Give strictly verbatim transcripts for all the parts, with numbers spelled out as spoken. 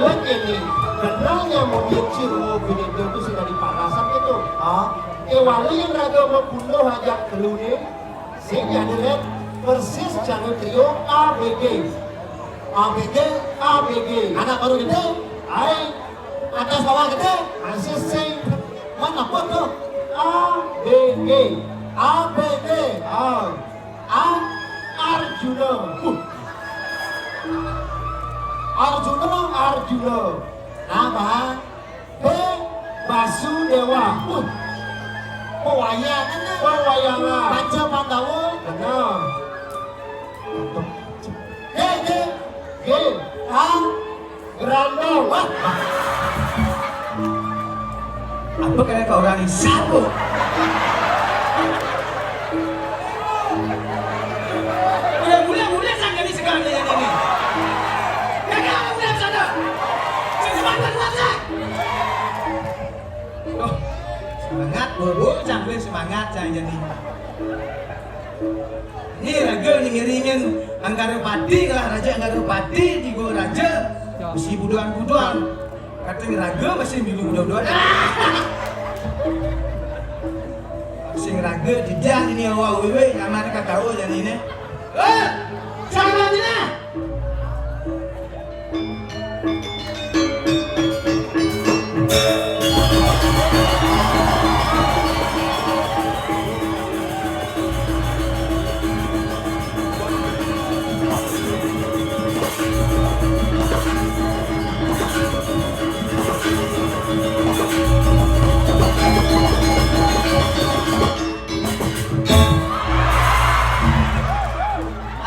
Kene, kenalnya mobil Cirwo Benedetto sing dadi palasan gitu. Ah, kewali yang raga mapunduh ajak telu ne, sing jadi lihat persis cara trio A B G. A B G, A B G. Anak baru gede, ai. Atas bawah gede, masih sing. Mana buat tuh? A B G. A B G. Ah. A Arjuna. Uh. Arjuna, Arjuna. Nama? B Basudewa. Uh. Pewayangan. Pewayangan. Panca Pandawa. Benar. G, G, G. A Gerandong. Wah. Apa kena kau orang isap tu? Udah mulai, mulai sang jadi sekarang ni, ni, ni. Jangan mulai sana. Semangat kuat, sang. Oh, semangat, bobo, sambil semangat, sang jadi. Ni raga ni ngiringin Anggara Pati, kalah Raja Anggara Pati, tiga raja, besi buduan-buduan. Kata raga masih milu buduan-buduan. Sing raga didian ini awak wewe, nyaman kata awak jadi ni. Eh, sama ni lah.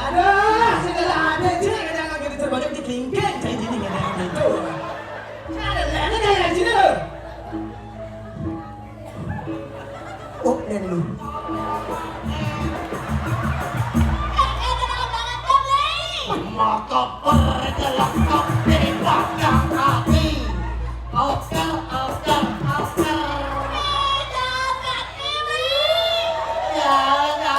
Aduh, segala ada je kadang lagi diterbajak di kelingking, saya jadi kadang gitu. Ada lagi kayak sini loh. Oh, dan lu. Maka pergelap di belakang hati. Oke, oke, oke. Ya, ya.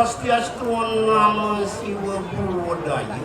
Swastiastu, Om Namo Siwa Buddhaya.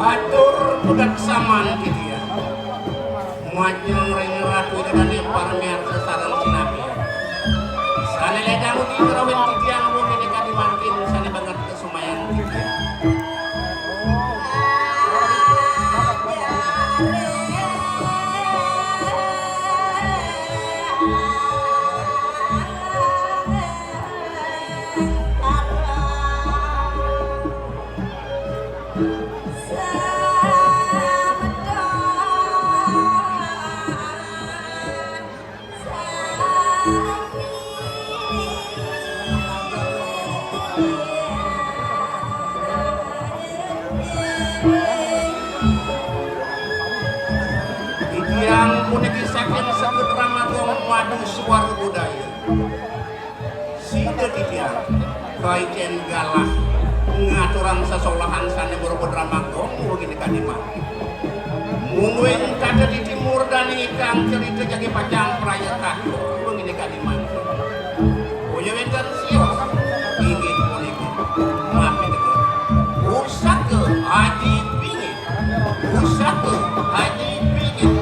Atur pegat saman titiang. Majeng ring Ratu Ida Dané paramiarsa sareng sinamian. Sané ledang ugi ngrawin titiang wenginé kadi mangkin sané banget kasumayan titiang. Titiang puniki saking Seget Ramagong, Madu Suara Budaya. Sida titiang kaicén galah ngaturang sesolahan sané berebut Ramagong wenginé kadi mangkin. Mungguing tata titi murdané ikang cerita jagi pacang praya katur wenginé kadi mangkin. Boya wénten sios inggih puniki. Mapi teges. Pusaka Aji Pingit. Pusaka Aji Pingit.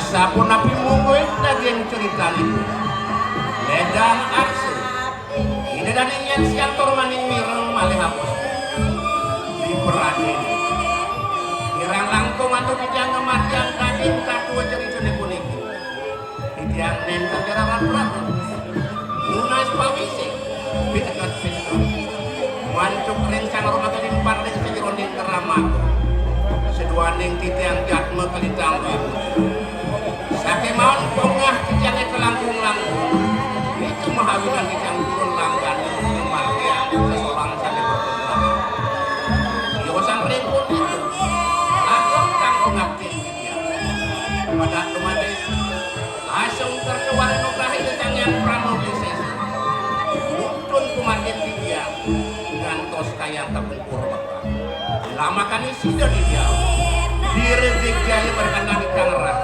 Sapunapi mungguing daging critanipun. Ledang arsa. Ida dané yén siang tur maning mireng malih apus. Diperhatiin. Kirang langkung atur titiang ngamargiang daging katua ceritané puniki. Titiang nénten dirawan rawan. Nunas pawisi. Piteket-piteket. Mancuk ring sang roma kalimpar ring sajeroning keramat. Saduaning titiang jatma kalintang wiwut. Sakémaon pongah titiangé kalangkung-langkung. Nika mahawinan titiang purun langgana ngamargiang sesorang sané berputra. Tiosan ring pun itu. Agung kang pangabdi titiang. Pada dumadé. Asung kerta wara nugrahi Sang Hyang Prama Wisesa. Nuntun pamargin titiang ngantos kayang kapungkur mekar. Lamakané sida titiang. Diri Digjaya berkandang ikang rah.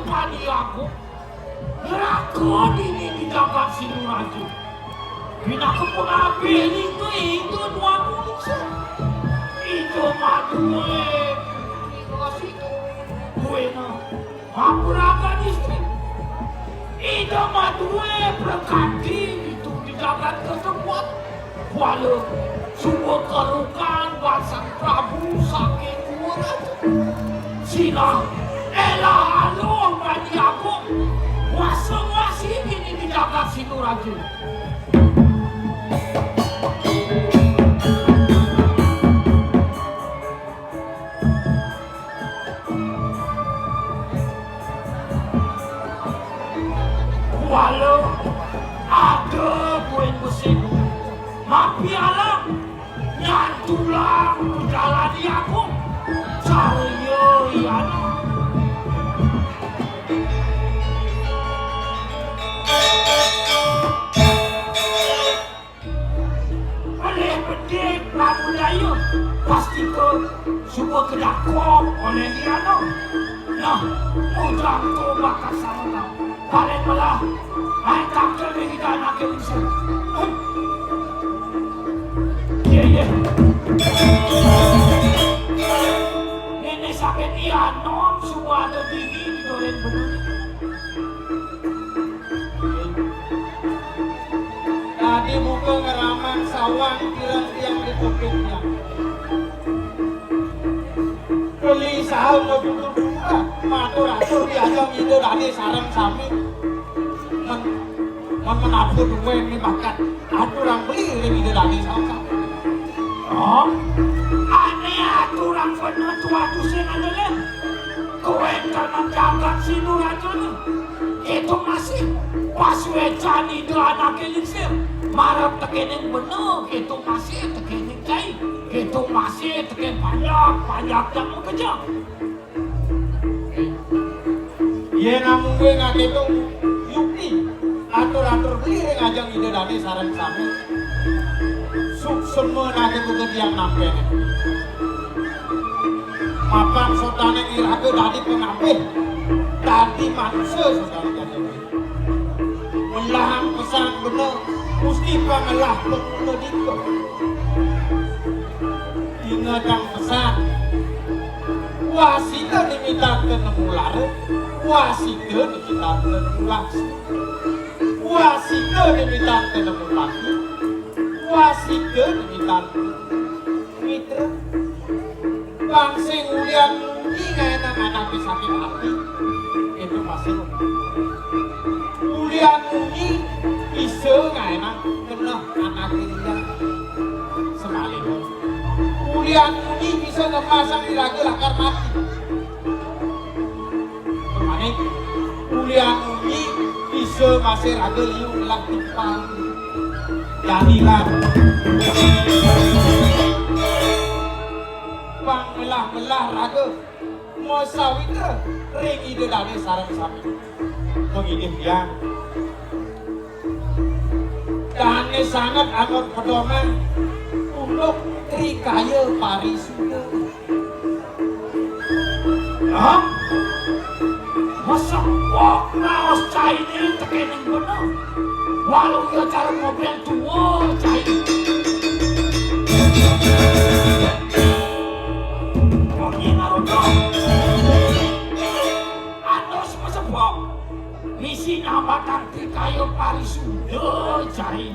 Paniago, neraka dini di jagat Sinuraja. Pinaka pangabih lingga ida dua puluh sen. Ida madue putri kasih. Buena. Mapuragan istri. Ida madue prakati itu di jagat tersebut. Kuala, suba karukan basa Prabu saking dua ratus. Silang, elah aluh Bani Agung, kuasa-kuasi dini di jagat Sinuraja. Kuala ada buin besi mapi alam nyantulang pejalani aku. Cara iya iya. Oleh bedik Prabu Jaya, pastika suba kedakop oleh Diana. Nah, ujang tu bakal sama tau. Paling melah, ai takkan lagi anak yang bisa. Iya, iya. Nenek sakit iya nom suba ada dini di doren bener. Tadi muka ngeramang sawang kirang tiang di kupingnya. Beli saham betul juga. Matur atur diajang ide dadi sareng sami. Men men menapu duwe ini bakat aturang beli ring ide dadi sareng sami. Oh, ane aturang bener tuatu sing ane le. Kowe kan jagat Sinuraja ni. Itu masih pas wecan ide anake lingsir. Marep tekening bena, itu masih tekening cai. Itu masih tekening panjak, panjak yang mengejang. Yen namung kowe ngaketo yukti, atur-atur beli ring ajeng Ida Dane sareng sami. Suksema nake buka tiang nampene. Mapan sotane iraga dadi pangapih, dadi manusa sotane dadi. Melahang pesan bena, Gusti pangelah pemula dika. Ingetang pesan. Wasita nimitan tenemu lara, wasita nimitan tenemu laksa. Wasita nimitan tenemu pati, wasita nimitan mitra. Bang sing ulian munyi ngaenang anake sakit ati, itu pasti. Ulian munyi bisa ngaenang keneh anake liyan. Semalih. Ulian munyi bisa ngemasang iraga lakar mati. Mane, ulian munyi bisa masih raga liu ngelah timpal. Jadilah pang melah-melah raga masawitra ring Ida Dane sareng sami. Pangidih tiang. Dane sanget angon pedoman unduk trikaya parisuda. Hah? Mesepok raos caine tekening bener. Walau iya cara mobil tua cai. Wengi ngarudo. Atos mesepok. Misi nyambatang trikaya parisuda cai.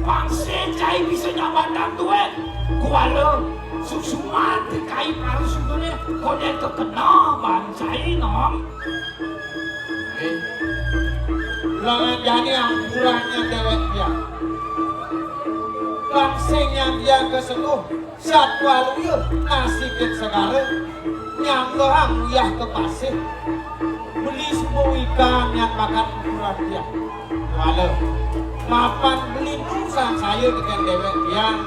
Pangse cai bisa nyambatang duet. Kuala susuman trikaya parisudane kode kekena ban cai nom. Eh, langan jani ampurannya dewek dia. Pangse nyan dia keseluh. Satwa luya nasikin segara, nyanggehang uyah ke pasih. Beli suba ikan yang makan ukuran tiang. Wala, mapan beli nungsang saya dengan dewek tiang.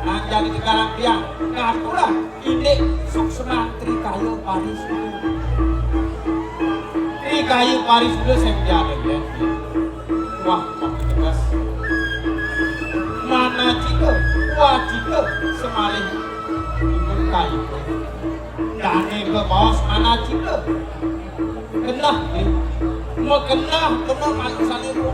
Nang jadi tegarang tiang, ngaturang indik suksman trikaya parisuda. Trikaya parisuda sing tiada ya. Wah, wah, tegas. Manacika, wacika, semalih ipun kayika. Dane bebaos manacika. Keneh, makeneh, keneh malu salira.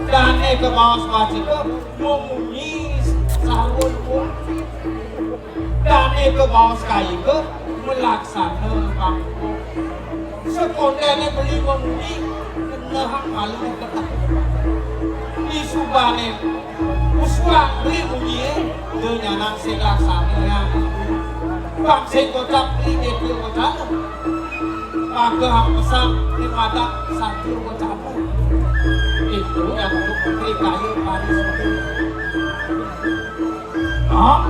Dané kabaos bacika, mamunyi sarwa luwung. Dané kabaos kayika, malaksana mangko. Sakondéné beli mamunyi, kenehang malu keneh. Disubané, usuang beli munyié, da nyanan sing laksana. Bang sing kocap beli, dia kocap. Pagehang pesan di padang sambil bercampur. Itu yang untuk menteri kaya Paris. Nah,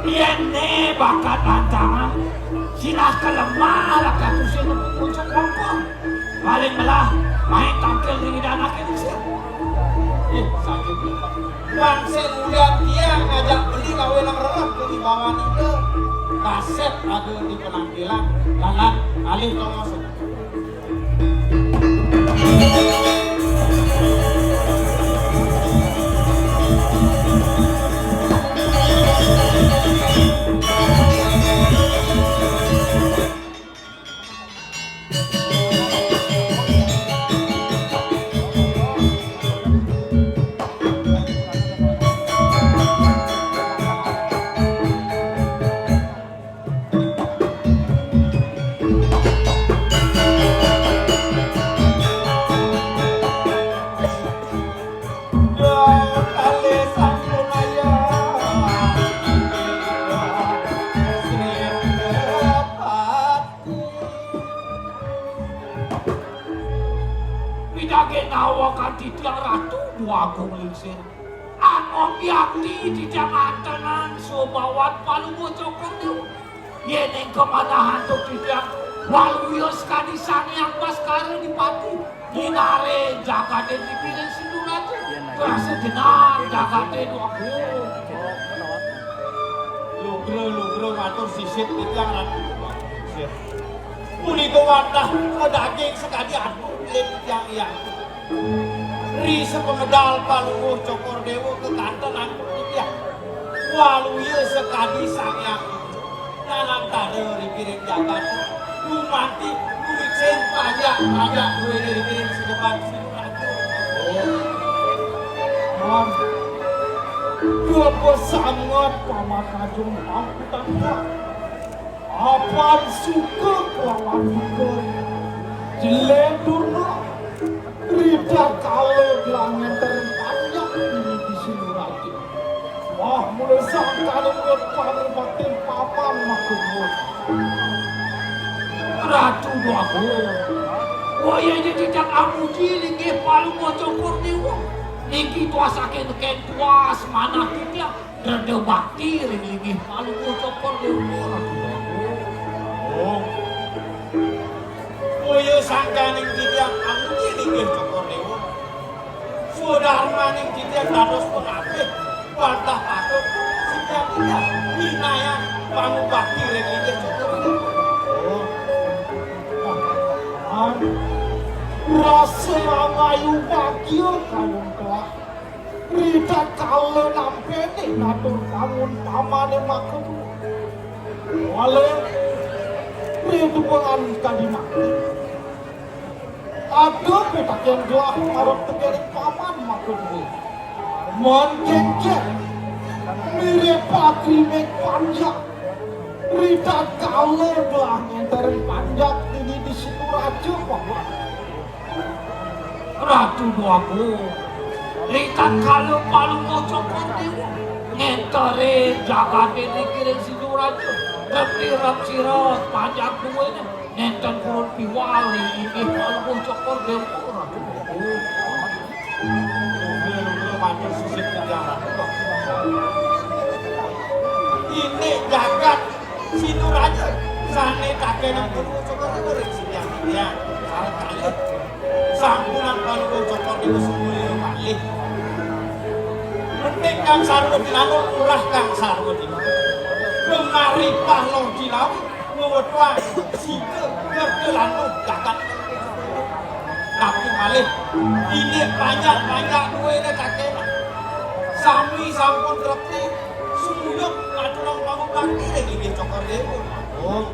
yén né bakat lantangan, silah kelemah lah katusin pucuk bongkong. Paling melah main tangkil di dana kene sih. Ih, sakit. Bang sing ulian tiang ngajak beli kawin nang rerep di bawah nida. Kasép ada di penampilan. Lalat alih tongos. Pidagé nawegang titiang Ratu Dwagung Lingsir. Angob yakti titiang antenan subawan Palungguh Cokor Déwa. Yén ing kemanahan antuk titiang, waluya sakadi Sang Hyang Baskara Dipati, nyinarin jagaté dipiring Sinuraja. Rasa jenang jagaté Dwagung. Lugra, lugra matur sisit titiang Ratu Dwagung Lingsir. Punika wantah madaging sakadi atur bilih titiang Hyang. Ri sapamedal Palungguh Cokor Déwa kekanten antuk titiang. Waluya sakadi Sang Hyang Widi. Nanantara ri piring jagat. Gumanti duwit sing panjak-panjak duwé ri piring sideban Sinuraja. Man, bapa sanget paman Rajung Pangkutan. Apan suka kelawan duka, jelé durna, ritatkala gelah ngénter panjak dini di Sinuraja. Wah, mula sangkaning wit pangbaktin paman maka duwé. Ratu Dwagung, wayah titiang amuji linggih Palungguh Cokor Déwa. Niki tuas saking nekén tuas manah titiang. Reda bakti ring linggih Palungguh Cokor Déwa. Oh. Boya sangkaning titiang amuji linggih Cokor Déwa. Swadarmaning titiang dados pangabih, wantah patut titiang titiang minayang pangubakti ring linggih Cokor Déwa. Oh. Rasa langayu bagia kayun telah. Ritatkala nampénin atur pangun pamané maka duwé. Wala, ri duwaan kadi mangkin. Ada pitakén gelah ngarep tegening paman maka duwé. Mén kénkén, mirib patrimik panjak. Ritatkala gelah ngénterin panjak dini di Sinuraja, paman. Ratu Déwagung, ritatkala Palungguh Cokor Déwa ngénterin jagaté niki ring Sinuraja, rep-irep sira panjak duwéné, nénten purun piwali inggih Palungguh Cokor Déwa, Ratu Déwagung. Indik jagat Sinuraja sané takénang Palungguh Cokor Déwa ring sitiang. Ya, salah kalih. Sampunang Palungguh Cokor Déwa sumulya malih. Mending Kang Sarwa Dinanu, Lurah Kang Sarwa Dinanu. Gemari paloh dilawi, ngwetuang sida ngerti landuh jagat. Tapi malih, indik panjak-panjak duwéné takénang. Sami sampun trepti, sumuyup ngaturang pangubakti ring inggih Cokor Déwa. Oh.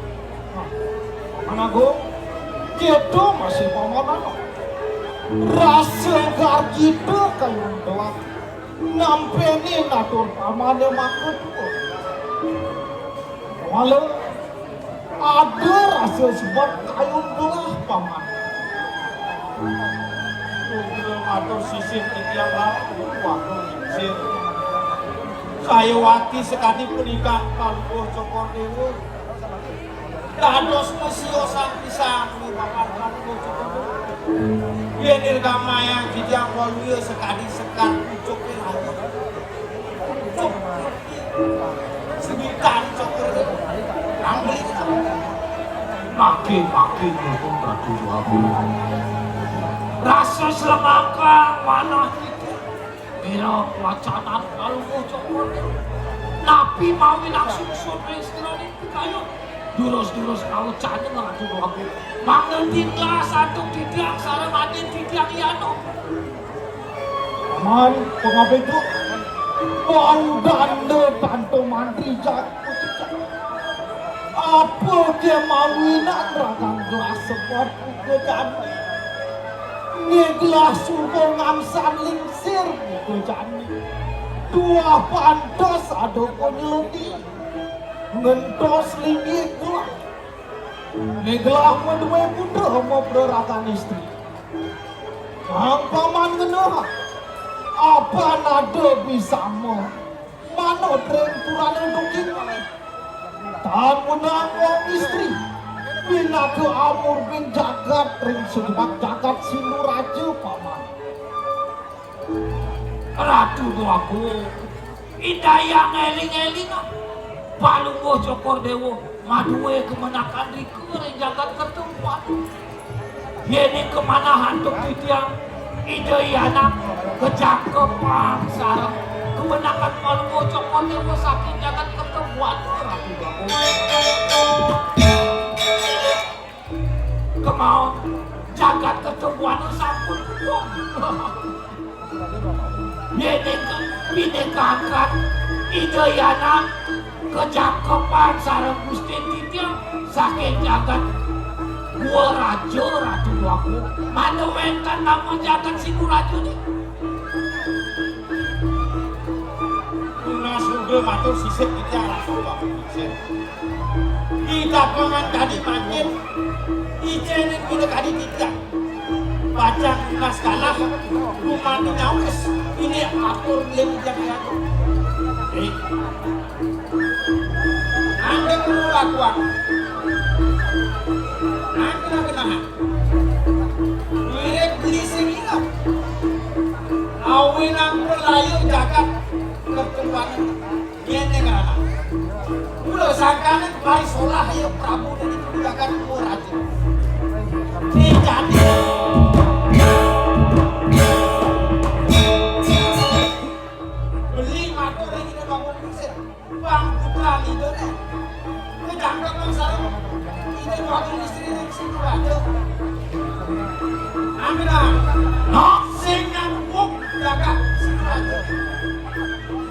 Paman Agung, kita masih paman anak. Rasa gargita kayun gelap. Nampene natur pamane maka tua. Wala ada rasa sebab kayun belah paman. Matur sisip titiang laku waktu sir. Saya wati sekadi punika Palungguh Cokor Dewa. Dados masiosan pisan wi papan Palungguh Cokor Dewa. Yen dirgamayang titiang waluya sekadi sekar pucuke lalu. Sebutan cokor. Ambil. Makin-makin nyuwun Ratu Agung. Rasa srengangkang manah kita. Mira wacanan kalungguh cokor. Napi mawi langsung sore istirahat kayu. Durus-durus kawecana Ratu Agung. Mangga tinggal satu titiang sareng adik titiang Yano. Paman, pangabéda, wau danda tanto mantri jagat. Apa ké mawinan ragang gelas sebab uga jani? Né gelas uga ngamsan lingsir uga jani. Tuah pantes ada konyeleti. Ngentos linggih gelas. Né gelah madué putra maprarakan istri. Kang paman ngenah, apan ada bisama manut ring purana dukin. Tan wenang wong istri, pinaka amur bin jagat ring sejemak jagat Sinduraja paman. Ratu Déwagung, indayang éling-éling, ah. Palungguh Cokor Déwa madué kemenakan rika ring jagat Kertawati. Yéning kamanah antuk titiang, Ida Hyang kajangkepan sareng kemenakan Palungguh Cokor Déwa saking jagat Kertawati, Ratu Déwagung. Kemawon jagat Kertawati sampun putuh. Yéning pinaka angkat Ida Hyang kajangkepan sareng Gusti titiang saking jagat Gua Raja Ratu Waku. Mana wénten nama jagat Sinduraja niki? Tunas uga matur sisip titiang Ratu Waku Ijen. Ida pangan kadi mangkin, Ijen ing pinaka kadi titiang. Pacang tunas kalah, gumanti nyawis, ini atur milih titiang Ratu. Eh. Nanging kulakuan. Nanging kenahan. Wirid beli sing ilap. Awinang pelayu jagat ketuan. Yéné ngrana. Mula sangkaning paring solah ya Prabu dadi jagat Purwareja. Dijani. Beli matur ring Ida Bangun Kusir. Bang putra Ida né. Kejangkep bang sareng Ida Bangun istri ring Sinduraja. Amina. Nok sing ngamuk jagat Sinduraja.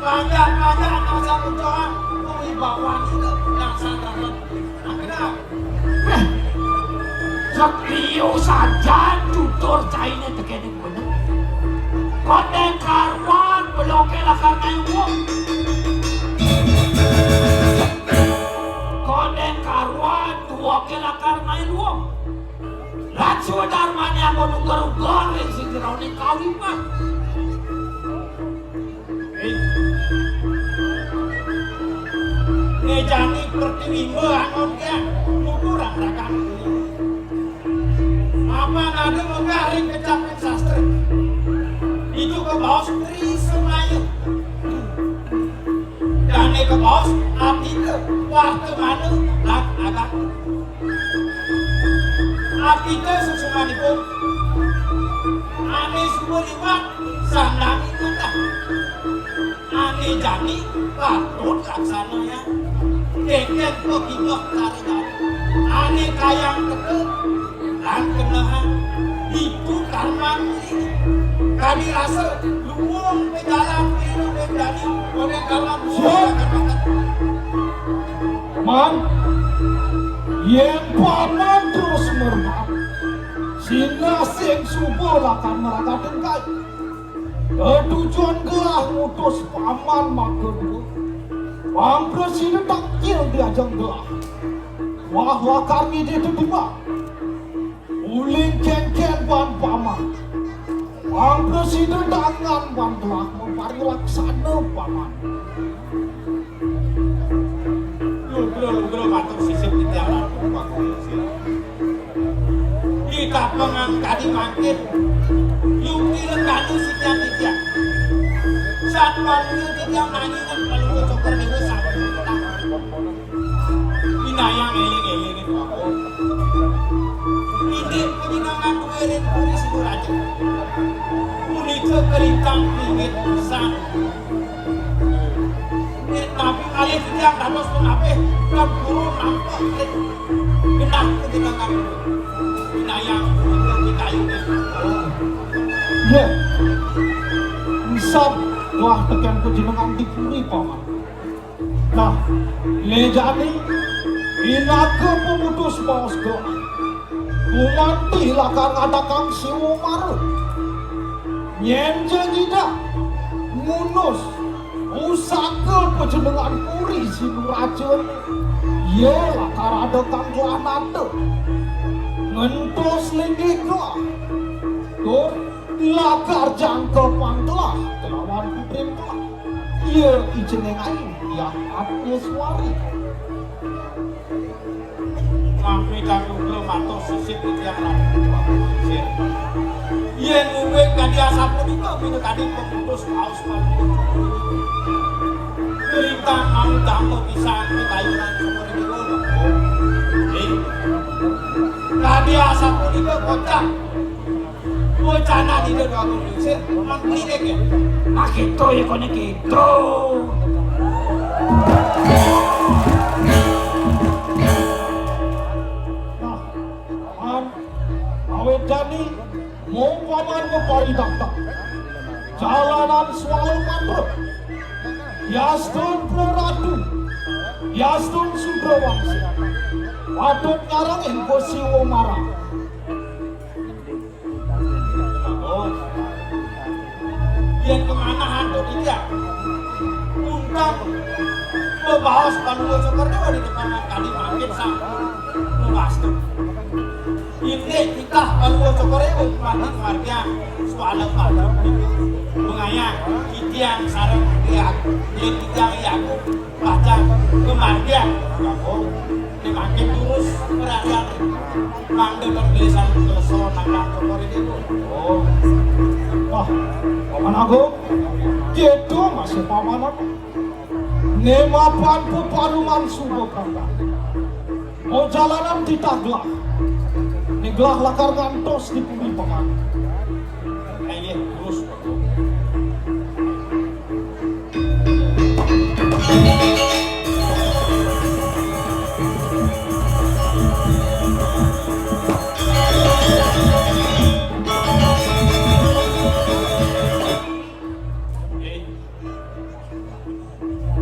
Banyak-banyak nang sapucaan kewibawan itu nang santaran. Nah, kéné. Éh, sakiyu sajan tutur cainé tekéning bener. Kondén karuan beloké lakar ngaé wong. Kondén karuan tuwoké lakar ngaé wong. Lan swadarmané anggon uger-uger ring sing jeroning kawibawan. Né jani pertiwimba angon ké nuturang rakan. Mapan ada munggah ring kecaping sastra. Itu kabaos Tri Semaya. Dané kabaos atita, wartamana, lan agata. Atita susunanipun. Ané suba liwat, sandangé kathah. Ané jani patut laksanayang. Kénkén pakibeh karidani. Ané kayang teka lan kenehang. Ditu karman. Kadi rasa luung ka jalan kliru dén jani. Koné karman. Siap. Man. Yén paman terus mermat, sinah sing suba lakar maragadin kai. Tetujon gelah ngutus paman maka dua. Pang prasida tangkil di ajeng gelah. Wah lakar ngidih tetimbang. Uling kénkén ban paman. Pang prasida dangan ban gelah maparilaksana paman. Lugra-lugra matur sisip titiang Ratu Bagong Sir. Ditapengang kadi mangkin. Yukti lenggana sitian titiang. Satpaluna titiang nanging palungguh cokor dewa sampun petang. Inayang éling-éling. Indik panjenengan duwé ring puri Siduraja. Punika kalintang pinggit pisan. Yen napi malih titiang dados pangapih, tempuru nampek ring genah panjenengan. Inayang punika pitayuné. Yéh. Ensap wah tekén panjenengan di puri, Paman. Nah, né jani pinaka pamutus baos gelah. Gumanti lakar ngadakang Siwa Mara. Nyén ja ngidak ngunus pusaka panjenengan puri Siduraja, ia lakar adakang gelah nata. Ngentos linggih gelah. Tur lakar jangkepang gelah kelawan putrin gelah. Ia I Cening Ayu, Diah Adnyaswari. Mami kang lugra matur sisip titiang Ratu Bapak Sir. Yén mungkin kadi asapunika minakadi pemutus kaos panuwun. Lintang mau damel pisan pitayunan sumur dewa. Kadi asapunika kocap. Wacana Ida Dwagung Lingsir, mangklinik ya. Nah, gitu ya, koné gitu. Nah, Paman, awit jani, mung Paman maparidakta. Jalanan Swala Patra. Yastun Praratu. Yastun Sudrawangsa. Patut nyarengin Gusti Umara. Yén kemanahan to titiang. Undang bebaos Palungguh Cokor Déwa di depan kadi mangkin sampun ngwasta. Indik titah Palungguh Cokor Déwa mangkin margiang Swala Patra. Mengayang titiang sareng Diak, yén titiang Yaku. Pacang kemargian. Né mangkin terus perhatian. Mangda terbiasa kelesor nangkang cokor ini, Bu. Oh. Wah, Paman Agung. Gitu masih Paman Agung. Né mapan peparuman suba prangkat. Mau jalanan titah gelah. Né gelah lakar ngantos di puri Paman. Ayo, terus.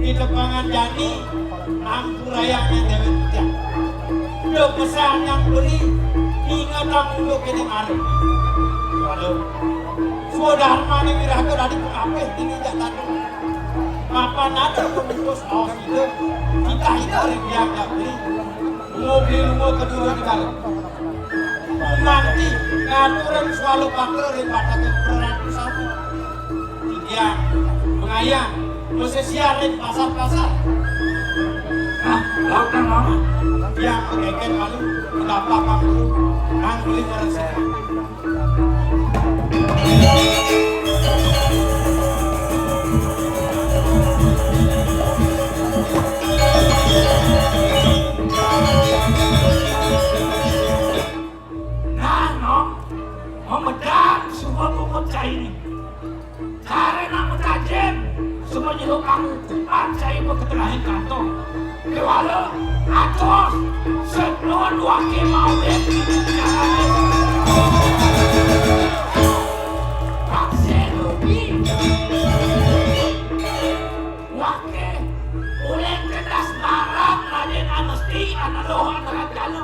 Di tepangan jani, ampurayang déwék titiang. Udah pesan yang beli, ingat aku udah kena marah. Waduh, Swadharma ning wiraga dadi pengapih dini jatah. Mapan ada pemutus aos itu, kita itu hari biar beli. Ngopi lunga kedua di dalam. Gumanti ngaturin Swala Patra ring bataka peratusan. Tiga, pengayah, pesisiar ring pasar-pasar. Nah, laut nang mama. Tiang pengeken malu, kenapa kamu nang beli merasa. Nah, Nom, memedang semua pungut cair. Karena mutajen, semua jero kamu, cair berketerangan kantong. Kewala, atos, sebelum dua kemau deh. Paksa rugi. Wake, uleng kedas barang Raden Anesti, anak loh, anak kalu,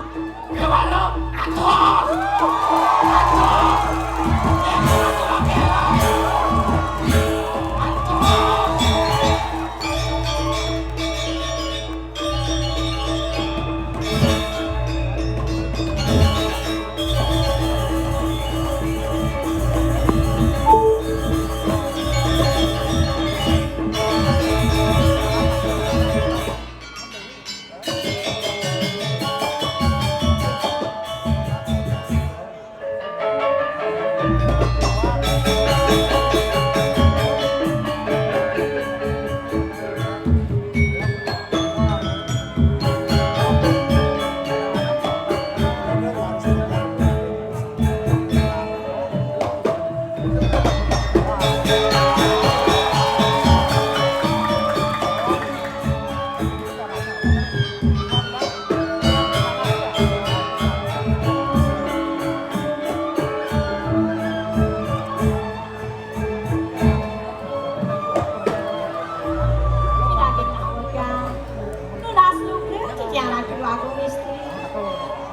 Nunas lugra titiang Ratu Agung Istri.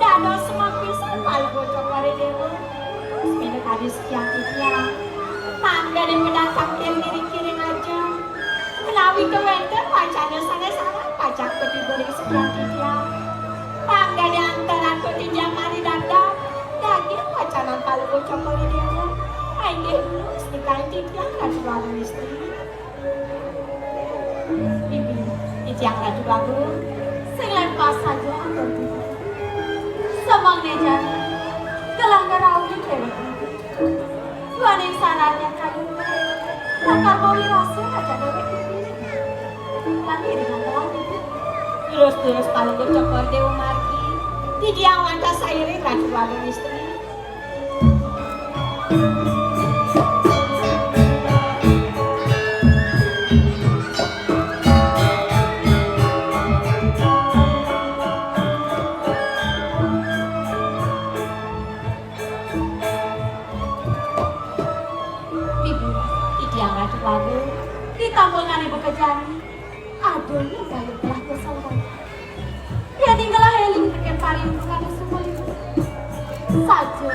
Dados semak pisan Palungguh Cokor I Déwa. Terus minangka sekian titiang. Mangda dipun datang kiring-kiring aja. Menawi wénten wacana sané sareng pacang katiba ring sekian titiang. Mangda dianteran titiang mari dadang. Daging wacanan Palungguh Cokor I Déwa. Inggih dulu sekian titiang Ratu Agung Istri. Bibi, titiang Ratu Agung, sing lempas saja atur Bibi. Samangdané jani, gelah ngrawi déwék Bibi. Duaning saratnya kayun, lakar mawi rasa kaca déwék Bibi. Lan iringan telah Bibi. Terus-terus Palungguh Cokor Déwa margi, titiang wantah sairing Ratu Agung Istri. Bibi, titiang Ratu Agung, ditampa kani bekejani. Aduh, ning kayun telah kesel. Yéning gelah éling tekén pariuntukané sumayuh. Saja,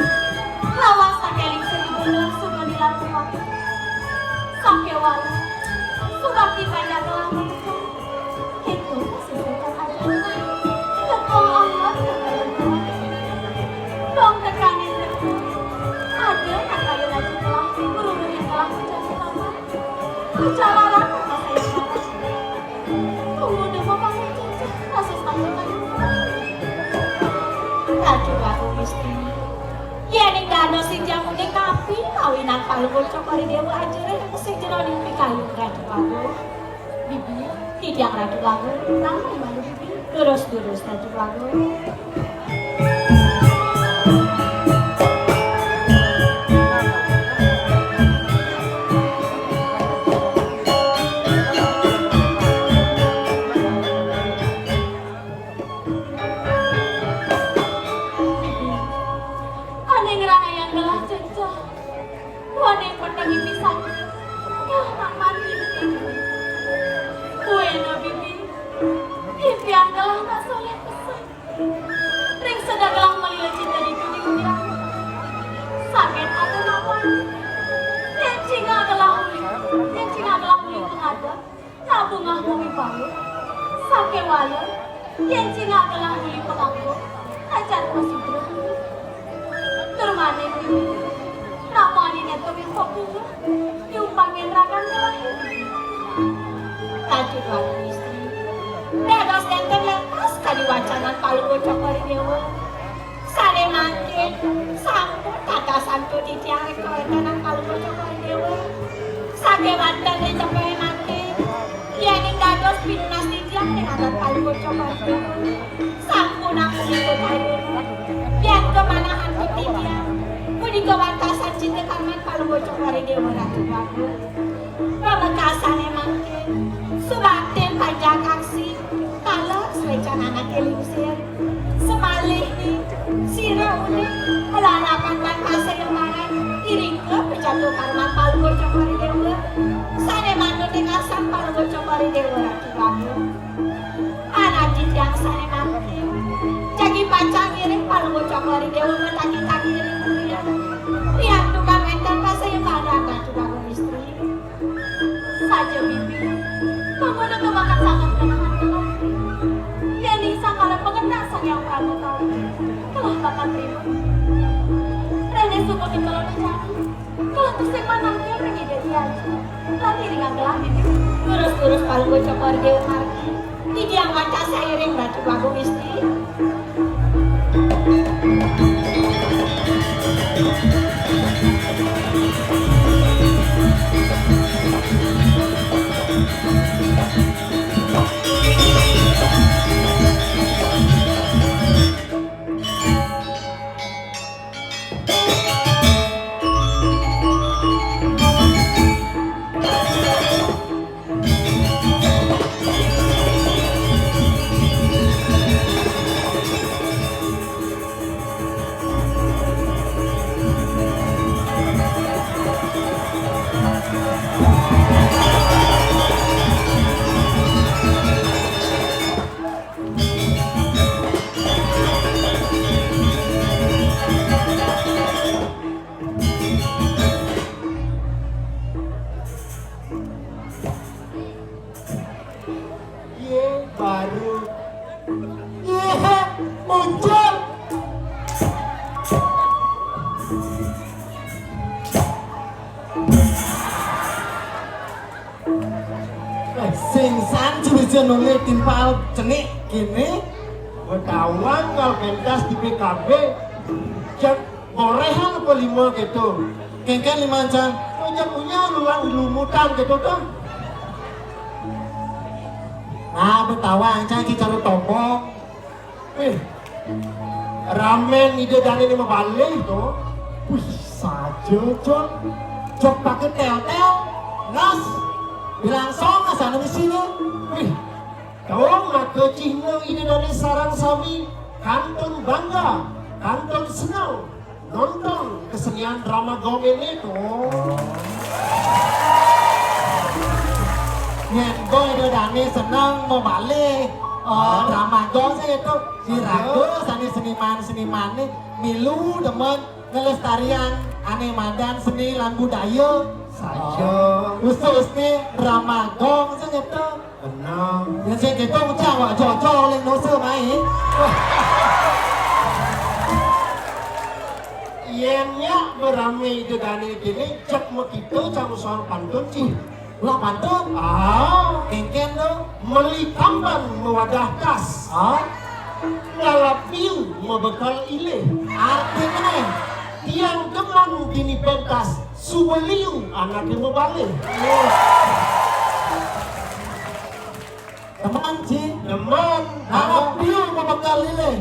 lawas sakéling sing bener suba nilar tuwak. Sakéwala, subakti panjang telah mengecek. Kéto masih socan aja. Tekong anget kakayan tuwak. Dong tekanin tekong. Ada kakayan aja telah, guru-guru telah menjadi lama. Kejalaran maka saya kata. Tunggu demo kamu cocok, kasus kamu kayu. Ratu Agung Istri. Yéning dados sing jamuné kapi, kawinan Palungguh Cokor I Déwa ajerih sing jeroning pikayun Ratu Agung. Bibi, titiang Ratu Agung, nang malu Bibi. Durus-durus Ratu Agung. Ané ngrangayang gelah cecah. Ané peteng pisan. Kah nak mati. Buéna Bibi. Impian gelah nak soléh pesan. Ring sedek gelah malila cinta di dunia. Sakit ati napan. Yén cingak gelah uli, yén cingak gelah uli pengadep, nak bungah mawibawa. Sakéwala, yén cingak gelah uli panganggo, acan masih. Tur maning, nak mani nénten mimpa bungah. Nyumpangin rakan kalahir. Ratu Agung Istri. Dados nénten lepas kadi wacanan Palungguh Cokor I Déwa. Sané mangkin sampun tatasan titiang ring kawéntenan Palungguh Cokor I Déwa. Sakéwanten ring tepéh mangkin, yéning dados pinunas titiang ring adat Palungguh Cokor I Déwa. Sampun angkung ipun kayun. Yén kemanahan titiang, punika wantah sacinta karman Palungguh Cokor I Déwa Ratu Agung. Pamekasané mangkin, subaktin panjang aksi, taler suécan anaké lingsir. Semalih ni, sira uning, larapan lan kasayembaran, iring ka pejatuh karman Palungguh Cokor I Déwa. Sané manut ring asan Palungguh Cokor I Déwa Ratu Agung. Anak titiang sané mangkin, jagi pacang ngiring Palungguh Mari dewa mataki-taki ring kuliah. Tiang tukang wénten pasaya padan Ratu Bagong Istri. Saja bibi, mangkono tumakan sanget kenahan kelon. Yén ing sangkala pangendak Sang Hyang Prabhu taun, telah bakal trima. Réné suba kéto jani. Telah tusing manangkil ring Ida Hyang Aji. Lan iringang gelah bibi. Terus-terus Palungguh Cokor Dewa Margi. Titiang wantah sairing Ratu Bagong Istri. Yé, baru. Yé, muncul. Eh, sing san curi-curi nuli timpal cenik kéné. Betahuan kalau pentas di P K B, jam gorehan apa lima gitu. Kéngkén lima, Cang? Oh, jam punya luang lumutan gitu tuh. Nah, betahuan, Cang, ki cara tombong. Wih, ramén Ida Dané né mabalih to. Wih, saja, Cong. Cok pakai tel-tel. Nas. Bilang song asana misi lo. Wih, to maka cihna Ida Dané sareng sami kantun bangga, kantun seneng nonton kesenian drama gong ini to. Yén gong Ida Dané seneng mabalih, eh, drama gong sing to. Iraga sané seniman-senimané milu demen ngelestarian ané madan seni lan budaya. Saja. Khususné drama gong sing to. Bener. Yén sing kéto ngucap wak jojo ling dosa mai. Yén nyak beramé Ida Dané kéné, cek makita cang soal pantun, Ci. Lah pantun? Ah. Kéngkén to. Meli tamban mawadah tas. Ah. Ngalap piu mabekel ilih. Artiné? Tiang demen dini pentas, suba liu anaké mabalih. Demen, Ci. Demen. Ngalap piu mabekel ilih.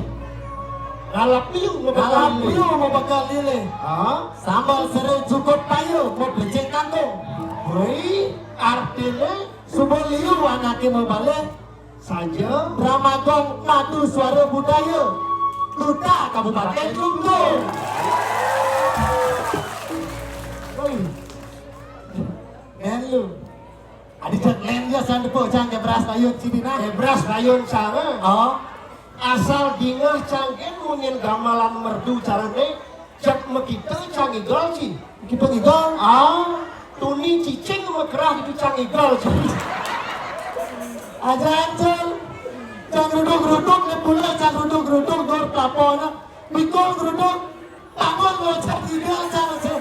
Ngalap piu mabekel ilih. Ngalap piu mabekel ilih. Ah. Sambel seré cukup payu, mabécék kangkung. Woi, artiné? Suba liu anaké mabalih. Saja. Drama gong madu suara budaya. Duta Kabupaten Klungkung. Woi. Mén lu. Adi cek lén ya san depo cang ke beras layun sini nah. Eh, beras layun sana. Oh. Asal dingeh cang gén munyin gamelan merdu carané, cek makita cang igel, Ci. Kita ngidol. Ah, tuni cicing makerah itu cang igel, Ci. Aja ancur. Cang ruduk-ruduk né pula, cang ruduk-ruduk dur pelapona. Bikul ruduk. Bangun lo cang igel, cang, Ci.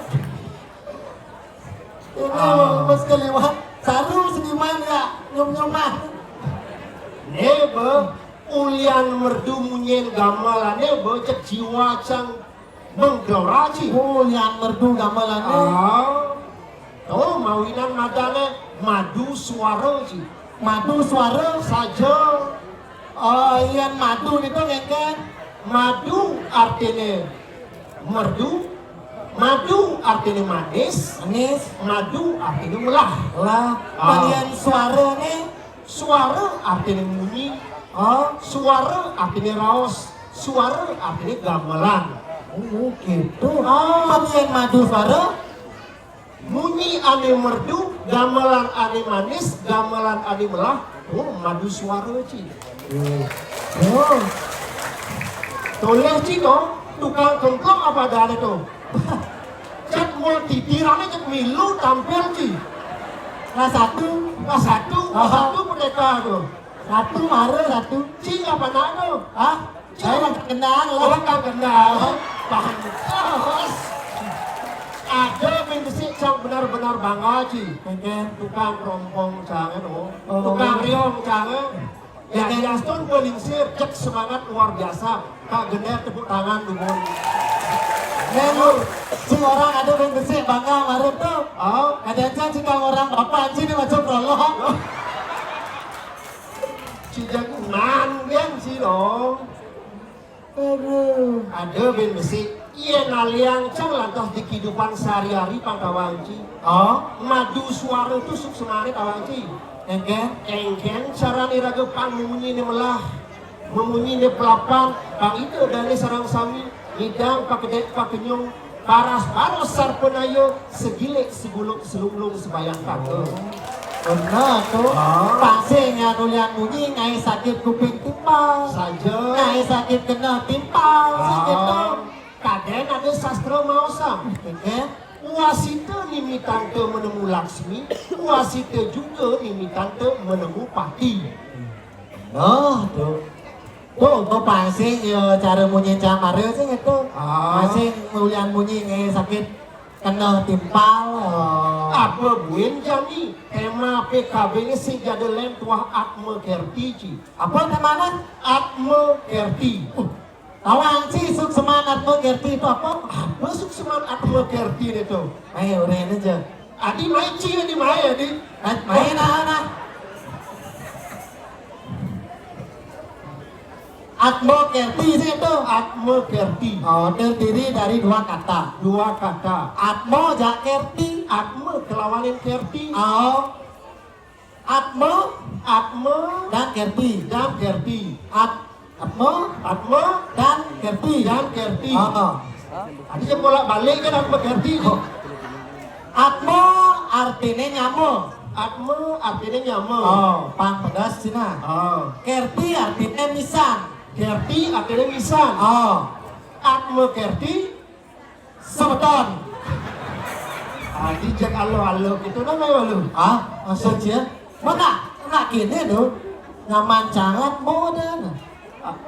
Ini ah. Mas keliwat. Saru seniman ya, nyum-nyumah. Né bé, ulian merdu munyin gamelané bé, cek jiwa cang menggelora, Ci. Oh, ulian merdu gamelané. Ah. To mawinan madané madu suara, Ci. Madu suara? Saja. Oh, yén madu niku ngéngkén. Madu artiné merdu. Madu artiné manis. Manis. Madu artiné melah. Lah, ah. Kalian suarané? Suara artiné munyi. Oh. Suara artiné raos. Suara artiné gamelan. Oh, gitu. Ah. Kalian madu suara? Munyi ané merdu, gamelan ané manis, gamelan ané melah, oh, madu suara, Ci. Oh. Toleh, Ci, to. Tukang kemplung apa adané to? Cék mul titirane cék milu tampil ci. Kelas satu. Kelas satu, kelas satu merdeka to. Satu mara satu. Ci apa nak to? Hah? Ci apa? Kang Kendang lah. Oh, Kang Kendang. Pantes. Ada beng besik cang benar-benar bangga ci. Kéngkén. Tukang kerompong cang to. Oh. Tukang riong cang. Ya, ya, Stone Bolingsir, cék semangat luar biasa. Kak Gender tepuk tangan dulu. Menur, si orang ada beng besik bangga marep to. Oh. Ada aja si kang orang bapak anjing ni macam prolog. Si jagungan yang si dong. Aduh. Ada beng besik. Iya naliang cang lantas di kehidupan sehari-hari pang tawang ci. Oh. Madu suara tu suksemane tawang ci. Engken. Engken cara ni raga pang memunyi ni melah. Memunyi ni pelapan. Pang ida dane sarang sami. Ngidang pakedek pakenyung. Paras-paros sarpanaya. Segilik seguluk selunglung sebayang kata. Benar tu. Ah. Pang sing anu lian munyi ngai sakit kuping timpal. Saja. Ngai sakit kena timpal. Ah. Sakit tu. Kaden ada sastra maosang. Oke. Wasita nimitanta menemu Laksmi, wasita juga nimitanta menemu Pati. Nah, tu. Tu, tu pang sing ya cara munyi cang mara sing itu. Ah. Pang sing ulian munyi ngai sakit kena timpal. Ah. Apa buin jani? Tema P K B ni sing jada lem tuah Atma Kerti ci. Apa temana? Atma Kerti. Uh, Tawang ci sukseman Atma Kerti tu apa? Apa sukseman Atma Kerti ni tu? Mai, uraian aja. Adi mai ci, adi mai, adi. Mai, mai nah, nah. Atma Kerti sih tu. Atma Kerti. Oh, terdiri dari dua kata. Dua kata. Atma jak Kerti. Atma kelawanin Kerti. Oh. Atma. Atma. Dan Kerti. Dan Kerti. At-, Atma. Atma. Dan Kerti. Dan Kerti. Ah. Tadi saya bolak-balik kan Atma Kerti. Oh. Atma artinya nyama. Atma artinya nyama. Oh, pang pedas cina. Oh. Kerti artinya misan. Kerti artinya misan. Oh. Atma Kerti. Sebeton. Ah, dijak alo-alo gitu, nama ya lu? Ah, maksud cia? Mana? Nak kini tu, nyaman cangat mau dah. Ah,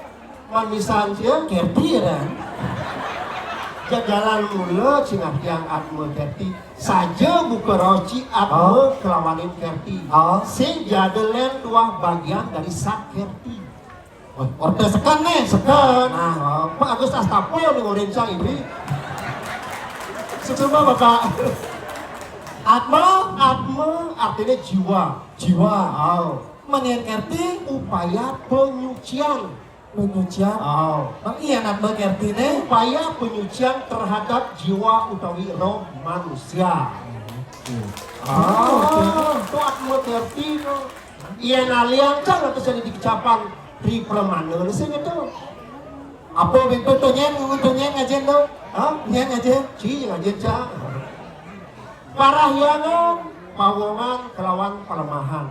manisan cia? Kerti dah. Jajalan mula cingah tiang Atma Kerti. Saja buka roci Atma kelawanin Kerti. Oh. Sing jada len tuah bagian dari Sak Kerti. Wah, order seken nih. Seken. Nah. Oh, Pak Agus Astapo nih ngorencang ini. Sukses Bapak. Atma, Atma artinya jiwa. Jiwa. Oh. Menyen Kerti. Upaya penyucian. Penyucian. Oh. Bang Ian Atma Kerti nih. Upaya penyucian terhadap jiwa utawi roh manusia. Oh, itu Atma Kerti tuh. Iya naliang cang atau sini di kecapan Tri Pramana lu sing itu. Apa bentuk tunyen, tunyen ngajen tu? Hah? Tunyen ngajen? Ci ngajen cang. Parahyangan, pawongan, kelawan palemahan.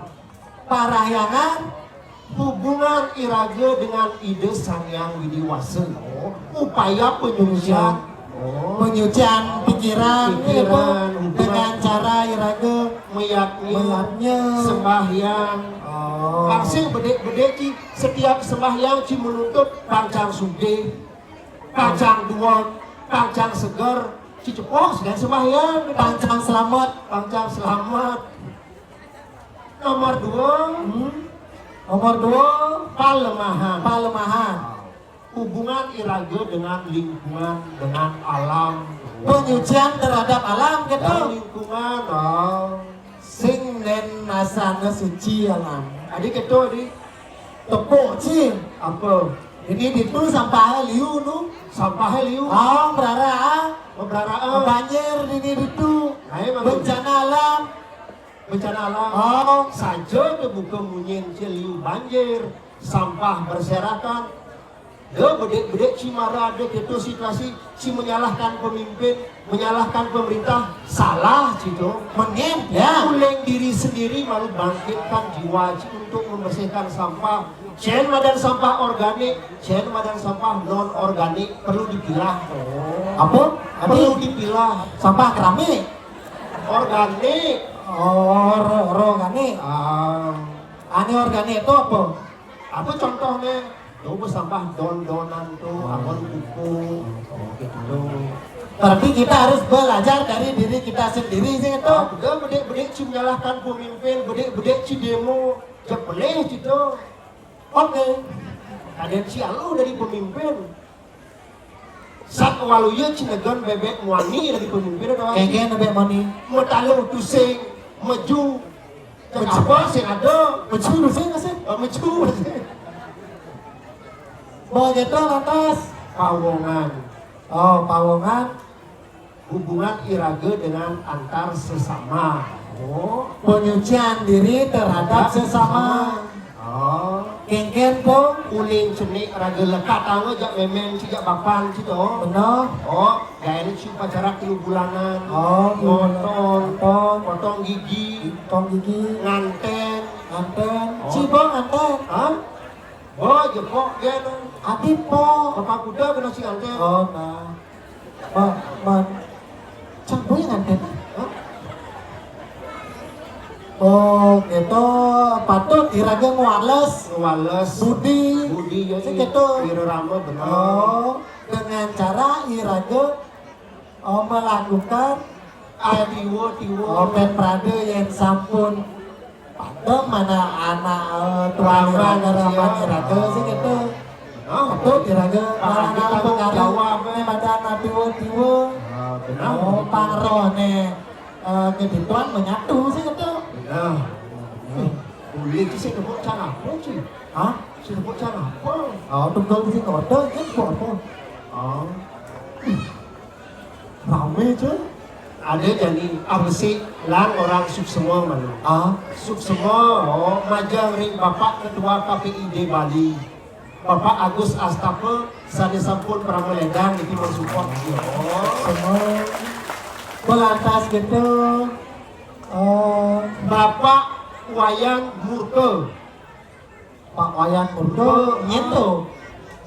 Parahyangan, hubungan iraga dengan Ida Sang Hyang Widi Wasa. Oh, upaya penyucian. Oh. Penyucian pikiran, pikiran, apa? Hubungan. Dengan cara iraga mayatnya, mayatnya sembahyang. Oh. Pang sing bedek-bedek ci, setiap sembahyang ci menuntut pang cang sugih, pang cang duweg, pang cang seger, ci cepoh sedang sembahyang. Pang cang selamat. Pang cang selamat. Nomor dua. Hmm. Nomor dua. Palemahan. Palemahan. Hubungan iraga dengan lingkungan, dengan alam. Penyucian terhadap alam gitu. Dan lingkungan, oh. Sing nen asana suci alam. Adi gitu, adi. Tepuk ci. Apa? Ini ditu sampah liu nu. Sampah liu. Oh, berara. Oh, berara. Banjir ini ditu. Bencana alam. Bencana alam. Oh. Saja kebuka munyin ci liu banjir, sampah berserakan. Dah bedik-bedik ci mara ada keto situasi, ci menyalahkan pemimpin, menyalahkan pemerintah, salah ci to. Mending, ya. Uling diri sendiri malu bangkitkan jiwa ci untuk membersihkan sampah. Cen madan sampah organik, cen madan sampah non organik perlu dipilah. Apa? Perlu dipilah. Sampah keramik. Organik. Oh, ro-, ro organik. Ah. Ane organik itu apa? Apa contohnya? Coba sampah don-donan tuh, oh, abon kuku, oh, gitu. Berarti kita harus belajar dari diri kita sendiri sih itu. Ah, udah bedik-bedik ci menyalahkan pemimpin, bedik-bedik ci demo, jepeleh gitu. Oke. Kadang ci aluh dari pemimpin. Sat waluya ci negon bebek muani dari pemimpin atau apa? Kengkeng bebek muani. Metaluh tusing, meju. Meju. Apa sih ada? Meju tusing sih. Oh, meju. Begitu lantas. Pawongan. Oh, pawongan. Hubungan iraga dengan antar sesama. Oh. Penyucian diri terhadap sesama. Oh. Kengkeng po. Uling cenik raga lekat awa jak memeng ci jak bapan ci to. Benar. Oh, gaene ci upacara tilu bulanan. Oh, motong, motong. Potong gigi. Potong gigi. Nganten. Nganten. Oh. Ciba nganten. Hah? Bo jepok dia tu. Ati po. Bapak kuda kena ci nganten. Oh, nah. Ma, ma, cang boy nganten. Hah? Oh, gitu. Patut iraga ngwales. Ngwales. Budi. Budi, ya, sing gitu. Irama benar. Oh, dengan cara iraga, oh, melakukan tiwa-tiwa. Oh, pemprade yang sampun Padem mana anak, eh, tuan raga raman iraga sing gitu. Benar. Betul, iraga. Pak Adi anak tanggung jawab, eh. Ini pada anak tiwa-tiwa. Ah, benar. Oh, pangrone, eh, kedituan menyatu sing gitu. Benar. Boleh ci sing tepuk can apa ci? Hah? Sing tepuk can apa? Oh, tunggal sing order kan apa? Oh. Rame, Cun. Ada jani, ah, besi lan orang suksema malu. Ah? Suksema, oh, majeng ring Bapak Ketua K P I D Bali. Bapak Agus Astapa sane sampun prama ledang niki mensupport. Oh. Semua. Belantas gitu. Oh. Bapak Wayan Murka. Pak Wayan Murka, oh, nyen to.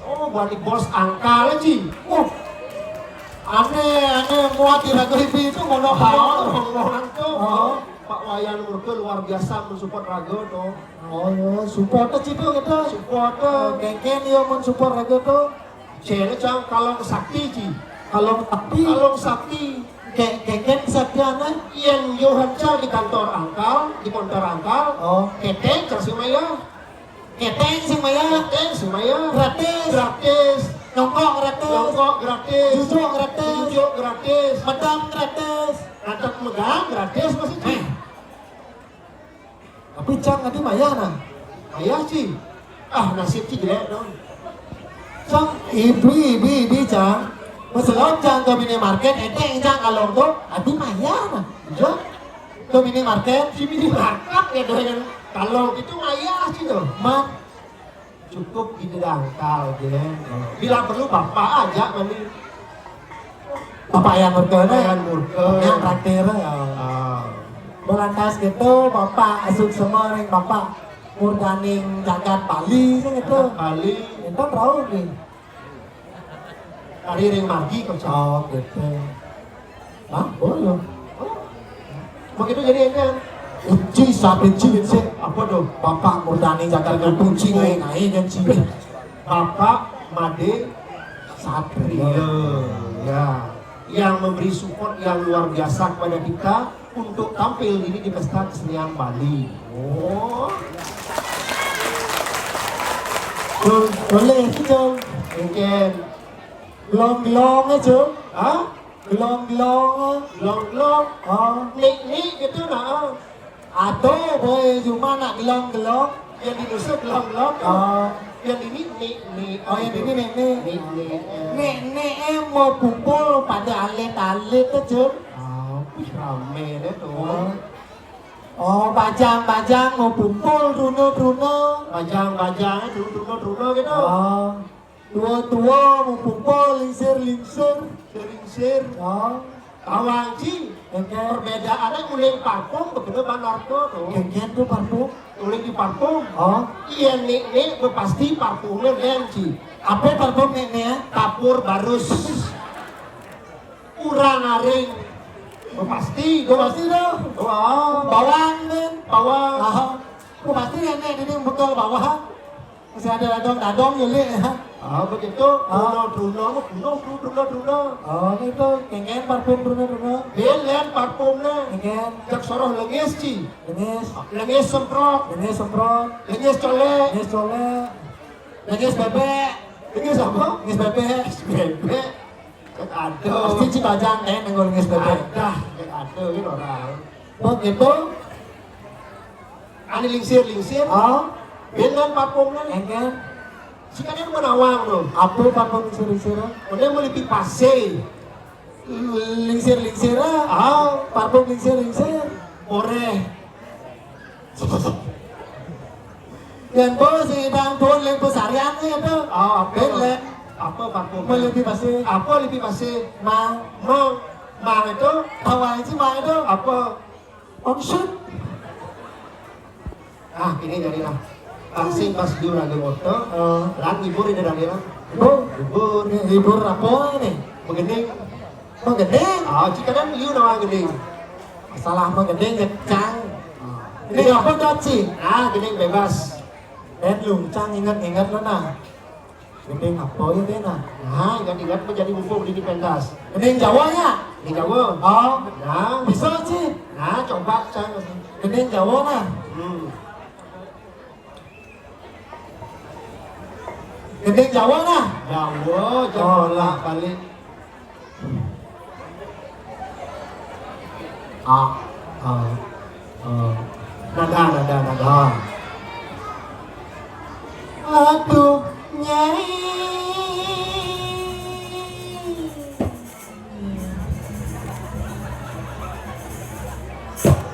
Oh, bani bos angkal ci. Oh. Ane, ane muat iraga ibi to ngono. Oh. Rombongan to. Oh. Pak Wayan Murka luar biasa mensupport raga to. Oh, iya, support to ci to gitu. Support to. Oh, kengken ya mensupport raga to. Cene cang kalong sakti ci. Kalong sakti. Kalong sakti. Ke-, kengken sakti ane? Yen yo hanca di kantor angkal, di kantor angkal. Oh. Keteng cang sing mayah. Keteng sing mayah. Keteng sing mayah. Gratis. Gratis. Nyongkok gratis. Nyongkok gratis. Jujuk gratis. Jujuk gratis. Medam gratis. Ngadep megang gratis masih ci. Eh. Tapi cang adi mayah nah. Mayah ci. Ah, nasib ci jelek dong. Cang, ibi, ibi, ibi, cang. Maselot cang ke minimarket, enteng cang kalong to, adi mayah nah. Iya. Ke minimarket. Ci minimarket ya doyan kalong itu mayah ci to. Man. Cukup di dangkal, ya. Bila perlu bapak aja mani. Bapak yang murka, yang murka. Yang traktir, ya. Ah. Belantas gitu, bapak suksema ring bapak murdaning jagat Bali, sing gitu. Jagat Bali. Itu tahu nih. Ari ring margi kok, Cak. Oh, gitu. Hah? Oh, iya. Oh. Begitu jadi enten. Kunci, sapi kunci. Apa tuh? Bapak Murdani jaga kunci ngai-ngai kan ci. Bapak Made Satria. Satria. Ya. Yang memberi support yang luar biasa kepada kita untuk tampil ini di Pesta Kesenian Bali. Oh. Cung, boleh, Cung. Mungkin. Gelong-gelong aja. Hah? Gelong-gelong. Gelong-gelong. Oh. Nik-nik gitu nah. Aduh, boy, cuma nak gelong-gelong. Yang di Nusa gelong-gelong. Oh. Yang ini nik-nik. Oh, yang ini nik-nik. Nik-nik. Nik-nik, eh, mau kumpul pada alit-alit aja. Oh, wih, rame deh tuh. Oh. Oh, bajang-bajang mau kumpul, truna-truna. Bajang-bajang, eh, truna-truna gitu. Oh. Tua-tua mau pupul lingsir-lingsir. Lingsir. Oh. Tawang ci. Oke. Perbedaannya mulai parfum begitu ban narko tuh. Kenyan tuh parfum. Mulai di parfum. Oh. Iya nih nih pasti parfumnya lain ci. Apa parfum nih nih ya? Kapur barus. Urang aring. Pasti, pasti dong. Wah. Bawang kan? Bawang. Ah, pasti nenek ini betul bawang. Masih ada dadong-dadong ya, Lik, ya. Ah, begitu. Ah. Bruno, Bruno, Bruno, Bruno, Bruno, Bruno. Oh, itu kengken parfum Bruno, Bruno. Belen parfumnya. Kengken. Jak soroh lengis ci. Lengis. Lengis semprot. Lengis semprot. Lengis colek. Lengis colek. Lengis bebek. Lengis apa? Lengis bebek. Lengis bebek. Aduh. Pasti ci bajang, eh, nengol nges bebek. Adah, aduh, ini orang. Begitu. Ani lingsir-lingsir. Oh. Dengan parfumnya nih. Enggak. Si kan yang menawang tuh. Apa parfum lingsir-lingsir? Udah mau lebih pase. Lingsir-lingsir, ah. Ah. Parfum lingsir-lingsir. Oreh. Dan bos, idang pun leng pesarian nih itu. Oh, apa? Belen. Apa parfum? Melebi pasti. Apa lebih pasti? Mang. Mang. Mang itu? Tahu aja mang itu. Apa? Maksud? Ah, ini jadilah. Pasti pas di orang motor. Oh. Lan hibur ini dari lah. Hibur. Hibur. Hibur apa ini? Begini. Menggending. Ah, ci kadang liu nama gending. Masalah menggending ngecang. Ini apa tuh, ci? Ah, gending bebas. Dan lu cang ingat-ingat lo nah. Gending apa ya deh nah? Nah, ingat-ingat menjadi mumpung di pentas. Gending Jawa ya? Gending Jawa. Oh. Nah. Bisa ci. Nah, coba cang. Gending Jawa nah. Hmm. Gending Jawa nah. Jawa, Jawa lah balik. Ah, ah, ah. Nada, nada, nada. Aduh, Nyai.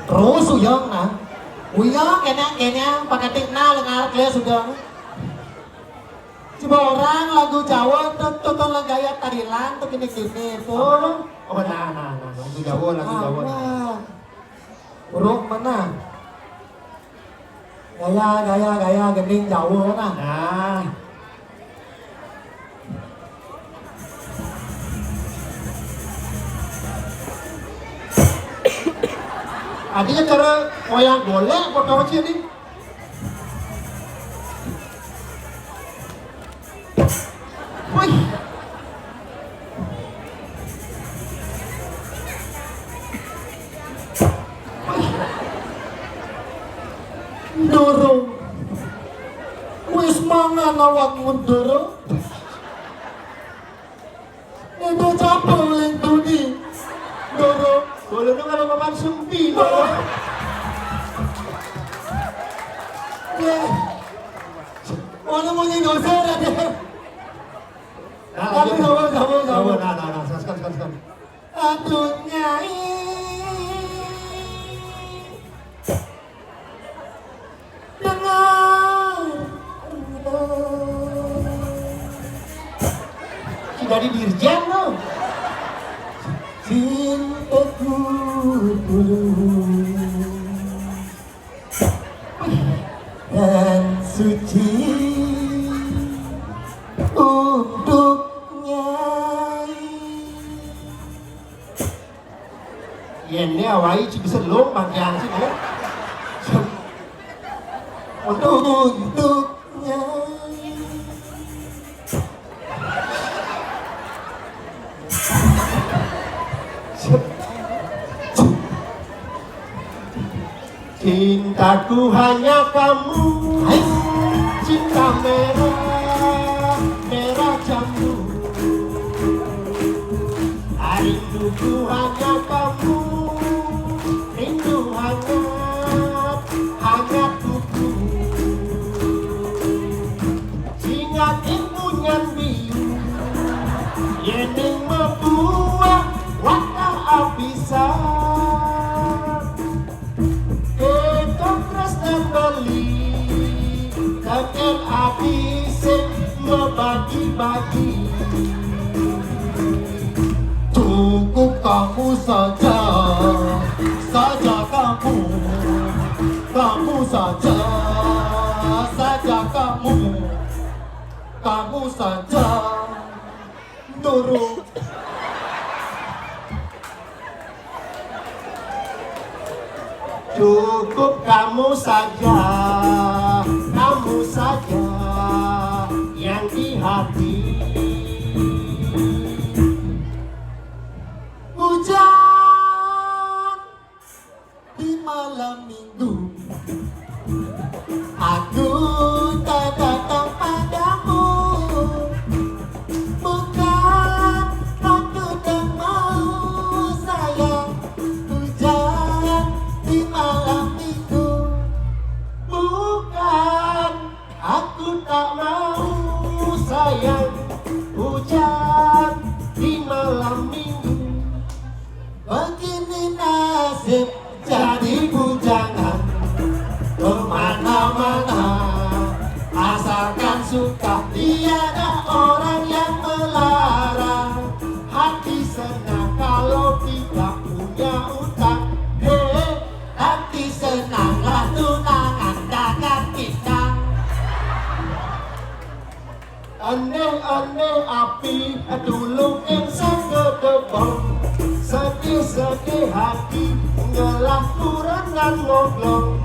Terus uyang nah. Uyang kena kena pakai tikna lengar kalian sudah. Coba orang lagu Jawa tuh tuh tuh gaya tarilan tuh gini-gini tuh. Oh, nah, nah, nah, lagu Jawa, lagu Jawa. Nah. Urung mana? Gaya, gaya, gaya gending Jawa nah. Nah. Artinya cara wayang golek foto aja nih. Wih. Ndoro. Wis mangan awakmu, Ndoro? Itu capek oleh Dudi. Ndoro. Boleh dong kalau papan sempi, Ndoro. Ya. Mana mau nyanyi dosa ada? Nah, lanjut. Sabar, sabar, sabar. Sabar, nah, nah, nah, sekali, sekali, sekali. Aduh, Nyai. Dengar. Sudah di dirjen lo. Cintaku dulu dan suci untuk Nyai. Yen ne awai ci bisa lung bangkiang ci ya. Untuk, untuk Nyai. Cintaku hanya kamu. Hai. Cinta merah, merah jambu. Rinduku hanya kamu. Rindu hangat, hangat kuku. Ingat impunyan biu. Yening membuat waktu abisan. Kekang tresnan beli, kakek adi sing ngebagi Pagi. Cukup kamu saja, saja kamu, kamu saja, saja kamu, kamu saja. Nurut. Cukup kamu saja, kamu saja yang di hati. Hujan di malam minggu. Aku tak datang padamu. Bukan aku tak mau sayang, hujan di malam minggu. Bukan aku tak mau sayang, hujan di malam minggu. Begini nasib jadi bujangan kemana-mana. Asalkan suka, tiada orang yang melarang. Hati senang kalau tidak punya utang. Hei, hati senanglah tunangan takkan kita. Aneh-aneh api dulu yang segedebong. Sedih-sedih hati ngelah kurangan ngoglong.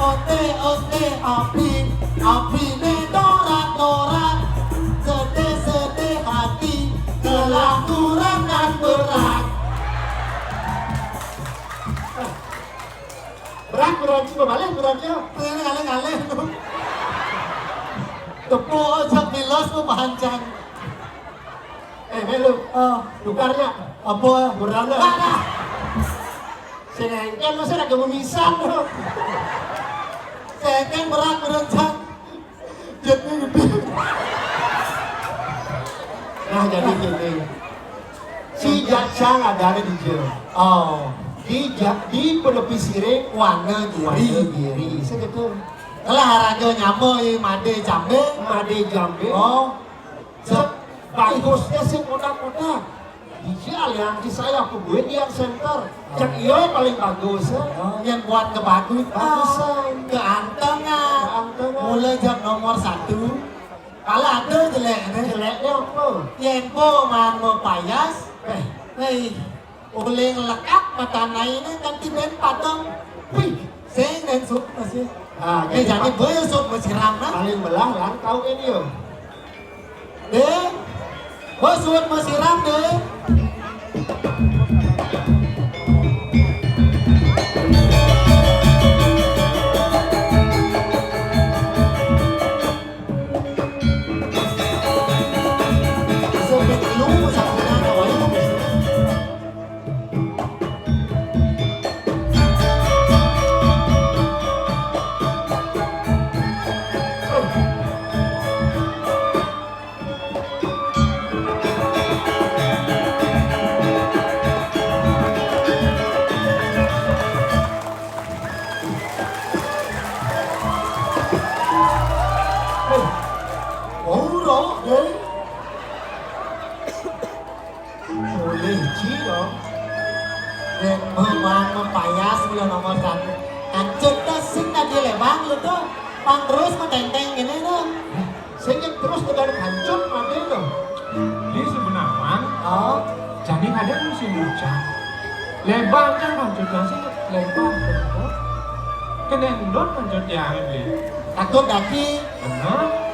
Ote-ote api, api ne dorak-dorak. Sedih-sedih hati ngelah kurangan berat. Berat, berat, coba balik beratnya. Ini ngalih-ngalih. Tepuk aja pilos mau pancang. Eh, melu. Oh, tukarnya. Apa? Kurang. Mana? Sing engken masa ada memisan. Sing engken berat, berat, Cang. Jatnya gede. Nah, jadi gini. Si Jacang ada di Jil. Oh, di Ja-, di Penepi Siring, Wana Giri. Wana Giri. Segitu. Lah raja nyama i made jambe. Made jambe. Oh. Cek bagusnya sing kotak-kotak. Iya, aliansi saya aku gue di yang center. Cek iyo paling bagus. Oh, yang buat ke bagus. Bagusan. Keantengan. Keantengan. Mulai jam nomor satu. Kalau ada jelek deh. Jeleknya apa? Yen po mangan payas. Eh. Hei. Oleh lekat mata naine kanti ben padang. Wih, sing den sut masih. Ah, eh, jadi jadi boyo sut mesiram nah. Paling belah lan kau ini yo. Deh. Bos sut mesiram deh. Sampai dulu, sampai nana, wah, itu. Ora, Dek. Boleh ji loh. Nek memang mempayas mula nomor satu. Kancut tuh sing tadi lebang lu tuh. Pang terus metenteng gini tuh. Sing yang terus tegar kancut mati tuh. Di sebenarnya, oh, jani ada musim hujan. Lebang kan kancut sing lebang tuh. Kena endut kancut yang ini. Takut kaki. Benar.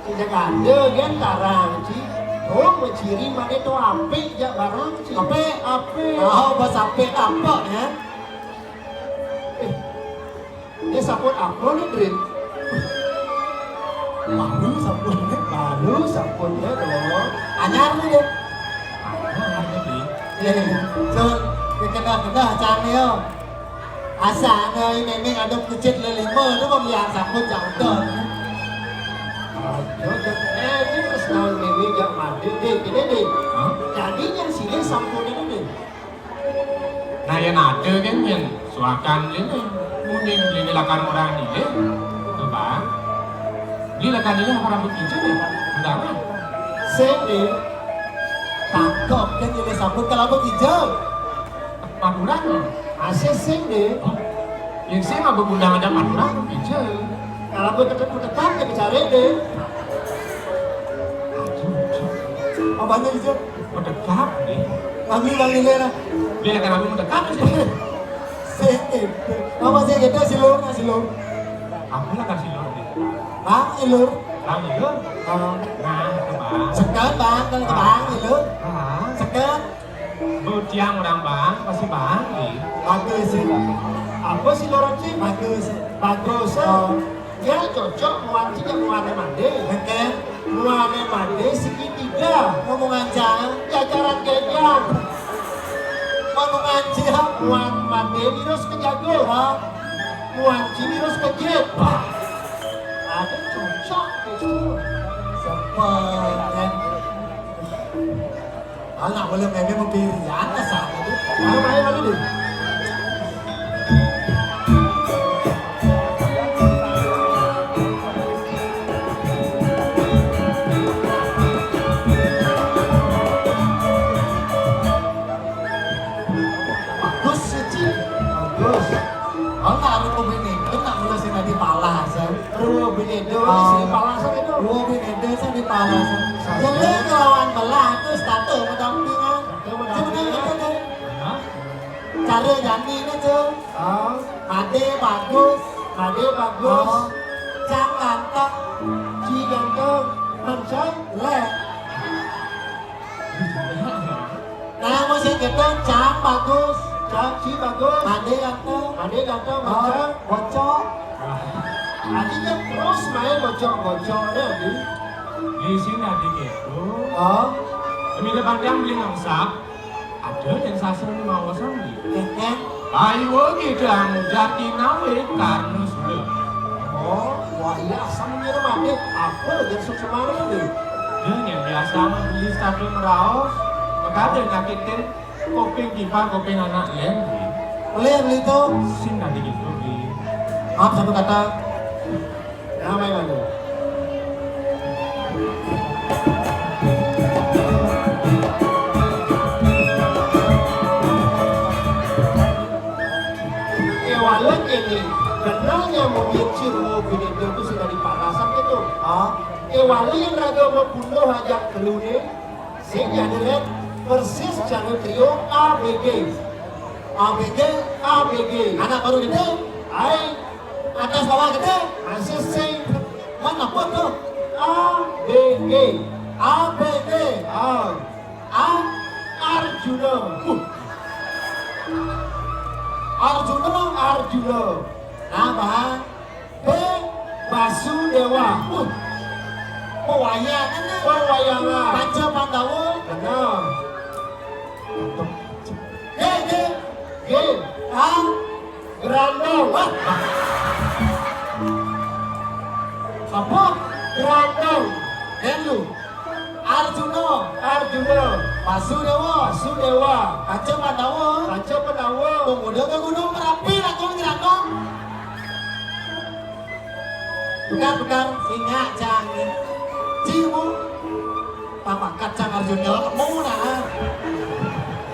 Sejak ada kan tarang, Ci. Oh, menciri mana tu apik jak barang, Ci. Apik? Apik. Oh, bos apik apa ya? Eh, dia saput apa ni, Drin? Baru saput ni, baru saput ni, loh. Anyar ni dia. Anyar ni, Drin. Eh, so, dia kena-kena macam ni, oh. Asa ana i memeng ada kecit lelima tu pemilihan sambut jangka. Aduh, eh, ini terus tahun memeng jak mati, deh, gini, deh. Hah? Jadi yang sini sambut ini, deh. Nah, yang ada kan yang suakan ini, mungkin ini lakan orang ini, tuh, Bang. Ini lakan ini apa rambut hijau, ya? Enggak, Bang. Sing, Dé. Tangkep kan nyilih sabut kalabut ijo. Paduran, no? Masih sing, Dé. Oh. Yang sing apa gundang ada paduran, ijo. Kalabut tetep tetap ya dicari, Dé. Aduh, aduh. Apanya ijo? Tetap, Dé. Kami bang nyilih lah. Dia kan aku mendekat sih. Sing, Dé. Apa sih kita silur, nah, silur? Aku lah kan silur, Dé. Bang silur. Bang silur? Ah. Nah, itu bang. Seken, bang, kalau ke bang silur. Ah. Seken. Bujang orang bang, pasti bang, Dé. Bagus sih. Apa sih lorong sih? Bagus. Bagus. Oh. Ya cocok muan sih, ya muane mande. Oke. Muane mande segitiga. Ngomong aja. Jajaran genjang. Ngomong aja. Muan mande virus kejago. Ha? Muan virus kejit. Wah. Ada cocok itu. Sempet, kan? Anak boleh meme mempirian ke sana tuh. Ayo, ayo, ayo, deh. Bagus, Ci. Bagus. Oh, nggak ada kombinasi, nggak mulai sih nanti palah, saya. Ruo bineda, oh, sing palasan itu. Ruo bineda sing dipalasan. Satu. Jelek kelawan belah itu satu mendampingan. Satu mendampingan. Sebenarnya itu, tuh. Hah? Cara jani ini, tuh. Ah. Made bagus. Made bagus. Ah. Cang ganteng. Ci ganteng. Mansai leh. Nah, musik itu Cang bagus. Cang, Ci bagus. Made ganteng. Made ganteng, oh, Cang. Bocok. Tadi dia terus main bocok-bocok, ya, Di? Di sini ada gitu. Oh. Demi depan tiang beli ngangsap. Ada yang sastra ini mau sama, Di. Eh, eh. Ayo kita mujar kinawe karena sudah. Oh, wah, iya, asam nyiram made. Apa yang sok semare, Di? Dia yang biasa mah beli stadion meraos. Makanya nyakitin kuping kipa, kuping anak lem, Di. Boleh beli itu? Sing tadi gitu, Di. Maaf, satu kata. Ramai mana? Ewalek ini, kenalnya mungkin Cirwo Bineda itu sudah diparasan gitu. Ah. Ewalek yang raga mau bunuh aja kelune. Sing jadi, Len, persis cara trio A B G. A B G, A B G. Anak baru gede. Ai. Atas bawah gede. Masih sing. Mana apa tuh? A B G. A B G. Ah. A, Arjuna. Uh. Arjuna, Arjuna. Nah, Bang. B, Basudewa. Uh. Pewayangan nih. Pewayangan. Panca Pandawa. Benar. G, G. G. A, Grandong. Wah. Apa? Grandong. Kan lu. Arjuna. Arjuna. Basudewa. Basudewa. Panca Pandawa. Panca Pandawa. Pemuda ke Gunung Merapi, langsung Grandong. Bekar-bekar, singa, cang. Cimu. Pamakat, cang Arjuna, kamu nah.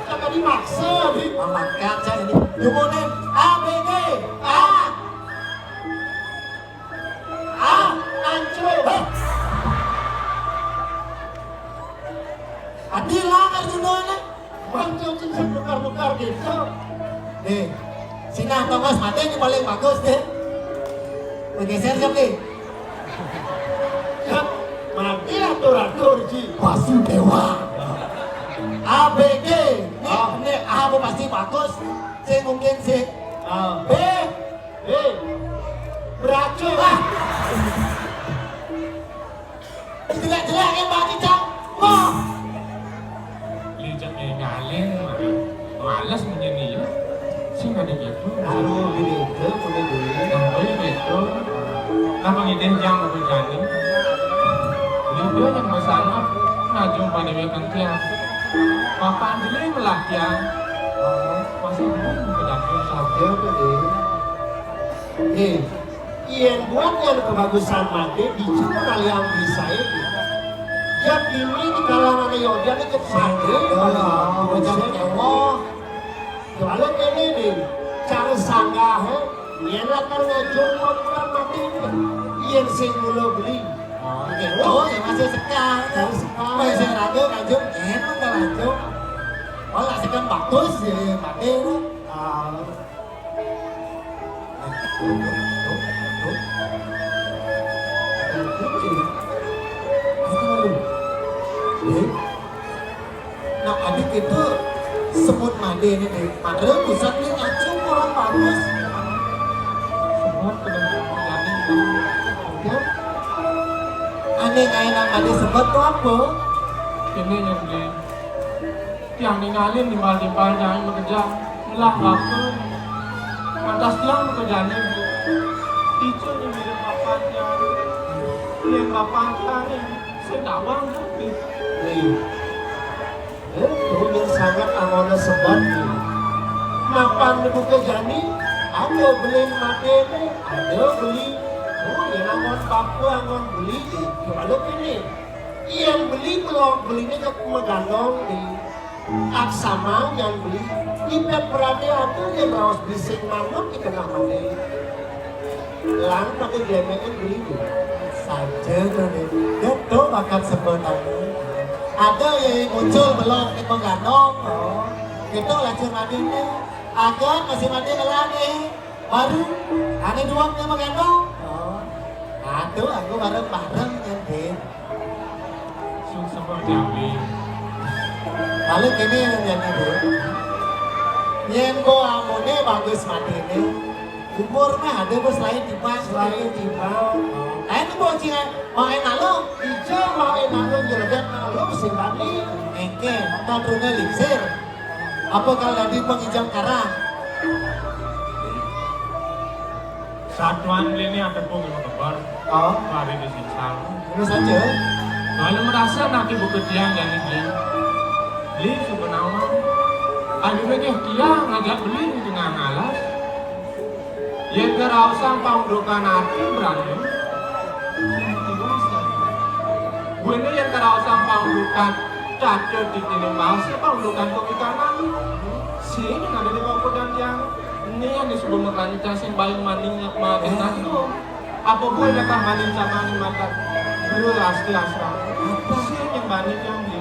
Cang tadi maksa, di. Pamakat, cang ini. Yumunin, A B G, A. A, ancur. Heh. Adil lah Arjuna, nih. Bang Cocing sing nukar-nukar gitu. Nih, sinah Thomas mati yang paling bagus deh. Bergeser siapa nih? Siap. Mati atur-atur, Ji. Basudewa. A B G. Nih, oh, nih, A apa pasti bagus. Sing mungkin sih. Ah. B. B. Beracun. Ah. Jelek-jelek ya, Pak Cicak. Wah. Licak ya, nyalin, males menjadi ya. Sing ada gitu. Aduh, gini itu, punya duit. Yang boleh gitu. Kenapa ngidih jang aku jani? Lido yang bersama, nah, jumpa di wekan tiang. Bapak Anjali melah tiang. Masih belum ke dapur. Oke, oke, deh. Eh, yen buat yang kebagusan mati, bicara yang bisa itu. Yang ini di kalangan yo, dia ni cepat. Jangan kewok. Soalnya ini nih, cara sanggah, eh. Yen lakar ngajur mau tukang mati. Yen sing mula beli. Oh, iya. Oh, ya masih sekar. Masih sekar. Masih ragu, ngajur. Emang gak lanjut. Oh, lah sekar bagus, ya, ya, mati, ya. Ah. Nah, adik itu semut made ini nih. Padahal pusat nih acung orang bagus. Semut kena jadi. Aneh, ngai nang made semut tuh apa? Ini yang beli. Tiang ningalin timbal-timbal tiang bekerja. Ngelah bapa. Lantas tiang bekerjanya, Bu. Ijo yang mirip bapak tiang. Yang bapak tiang nih, sing dawang tapi. Nih. Eh, tuh yang sangat angona sebat nih. Mapan dibuka jani, ada beli mati nih, ada beli. Oh, yang angon bapa, angon beli nih. Coba lo pilih. Yang beli, kalau belinya ke Meganong di Aksama yang beli, ipet berani atau yang raos bising manuk di tengah mandi. Lang pakai glemekan beli tu. Saja tu ni. Dia tu bakat sebenarnya. Ada yang muncul belum di Meganong. Oh. Kita lacur mandi ni. Agak masih mandi ngelah ni. Baru, ane dua punya makan dong. Oh. Aduh, aku bareng-bareng kan, Din. Sung seperti Abi. Lalu gini yang jadi, Din. Yen bo amune bagus mati ini. Umur mah ada bos lain di bang. Selain di bang. Lain bo cina, mau enak lo. Ijo mau enak lo, jelegat lo, sing bani. Engke, tak teruna lingsir. Apa kalau tadi penginjam karang? Satuan ini ada pun yang kebar. Oh. Hari di Sinsal. Terus aja. Kalau merasa nanti buku tiang yang ini, beli sebenarnya. Ada lagi tiang ngajak beli di tengah alas. Yen karaosan pangrukan ati berani. Gue ini yang karaosan pangrukan catur di tini bahasa pangrukan kewikanan. Sini ada di bawah dan yang ini yang disebut makanya sing bayi maning maning itu. Apa gue lekah maning sama makan dulu asti asal. Sing yang maning yang di.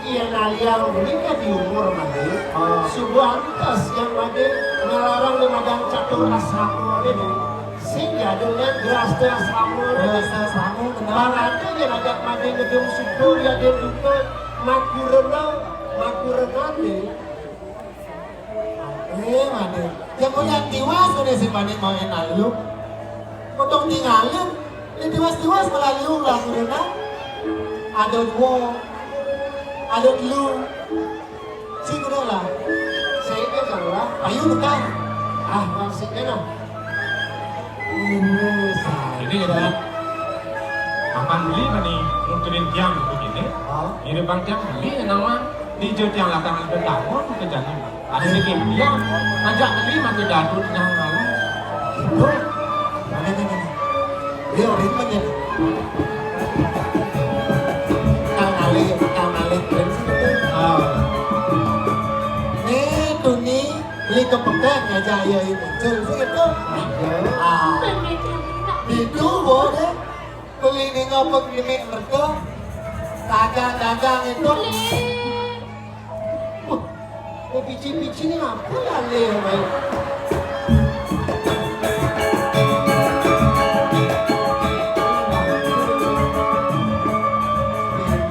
Iya, nah, yang menikah di umur made, oh, subuh antas yang made ngelarang di madang catur asrama ini. Sing ya dengan geras asrama ini. Geras asrama, benar. Barangnya yang agak made ngedung subuh ya dia juga makurena, makurena nih. Eh, mane. Yang punya tiwas udah si mane mau enak lu. Potong tinggalin. Ini tiwas-tiwas melalui lah, udah nah. Ada dua. Ada dulu. Sini udah lah. Saya kan lah. Ayo bukan. Ah, maksudnya nah. Ini ya, Bang. Kapan beli mani nuturin tiang begini? Oh. Ini bang tiang beli nawan di jo tiang latangan ke tahun ke jalan. Ada sedikit tiang ngajak beli maka jatuh tiang malam. Itu. Mana ini? Dia orang mana? Kang Ali, Kang Ali Prince itu. Oh. Ini tuh nih beli ke pekan aja ya itu. Muncul itu. Ah. Itu boleh. Beli ning apa klinik mergo dagang-dagang itu. Wah, oh, pici-pici ini apa ya, Le?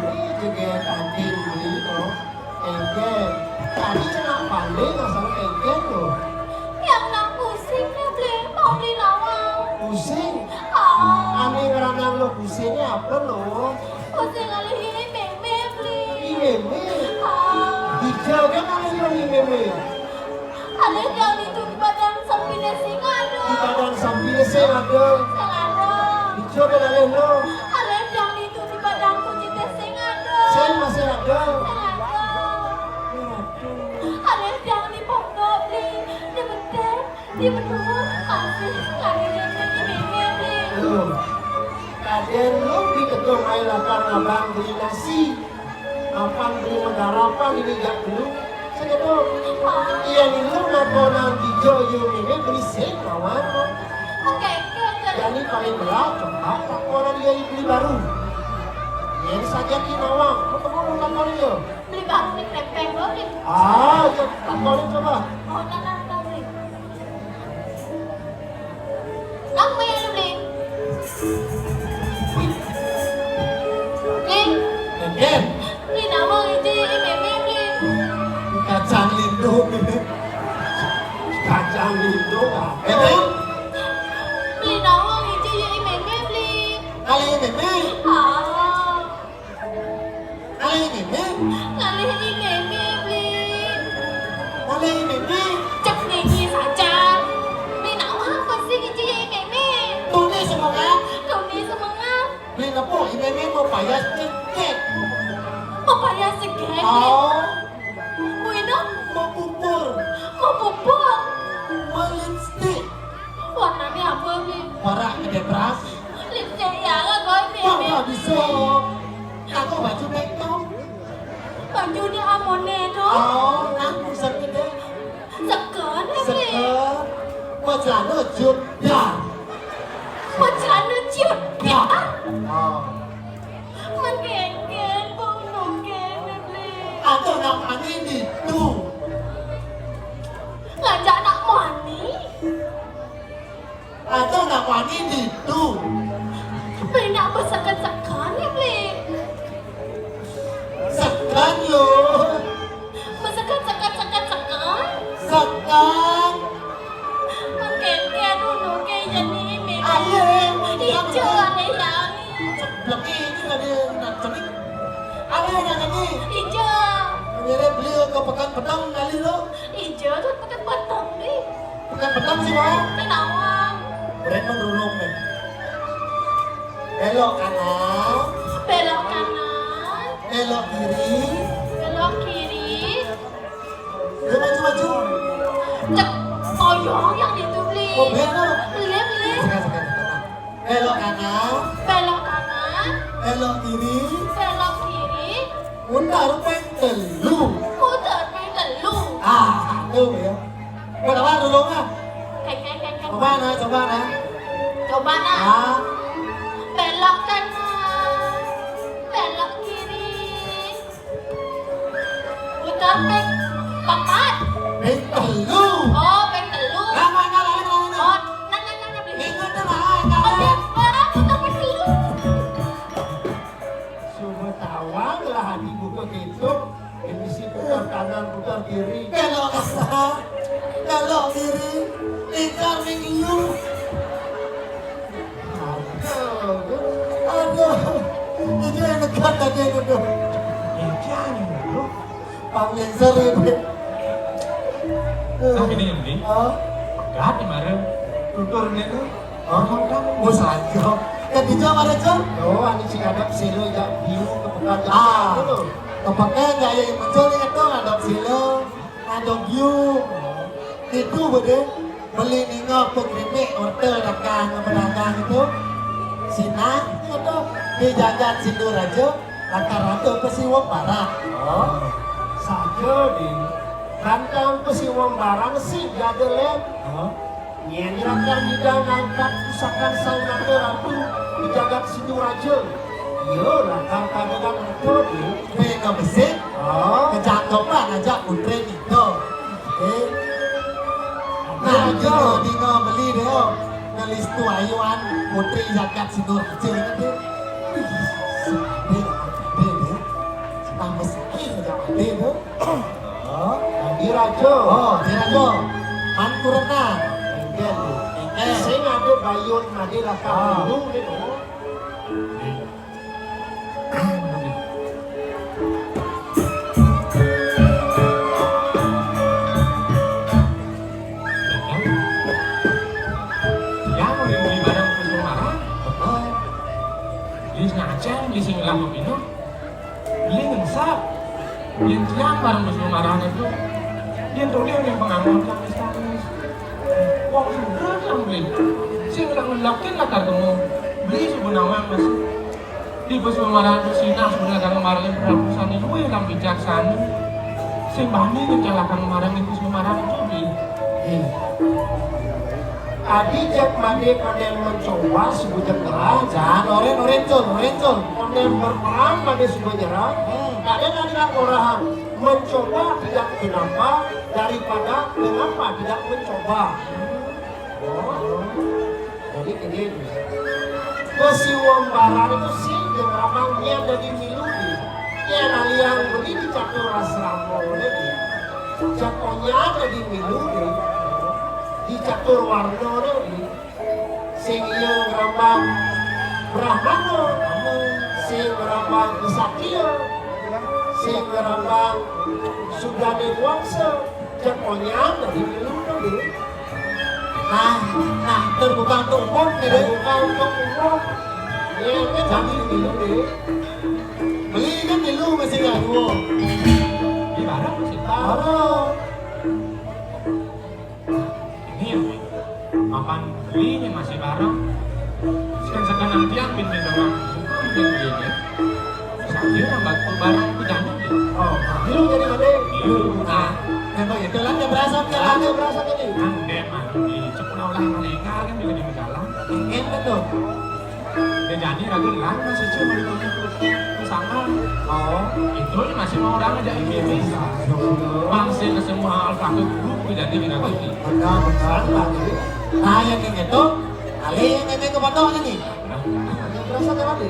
Ini juga tadi beli, oh. Engken. Tadi cenah paling asal engken loh. Yang nak pusing ya, Ble, mau beli lawang. Pusing? Ah. Ane ngranang lo pusingnya apa lo? Pusing alih ini meme, Ble. Ini meme? Ah. Dijagakan alih ini meme. Alih yang itu di badan sampingnya sing ada. Di badan sampingnya sing ada. Sing ada. Dicoba alih lo. Alih yang itu di badan kucingnya sing ada. Sing masih ada. Sing ada. Aduh. Ada yang di pondok, Bli. Di betek, di beduk, masih nggak ada yang jadi meme, Bli. Loh. Yén lu beli teka mai lakar ngabang beli nasi, apan beli magarapan dini jak telu. Sakéto, yén lu ngakonan dija ia mémé beli sing nawang. Oké, oké, oké. Jani paling belah coba takonan ia beli baru. Yén saja ki nawang, ketemu lu takonan ia. Beli baru nih krepeng lo nih. Ah, ya, takonan coba. Oh, takonan beli. Apa yang lu beli? Beli. Enten. Beli nawang ija ia mémé beli. Kacang lindung ini. Kacang lindung. Enten. Beli nawang ija ia mémé beli. Kali mémé. Ah. Kali mémé. Kali mémé beli. Kali mémé. Cek nyanyi saja. Beli nawang apa sih ija ia mémé? Tuni semangat. Tuni semangat. Beli nepuk ia mémé mau payas cekek. Mau payas cekek. Oh. Mau inap? Mau pupur. Mau pupur. Mau lipstik. Warnanya apa beli? Warna kedepras. Lipstik ya lah kau ini. Wah, nggak bisa. Aku baju beton. Baju ni amone tu. Oh, aku sakit deh. Sekan ya beli. Sekan. Mau celana jut. Ya. Mau celana jut. Ya. Oh. Mengkengken, bau nongken ya beli. Atau nak mandi di tu. Ngajak nak mandi. Ada nak wani ditu. Beli nak besekan-sekan ya beli. Sekan lo. Besekan-sekan sekan-sekan. Sekan. Makin ke dulu ke jadi ini. Ayo. Ijo ada yang. Ceplok ini tadi nak celik. Ayo nak ini. Ijo. Beli ke pekan petang kali lo. Ijo tu pekan petang ni. Bukan petang sih, Bang. Kenawan. Brand menurun nih. Belok kanan. Belok kanan. Belok kiri. Belok kiri. Dia maju-maju. Cek. Koyong yang itu beli. Oh, belok. Beli, beli. Sekarang, sekarang, sekarang. Belok kanan. Belok kanan. Belok kiri. Belok kiri. Putar ping telu. Putar ping telu. Ah, itu ya. Coba dulu nah. Kek, kek, kek, kek. Coba nah, coba nah. Coba nah. Ah. Belok kanan. Belok kiri. Putar ping papat. Ping telu. Oh, ping telu. Lama, lama, lama, lama. Oh, nah, nah, nah, nah, beli. Ingat, nah, nah. Oke, orang putar ping telu. Coba tawang lah, hati buka gitu. Ini si putar kanan, putar kiri. Belok kanan, belok kiri, incar minggu. Aduh, aduh, ini yang dekat tadi itu tuh. Ini yang dulu. Pang Lengser itu. Nah, ini yang di. Oh. Pegat kemarin. Tutur ini tuh. Oh, kamu. Bos aja. Kan dijawab ada, Cok. Oh, anu sing ngadep silo jak biu ke pekan. Ah. Itu. Ke pekan ya, ya, muncul nih, tuh, ngadep silo. Ngadep biu. Itu, Bode. Beli ninga pekeripik, wortel, dagang, pedagang itu. Sinah, itu. Di jagat Sidoraja. Rata-rata pasti wong barat. Oh. Saja, Din. Rantang pasti wong barat sih, gak ada lem. Oh. Nyén rantang ida ngangkat pusakan Sang Nata Ratu di jagat Sidoraja. Iya, rantang kagungan ratu, Din. Beda besik. Oh. Kejangkepan aja putri itu. Eh. Nah, Raja. Dino, dino beli deh, oh. Ngelistu ayuan putri jagat Sidoraja ini, Din. Wih, sedih, sedih, Din. Tambah sedih aja, Din, tuh. Oh, Diraja. Oh, Diraja. Man kurenan. Engken. Engken. Sing ada bayun, ada lakar. Ah. Dulu ni, oh. Yang udah beli barang terus marah. Betul. Beli ngaceng, beli sing ngelah minum. Beli ngengsap. Beli tiang barang terus marah itu. Beli tuh dia yang pengangon tangis-tangis. Wong sudah yang beli. Sing ngelah ngelokin latar temu. Beli sebenarnya masih di pesumaran sinah sudah kang marang Prabu sané luwih kang bijaksana. Sing bani ngencalakan marang iku semarang judi. Adi jak madé kondén mencoba suku jengkerang. Jan, oren, oren, cul, oren, cul. Kondén berperang madé suku nyerang. Kadén ada orang mencoba tidak kenapa daripada kenapa tidak mencoba. Oh. Jadi gini, besi wambaran itu sih yang ramang dia jadi milu nih. Ya, naliang beli di catur asrama ini. Jakonya jadi milu nih. Di catur warna nih. Sing iya ngerambang Brahmana, sing ngerambang Kesatria, sing ngerambang Sugane Wangsa. Jakonya jadi milu nih. Nah, nah, terbuka untuk umum gitu. Terbuka untuk umum. Ya, ini jadi milu nih. Beli kan milu masih nggak dua. Di mana masih? Baru. Ini ya, mapan beli ini masih bareng. Sekarang sekarang nanti ambil dengan hukum dan beli ini. Saya nambah barang itu jangan. Oh, milu jadi mati. Milu. Nah, yang kau itu lah, dia berasa, dia lah, dia berasa tadi. Kan dia mandi, sepuluh orang meninggal kan juga di dalam. Ingin betul. Dia jadi lagi lah, masih cuma itu. Sama. Oh, itu masih mau orang aja ini bisa. Bangsa semua alfabet guru jadi kita lagi. Benar, benar, Pak. Nah, yang ini tuh, kali yang ini ke pondok ini. Nah, yang berasa kan ada.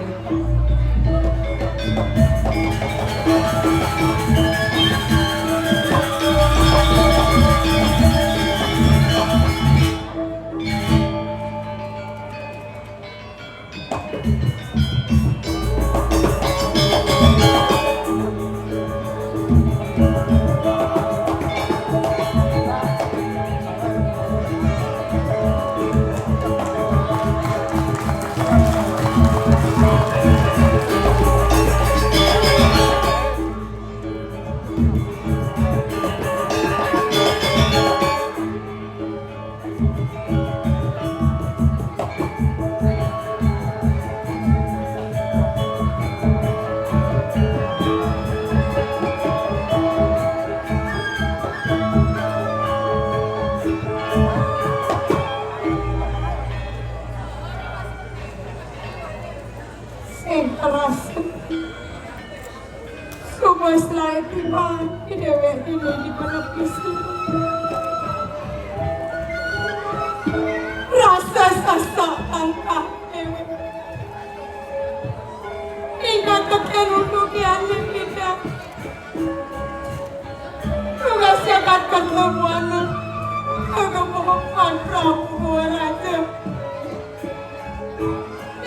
Sing terasa. Suba selaé tiba, dhéwék dini dipenepisi. Rasa sasak angkat dhéwék. Ingat tekén untuk kiané kita. Tugas jagat ketemuan. Kegemukan Prabu Raja.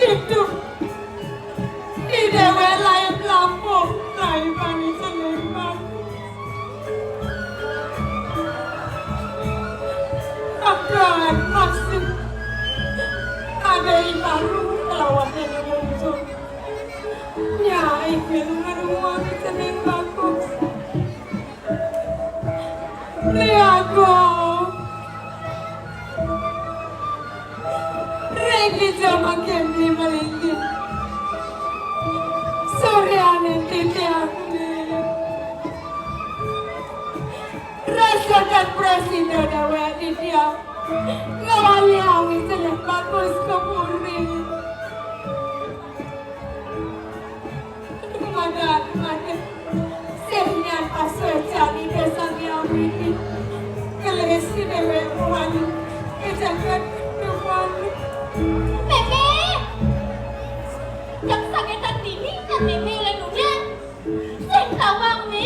Itu. Di dhéwék lain lampung, lain manis seniman. Abdul masih ada baru lawan yang muncul. Nyai milu ngeruang seni bagus. Liago. Regi jaman kene malinggih. Suryaning titiang kuning. Rasakan prasida dawek titiang. Ngawali awi selek bagus kepuri. Dumadak, dumadak. Sehingga pasrah jani desa diawiti. Kelih si dewek muani. Kejagat dumadak. Mémé! Jam sagetan dini, kan Mémé oleh nunyan. Sing tawang, Mé.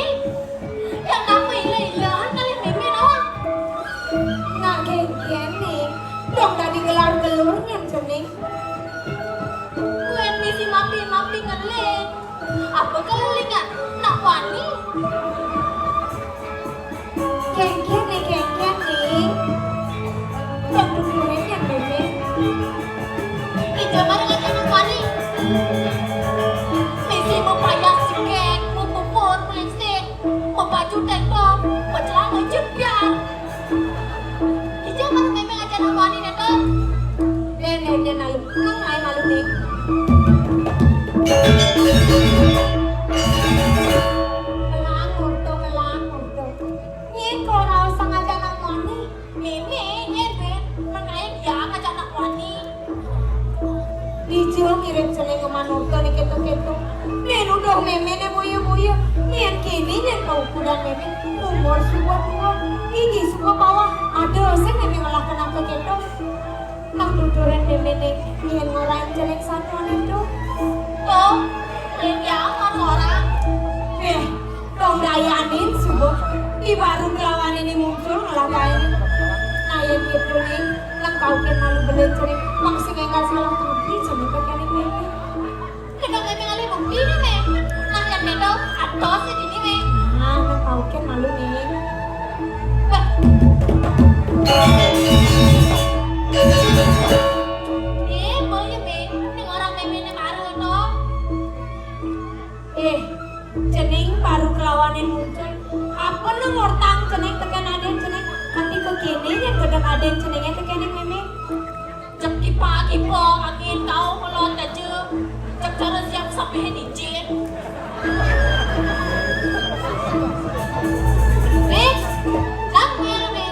Yang nama ilah-ilahan kalih Mémé nawang. Nak gén-gén, Ning. Dong tadi gelar-gelur nyen cening. Kuwi misi mapi-mapi ngeling. Apa kelelingak nak wani? Gén-gén, Ning, gén-gén, Ning. Dong dudurin nyen, Mémé. Ija mari ngajak nak wani. Misi mupayas jegég, mupupur, mulingsik, mupaju tékto, mucelana jempiar. Ija mari Mémé ngajak nak wani, Néto. Dén, dén, dén, ayo. Nang ae malu, Ning. Ngelang murda, ngelang murda. Nyén kok ora usah ngajak anak muani? Mémé, nyén, Bén? Mengaé ya ngajak anak muani. Dija ngirim cening ngeman murda né kéto-kéto. Mén uduh méméné boya-boya. Nyén kéné nyén kaukuran mémé. Umur suba tua, gigi suba pawah. Ada sing mémé ngelah kenaka kéto. Nang tuturan méméné nyén ngorahang cening satuané to. Tuh, Linda ngorahang. Béh, dong dayanin suba. Di baru kelawané né muncul ngelah baé. Nah, yén kéto né, nang kaukin malu belén cening, pang sing énggal salah tadi cening kéné mémé. Kedang mémé ngalih bukti né, Mé. Nah, yén kéto, atos dini, Mé. Nah, nang kaukin malu né. Bah. Eh, mau ya, Mé. Ning orang méméné baru to. Eh, cening baru kelawané muncul. Apa né ngortang cening tekén adén cening? Kanti kékéné yén kedang adén ceningé tekéning mémé. Cek kipa-kipa angin kau melon aja. Cek cara siap sampai licin. Nih, cak mil nih.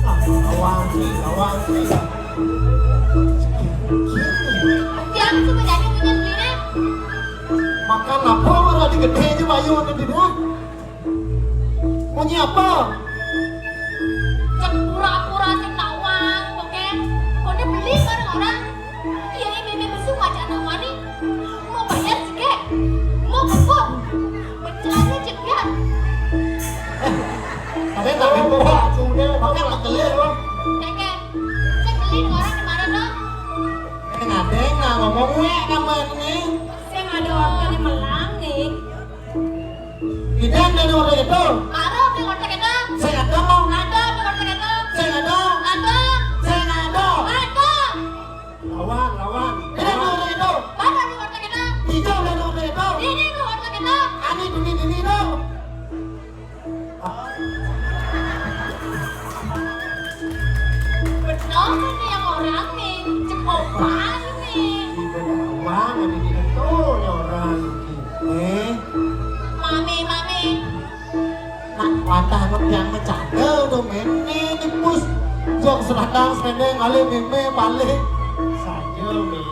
Awang, awang. Tiang suka jadi punya belinya. Makan apa orang di gedenya bayu ada di dah? Munyi apa? Cek pura-pura cek nawang, oke? Kone beli bareng orang. Iya, ini bebe besuk aja nawani. Mau bayar juga. Mau bubur. Bercelana juga. Tapi tak bubur, sudah, makan tak kelir loh. Oke. Cek beli orang kemarin loh. Eh, ngadeng lah, ngomong gue sama ini. Sing ada orangnya melang nih. Idan dari warga itu. Marah di warga itu. Saya ada. Ada di warga itu. Saya ada. Ada. Saya ada. Ada. Lawan, lawan. Idan dari warga itu. Marah di warga itu. Hijau dari warga itu. Ini di warga itu. Ani duni duni itu. Benar nih yang orang nih, cekopan nih. Ibu uang ada di itu nih orang. Eh. Mami, mami. Nak patah kok yang bercanda tuh mémé dipus. Jok selatang sendeng kali mémé balik. Saja, Mé.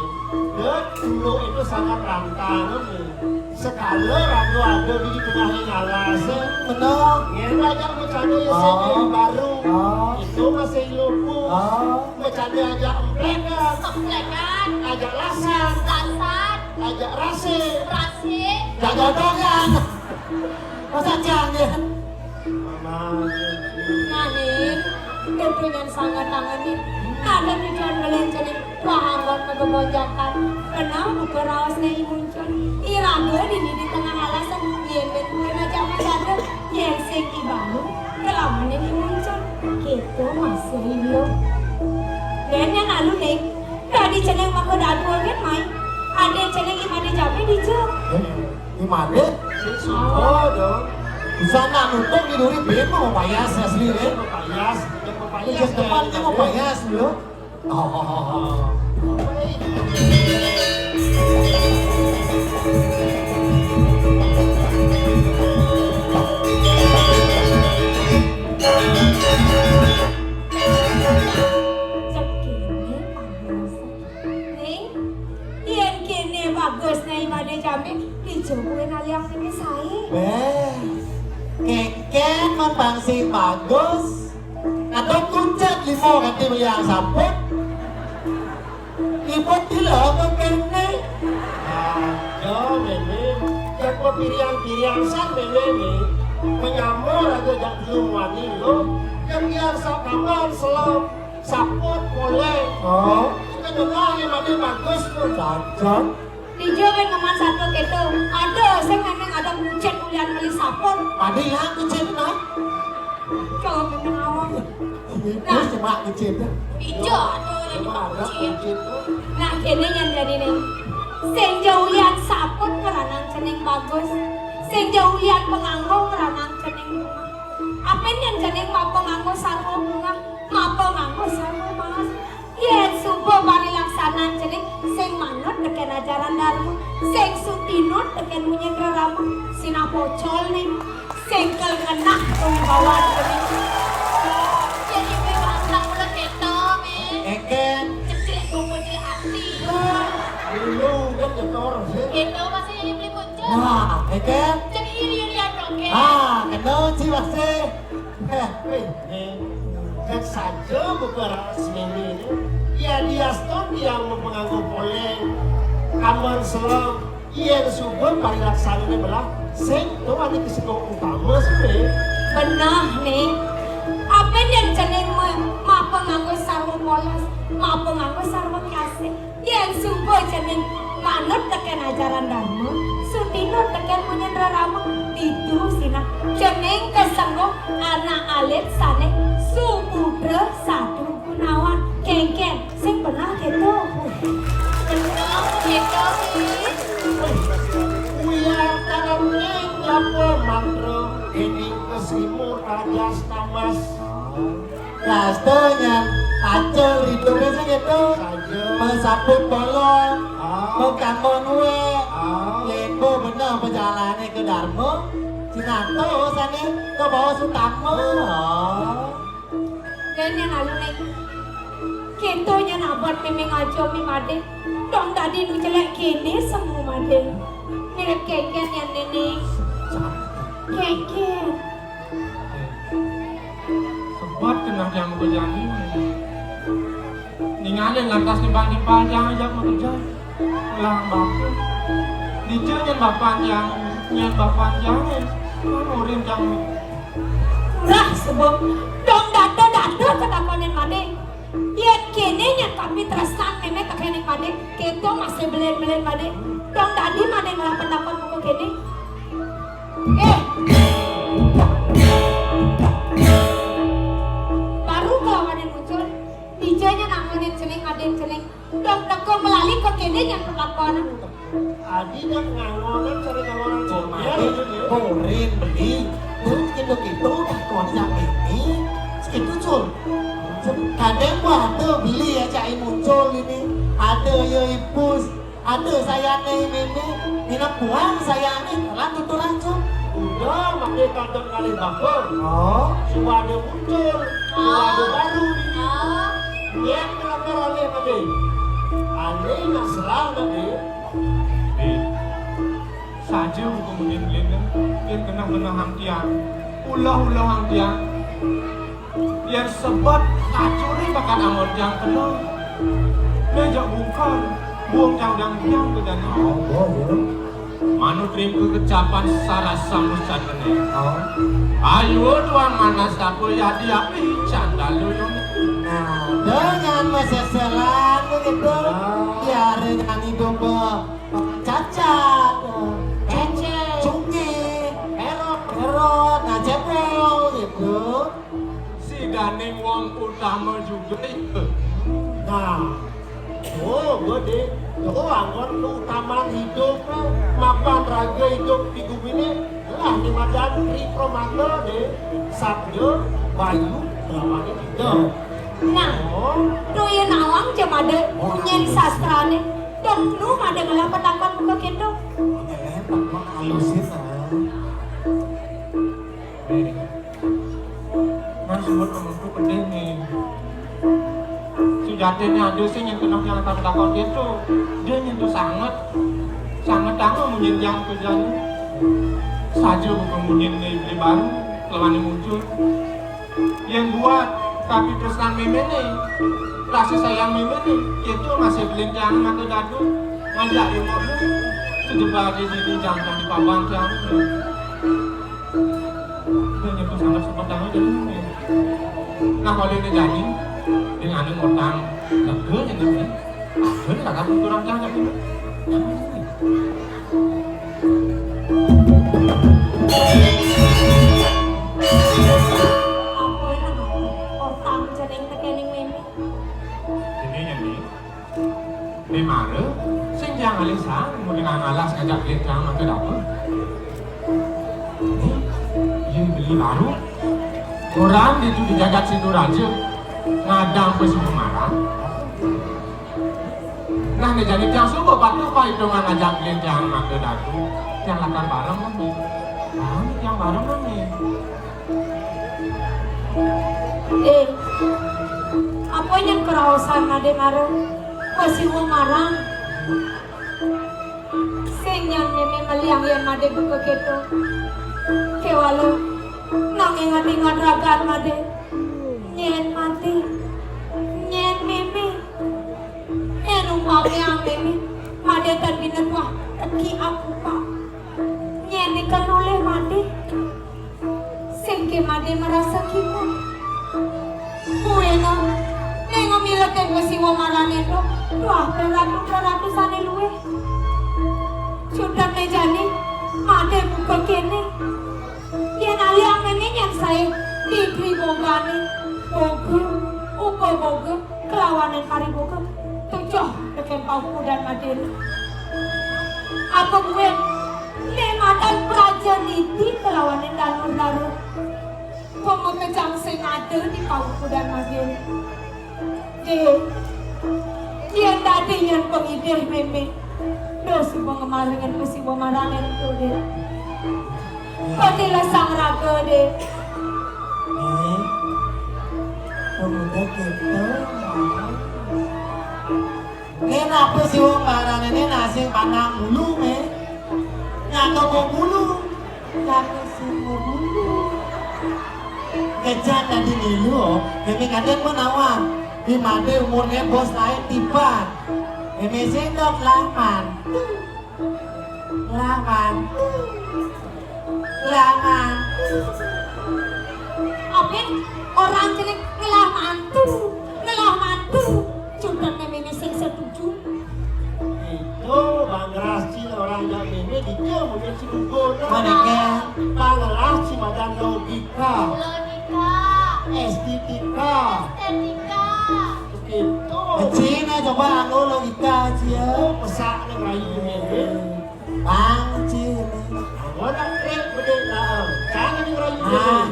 Dan dulu itu sangat lantang, Mé. Segala raga ada di tengah alas. Bener. Ngéné ajak bercanda ya sing baru. Oh. Itu masih lupu. Oh. Bercanda ajak emplekan. Emplekan. Ajak lasan. Lasan. Ajak rasi. Rasi. Jaga dongan. Masa jangan. Nah, ning, tutungan sanget tangan nih. Ada tujuan melenceng. Wah, anggon kegemonjakan. Kenal buka raos nih muncul. Iraga dini di tengah alasan. Yén kena jaman jatuh. Yén sing ibalu. Kelaman ini muncul. Kita masih hidup. Dan yang lalu nih. Tadi ceneng maka dadu kan main. Ada ceneng iman di jabe di jok. Gimana? Oh, dong. Di sana nonton di duri bemo payas asli, eh. Payas, payas. Yang depan dia mau payas dulu. Oh. Cek ini payas. Ning, yén kéné bagusné ibadah jamé, dicoba ngalih yang kéné saé. Béh, kékén men bangsi bagus. Kadang kuncet lima ganti beli yang sampun. Ibu gila ke kéné. Ah, ya, mémé. Yang piriang-piriang san mémé né. Menyamur aja jak belum wani lo. Yang biasa kapan selop. Saput polé. Oh. Kita dengar yang ada bagus tuh. Cocok. Dija kan ngeman satu gitu. Ada sing memang ada kucit kulian beli saput. Padi lah kucit nah. Coba memang awak. Ini cuma kucit. Dija ada yang kucit. Nah, kene yang jadi nih. Sing jauhian saput ngeranang cening bagus. Sing jauhian penganggo ngeranang cening bunga. Apa yang cening mau penganggo sarwa bunga? Apa nganggo sarwa emas? Yén suba parilang Sanan cening sing manut tekén ajaran dharma, sing sutinut tekén munyin rerama, sinah pocol ning sing kal ngenah kewibawaan cening. Jadi bewasa mula keto, Mi. Éngkén. Cedek kumpul cedek ati. Dulu kan nyetor sih. Keto masih beli muncul. Nah, éngkén. Jadi iri-irian dong, Ken. Ah, kena sih masih. Éh, éh, éh. Cek saja beberapa seminggu ini. Ya, diaston yang mempengaruhi poleng, kamar selam, yang subur parilaksanané belah, sing tuan iki sing utama sih. Benah, Ning. Apa yang cening me-, mapa nganggo sarwa polos, mapa nganggo sarwa kasih? Yén suba cening manut tekén ajaran dharma, sutinut tekén munyin rerama, ditu sinah cening kasengguh anak alit sané suputra sadu gunawan. Kénkén, sing benah kéto. Benah kéto, Ning. Wiartané ing japa mantra dening Kesrimur Rajas Tamas. Kasta nyén pacul idupé sing kéto. Saja. Mesaput bolong, ah, mekambon uwé. Ah. Yén bo beneh pejalané ka dharma, sinato sané kabaos utama. Ah. Dén nyén aluné. Kéto nyén abot mémé ngaja mi Madé. Dong dadi nu jelék kéné semu Madé. Mirip kénkén nyén néné. Kénkén. Sebab kenah tiang maka jani. Ningalin lantas timpal-timpal tiang ajak makerja. Lah bapa. Dija nyén bapan tiang, nyén bapan tiang. Ngurin tiang. Murah sebab dong dada-dada katakonin Madé. Yén kéné nyén kapitresnan mémé tekéning Madé, kéto masih belin-belin Madé. Dong dadi Madé ngelah pendapat buka kéné. Éh. Baru kelawanin muncul, dija nyén nangonin cening, adin cening. Dong teka melali ka kéné nyén pelakon. Adi nak ngangonan cara ngangonan. Cuma ya, ini, ya. Korin beli. Terus kita-kita udah konyol ini. Segitu, Cul. Kadang gua ada beli ya, cak muncul ini. Ada ya ipus. Ada sayané mémé, minat buang sayané, lan tuturan, Cuk. Udah, maké kadang kali bakul. Oh. Suba ada muncul, suba ada baru ini. Oh. Niat melakar alih, Madé. Alih nak selah, Madé. Di, saja buku mungkin belinya, dia kenah-kenah hang tiang. Ulah-ulah hang tiang. Yén sebet kacuri bakat angon tiang kena. Méja bungkal, buung tiang dang diam ka jani. Oh, oh, ya. Manut ring kekecapan sarasam sacatné. Oh. Ayu tuang manas apa yadi api canda luyung. Nah, dengan meseselan begitu, ah, ya, dengan hidup, eh, cacat, eh, cengceh, cungkih, perot, perot, nah, cebol gitu. Sidaning wong utama juga itu. Nah, oh, gua deh, oh, anggon keutamaan hidup, mapan raga hidup di guminé, lah, ni madan Tri Pramata deh, sabda, bayu, lawané hidup. Nah, oh, to ya nawang ja Madé, oh, munyin sastrané, dong lu Madé ngelah pendapat buka kéto. Ngelah pendapat alusin, ah. Nah, sebut pembentuk pedih nih. Sujatiné ada sing nyén kenang yang takon-takon gitu. Dia nyentuh sanget. Sanget tangan munyin yang kerjanya. Saja bukan munyin nih beli baru, lawannya muncul. Yang buat, tapi tresnan mémé nih. Rasa sayang mémé nih, itu masih belintang mata dadu. Ngajak ilmu lu. Sejebak di sini jangan di paban jangan. Dia nyentuh sangat sempat tangan jadi ini. Nah, kalau ini jadi, dengan anu ngutang, lega nyentuh ini. Lega kagak kurang cangkep ini. Apa yang otang jeneng tekening mémé? Ini yang ini. Memara, sing tiang alih sang, mudeng ngalas ngajak duit tiang mangke dapur. Yén beli baru, orang ditu di jagat Siduraja, ngadang pesu marang. Nah, né jani tiang suba patuh paitungan ngajak tiang maké datu. Tiang lakar bareng, Mé. Nah, tiang bareng, Mé. Eh, apa nyén karaosan Madé mara? Pasiwa marang. Sing nyén Mémé meliang yén Madé buka kéto. Kéwala, nanging ati ngadragan Madé. Nyén Madé. Nyén Mémé. Eh, rumpamiang Mémé. Madé tan bina tuah teki aku, Pak. Nyén ikan nolih Madé. Sing ké Madé marasa kimun. Kuwi no, né ngamiletin pasiwa marané to, tuah praratu-praratu sané luih. Cutet né jani, Madé buka kéné. Yén aliang Mémé nyén saé, titri bogané, boga, upaboga, kelawanan pariboga, tujuh tekén paukudan Madé. Apa buin, né madan praja niti kelawanan danur-danur. Pamakejang sing ada di paukudan Madé. Dé, yén dadi nyén pangidih Mémé, dos suba ngamarengin pasiwa marané to, Dé. Pati lesang raga, Dé. Éh, pemuda kéto. Né napa siwa marané né nasing pandang bulu, Mé? Nyata kok bulu. Nyata sing bulu. Kejan dadi ngilu, Mémé kadén menawa. Di Madé umurné bos lain tiban. Mémé sendok laman. Laman. Laman. Apin, orang jenis ngelah mantu, ngelah mantu. Cutet Mémé sing setuju. Itu Bang Rasi orang jak Mémé di dia mungkin si Dugo. Mana ke? Bang Rasi madan logika. Logika. Estetika. Estetika. Begitu. Cina coba anu logika cia. Oh, pesak nih rayu Mémé. Bang Cil. Awak nak trek bedek lah. Jangan dirayu. Ah.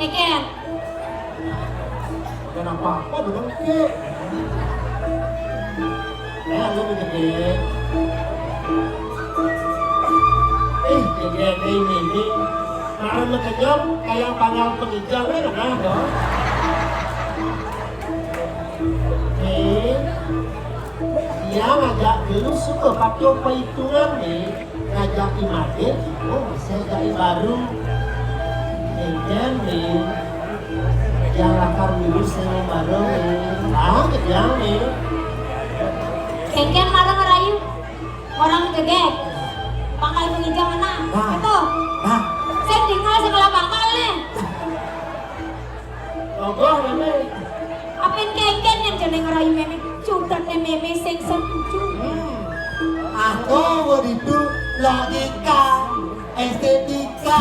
Eken. Bukan apa-apa, bukan ke. Nah, lu gede. Eh, gede ini, ini. Karena kenyam, kayak panggal pengijar, ya, nah, dong. Eh. Dia ngajak gelu suka pakai paitungan nih, ngajak imadin, oh, saya ngajak baru. Enten nih, yang lakar lulus saya baru nih. Ah, kenyang nih. Kengken malah ngerayu orang gegek. Pangkal penginjam mana? Nah. Itu. Nah. Saya tinggal sekolah pangkal nih. Logoh, Mémé. Apin kengken yang jeneng rayu Mémé, cutetné Mémé sing setuju. Hmm. Aku mau itu logika, estetika,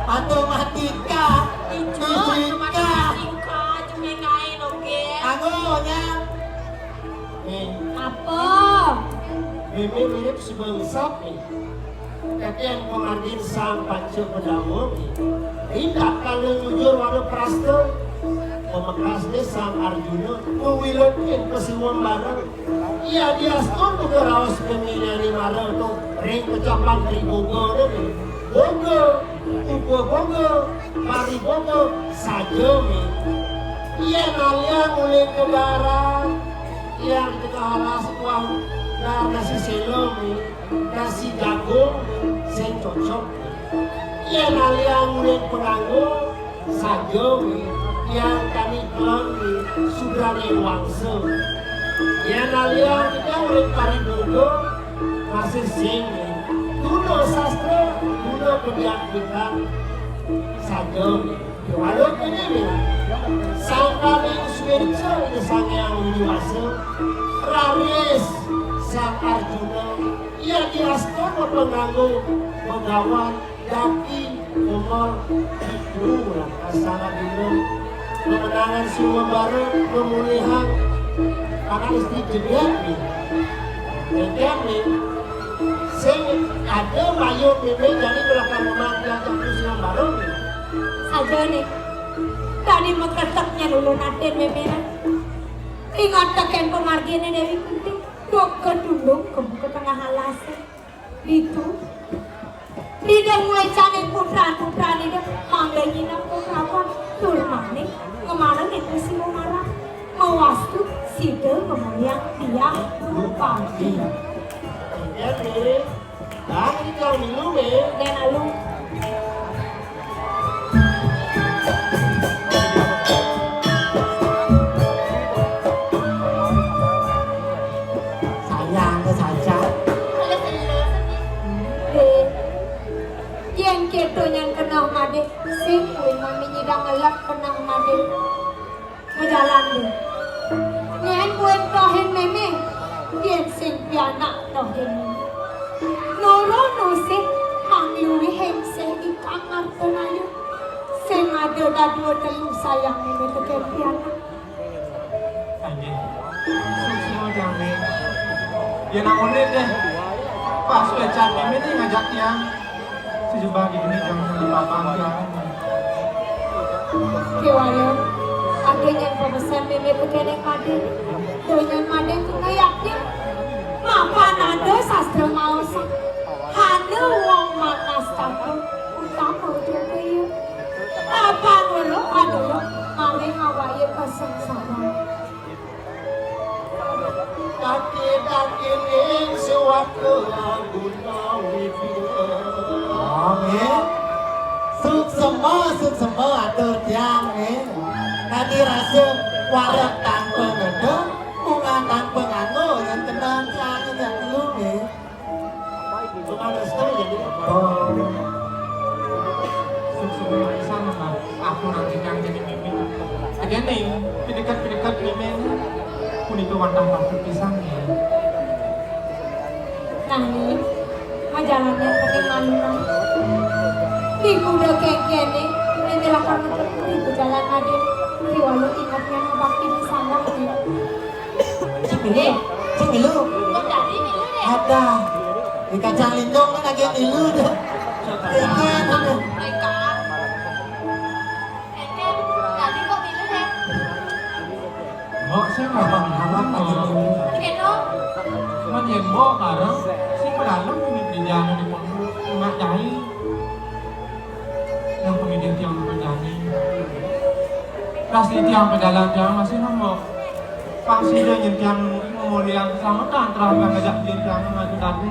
matematika, fisika. Matematika, cuma kain, oke. Aku nya. Nih. Apa? Mémé mirip si bangsat nih. Kakén pamardin Sang Panca Pandawa, indak kala nyujur wara prasta, pamekasné Sang Arjuna, mawiletin pasiwembara. Yadiastun buka raos pangidihné mara to ring kecapan triboga, boga, upaboga, pariboga, saja, Mé. Yén aliang uli ka darat, yén ka alas kuah, nasi séla, Mé. Nasi jagung sing cocok. Yén aliang ulin panganggo, saja, Mé. Tiang kani pelon, Mé, sudrané wangsa. Yén aliang kita ulin pariboga, masih sing, Mé. Tuna sastra, tuna padiapitan, saja, Mé. Walaupun ini, Mé. Sangkaning suwirca Ida Sang Hyang Widhi Wasa, raris Sang Arjuna, yadiastun panganggo, Bégawan, Daki, Umar, Biknu, lan Asana Bima, pemenangan Siwabara, pemulihang, anak istri jedek, Mé. Jedek, Mé. Sing ada mayuh Mémé jani belakang rumah dia jatuh Siwabara, Mé. Saja, Ning. Tadi makretek nyén ulun atin Mémé, nah. Inget tekén pamarginé Déwi Kunti, duk ketundung ka tengah alasé. Ditu, Ida ngwécanin putran-putrané Ida mangda nyinepa kraton tur mangda ngamarengin Pasiwa Maran. Mawastu sida ngamulihang Diah Drupadi. Dén, Dé. Dén Alu. Sayang saja. Dé, yén kéto nyan keneh Madé, sing kuwi mami nyidang ngelek keneh Madé. Majalan, Dé. Yén buin tohin mémé, yén sing pianak tohin mémé. Nuru nusih mangluwih hengsih ikang artanayu. Sing ada dadua telu sayang mémé tekén pianak. Inggih. Suksma jang, Mé. Yén amoné Dé, pas wécan mémé né ngajak tiang. Sejebak di dunia jangan sampai papang tiang. Kéwala, ada nyan pamesen mémé tekén Madé. Donya Madé tuh ngayaknya. Mapan ada sastra maos. Hana wong manas takut, utama ujung kaya. Apa ngelo adalah maring awake kasengsara. Kaki-kaki ning suaka guna widya. Amin. Suksema, suksema atur tiang, nggih. Kadi rasa wareg tanpa ngedeng, bunga tanpa nganggo, yen kenang tiang yen telu, nggih. Bukan restu jadi. Oh. Suksma pisan, Mas. Aku nanti kang jadi mimpi. Tegene, pidekat-pidekat mimpi. Punika wantah patut pisan, ya. Nanging, majalannya penting malu, Mas. Di kuda kengkene, ini lakon metu di jalan Madé. Di walu ingatnya bakti di sana, ya. Sing milu, sing milu. Ada. Di kacang lindung kan lagi milu tuh. Iya, tuh. Mbok sing abang-abang lagi milu. Man yen mbok bareng, sing pedalem ini di jalan di pondok, mak cai. Yang pengidik yang berjani. Pasti tiang pejalan tiang masih nembok. Pang sida nyen tiang memulihang keselamatan, terang ngajak nyen tiang maju tadi.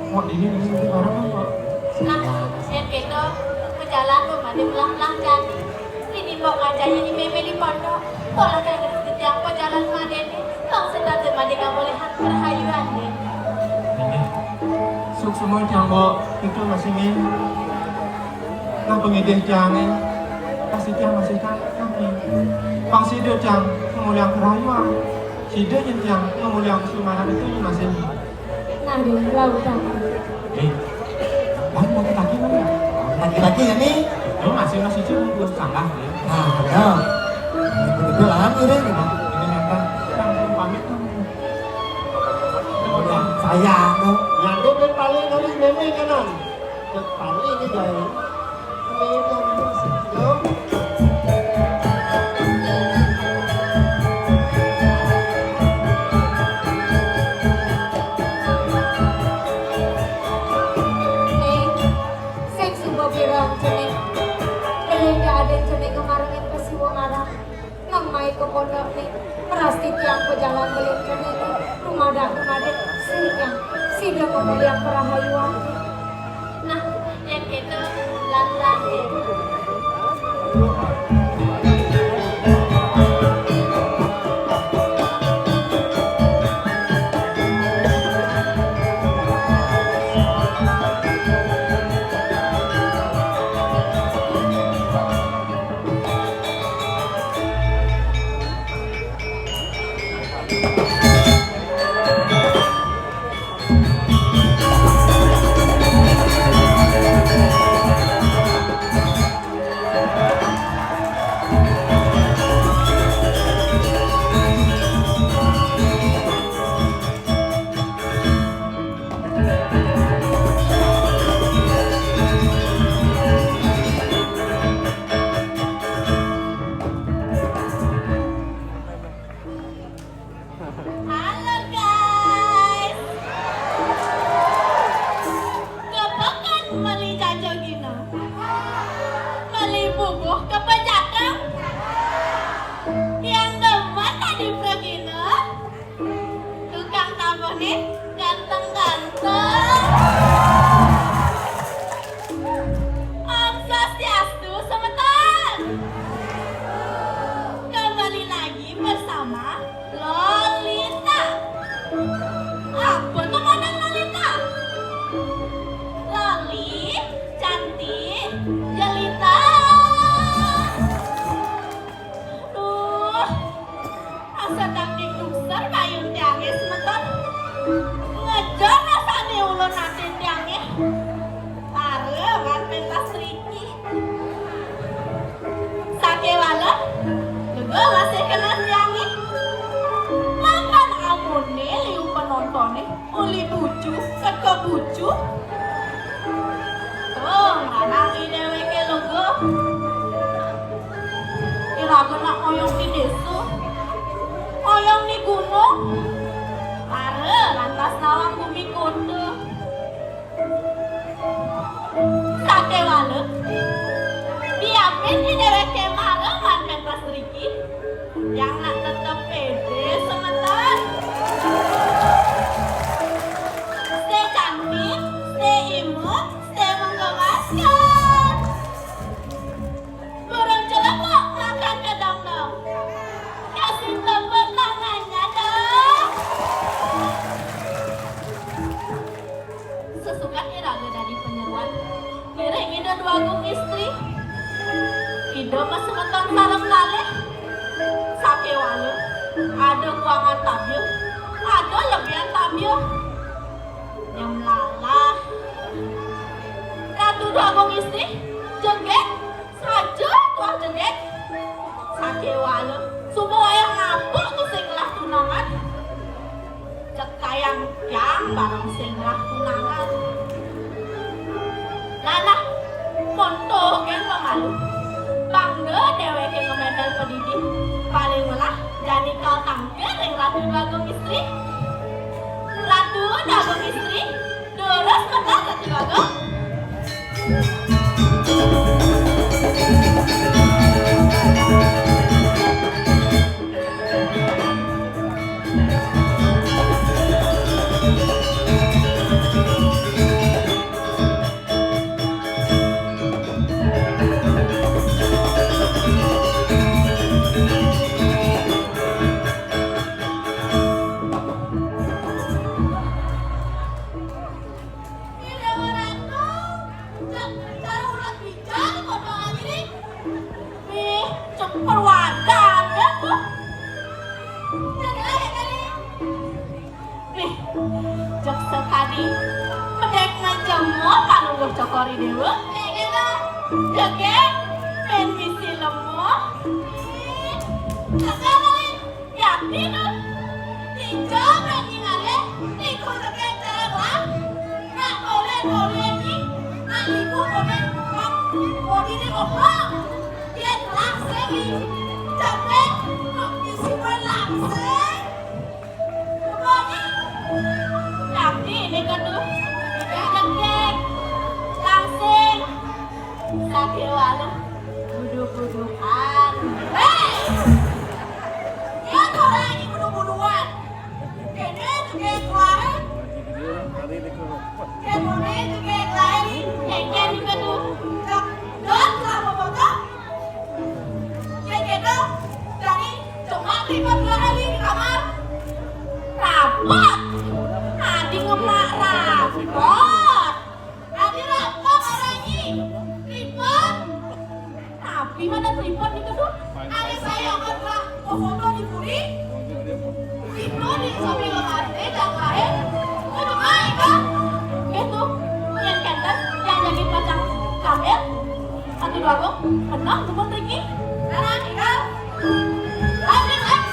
Mau dini, dini, dini, bareng, Mbok. Nah, yen kéto, pejalan kok mandi melah-melah jani. Ini mbok ngajak ini mémé di pondok. Pola kayak tiang pejalan madene. Bangsa tante madé nggak boleh hak kerahayuan deh. Ini. Suksma tiang mbok, itu masih min. Nang pengidih tiangé, pasti tiang masih kan, kan, nih. Pang sida tiang ngemuliang kerayuan. Sida nyen tiang ngemuliang kesumaran itu nyen masih. Nah, di lautan. Eh, kan laki-laki mana? Laki-laki ya, nih. Lu masih, masih cium, belum sanggah, ya. Nah, ya. Begitu lah, ini, ini. Ini nyata. Kan, belum pamit, kan. Sayang, tuh. Yang dia paling harus meme kanan. Paling ini, guys. Sing suba pirang cening. Beling aden cening kemarengin Pasiwa Maran. Nang mai ke pondok ni, merasti tiang pejalan beling cening. Rumah dah rumah dek, sing yang sida kemudian perahayuan. Nah, yang kita lan-lan. Mara maan pentas riki. Sakéwala, lega masih keneh tiangé. Mangkan amoné liu penontoné uli bucu, teka bucu. Tuh, mara déwéké lega. Iraga nak ngoyong di désa, ngoyong di gunung, mara lantas nawang gumi kota. Sakéwala, diapin déwéké mara maan pentas riki, tiang nak tetep pédé semeton. Stay cantik, stay imut, stay menggemaskan. Burung celebok makan kedondong. Kasih tepuk tangannya dong. Sesukat iraga dadi panyeroan, ngiring Ida Dwagung Istri. Ida masemeton sareng kalih. Sakéwala, ada kuangan tabia, ada lebihan tabia. Nyemlalah. Ratu Dwagung Istri, jegég, saja tuah jegég. Sakéwala, suba wayah ngabuk tu sing ngelah tunangan. Cekayang tiang bareng sing ngelah tunangan. Nah, nah, monto gén pemalu. Bangga déwéké ngemedal padidi. Paling melah jani kal tangkil ring Ratu Dwagung Istri. Ratu Dwagung Istri, durus medal Ratu Dwagung. Ih, Déwa Ratu, cak, cara ulat bijak, kotoran ini. Ih, cek perwadan ya tuh. Jadi lagi tadi. Ih, cek sekali. Pedek ngejemur, panungguh cokori Déwa. Kayak gitu. Jegég, main misi lemah. Ih, kesana nih. Yakti nu, dija nyanyi ngalih, niku tegeh cara belah. Nak toleh-toleh ni, nak niku koden bukan, bodiné obong. Yén langsing ni, capek, isi poin langsing. Obong ni. Yakti ini kedu, jegég, langsing. Sakéwala buduh-buduhan. Héi! Yén ora ini buduh-buduhan. Kéné jegég waé. Kéné jegég waé. Kéné jegég. Dot lah foto. Yén kéto, jani cuma tiba dua hari di kamar. Rapot. Adi ngemak rapot. Adi rapot orangnya. Tripod. Tapi mana tripod di kedua? Ada saya akan lah foto di puri. Itu di samping lemari dan lain. Itu mah itu. Itu. Yang kenter, yang jadi pasang kamera. Satu dua gong, pernah bukan Ricky? Nah, tinggal. Lanjut, Lex.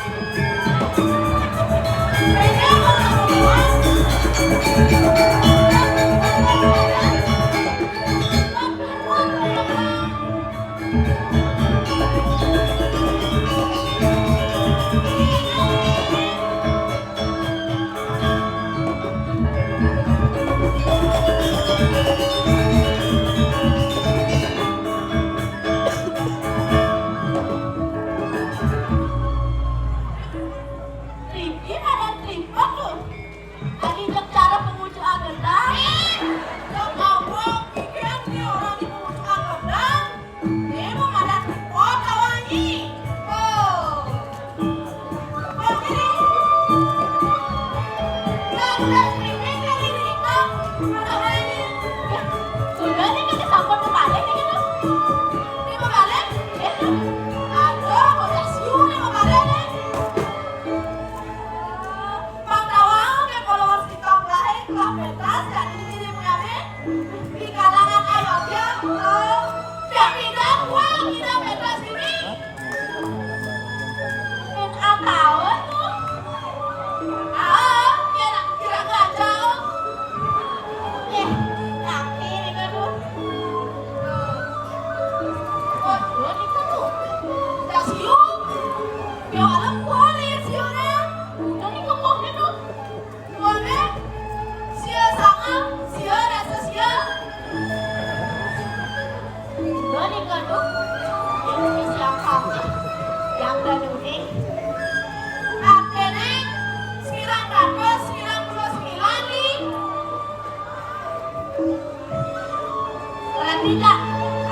Ini, Kak.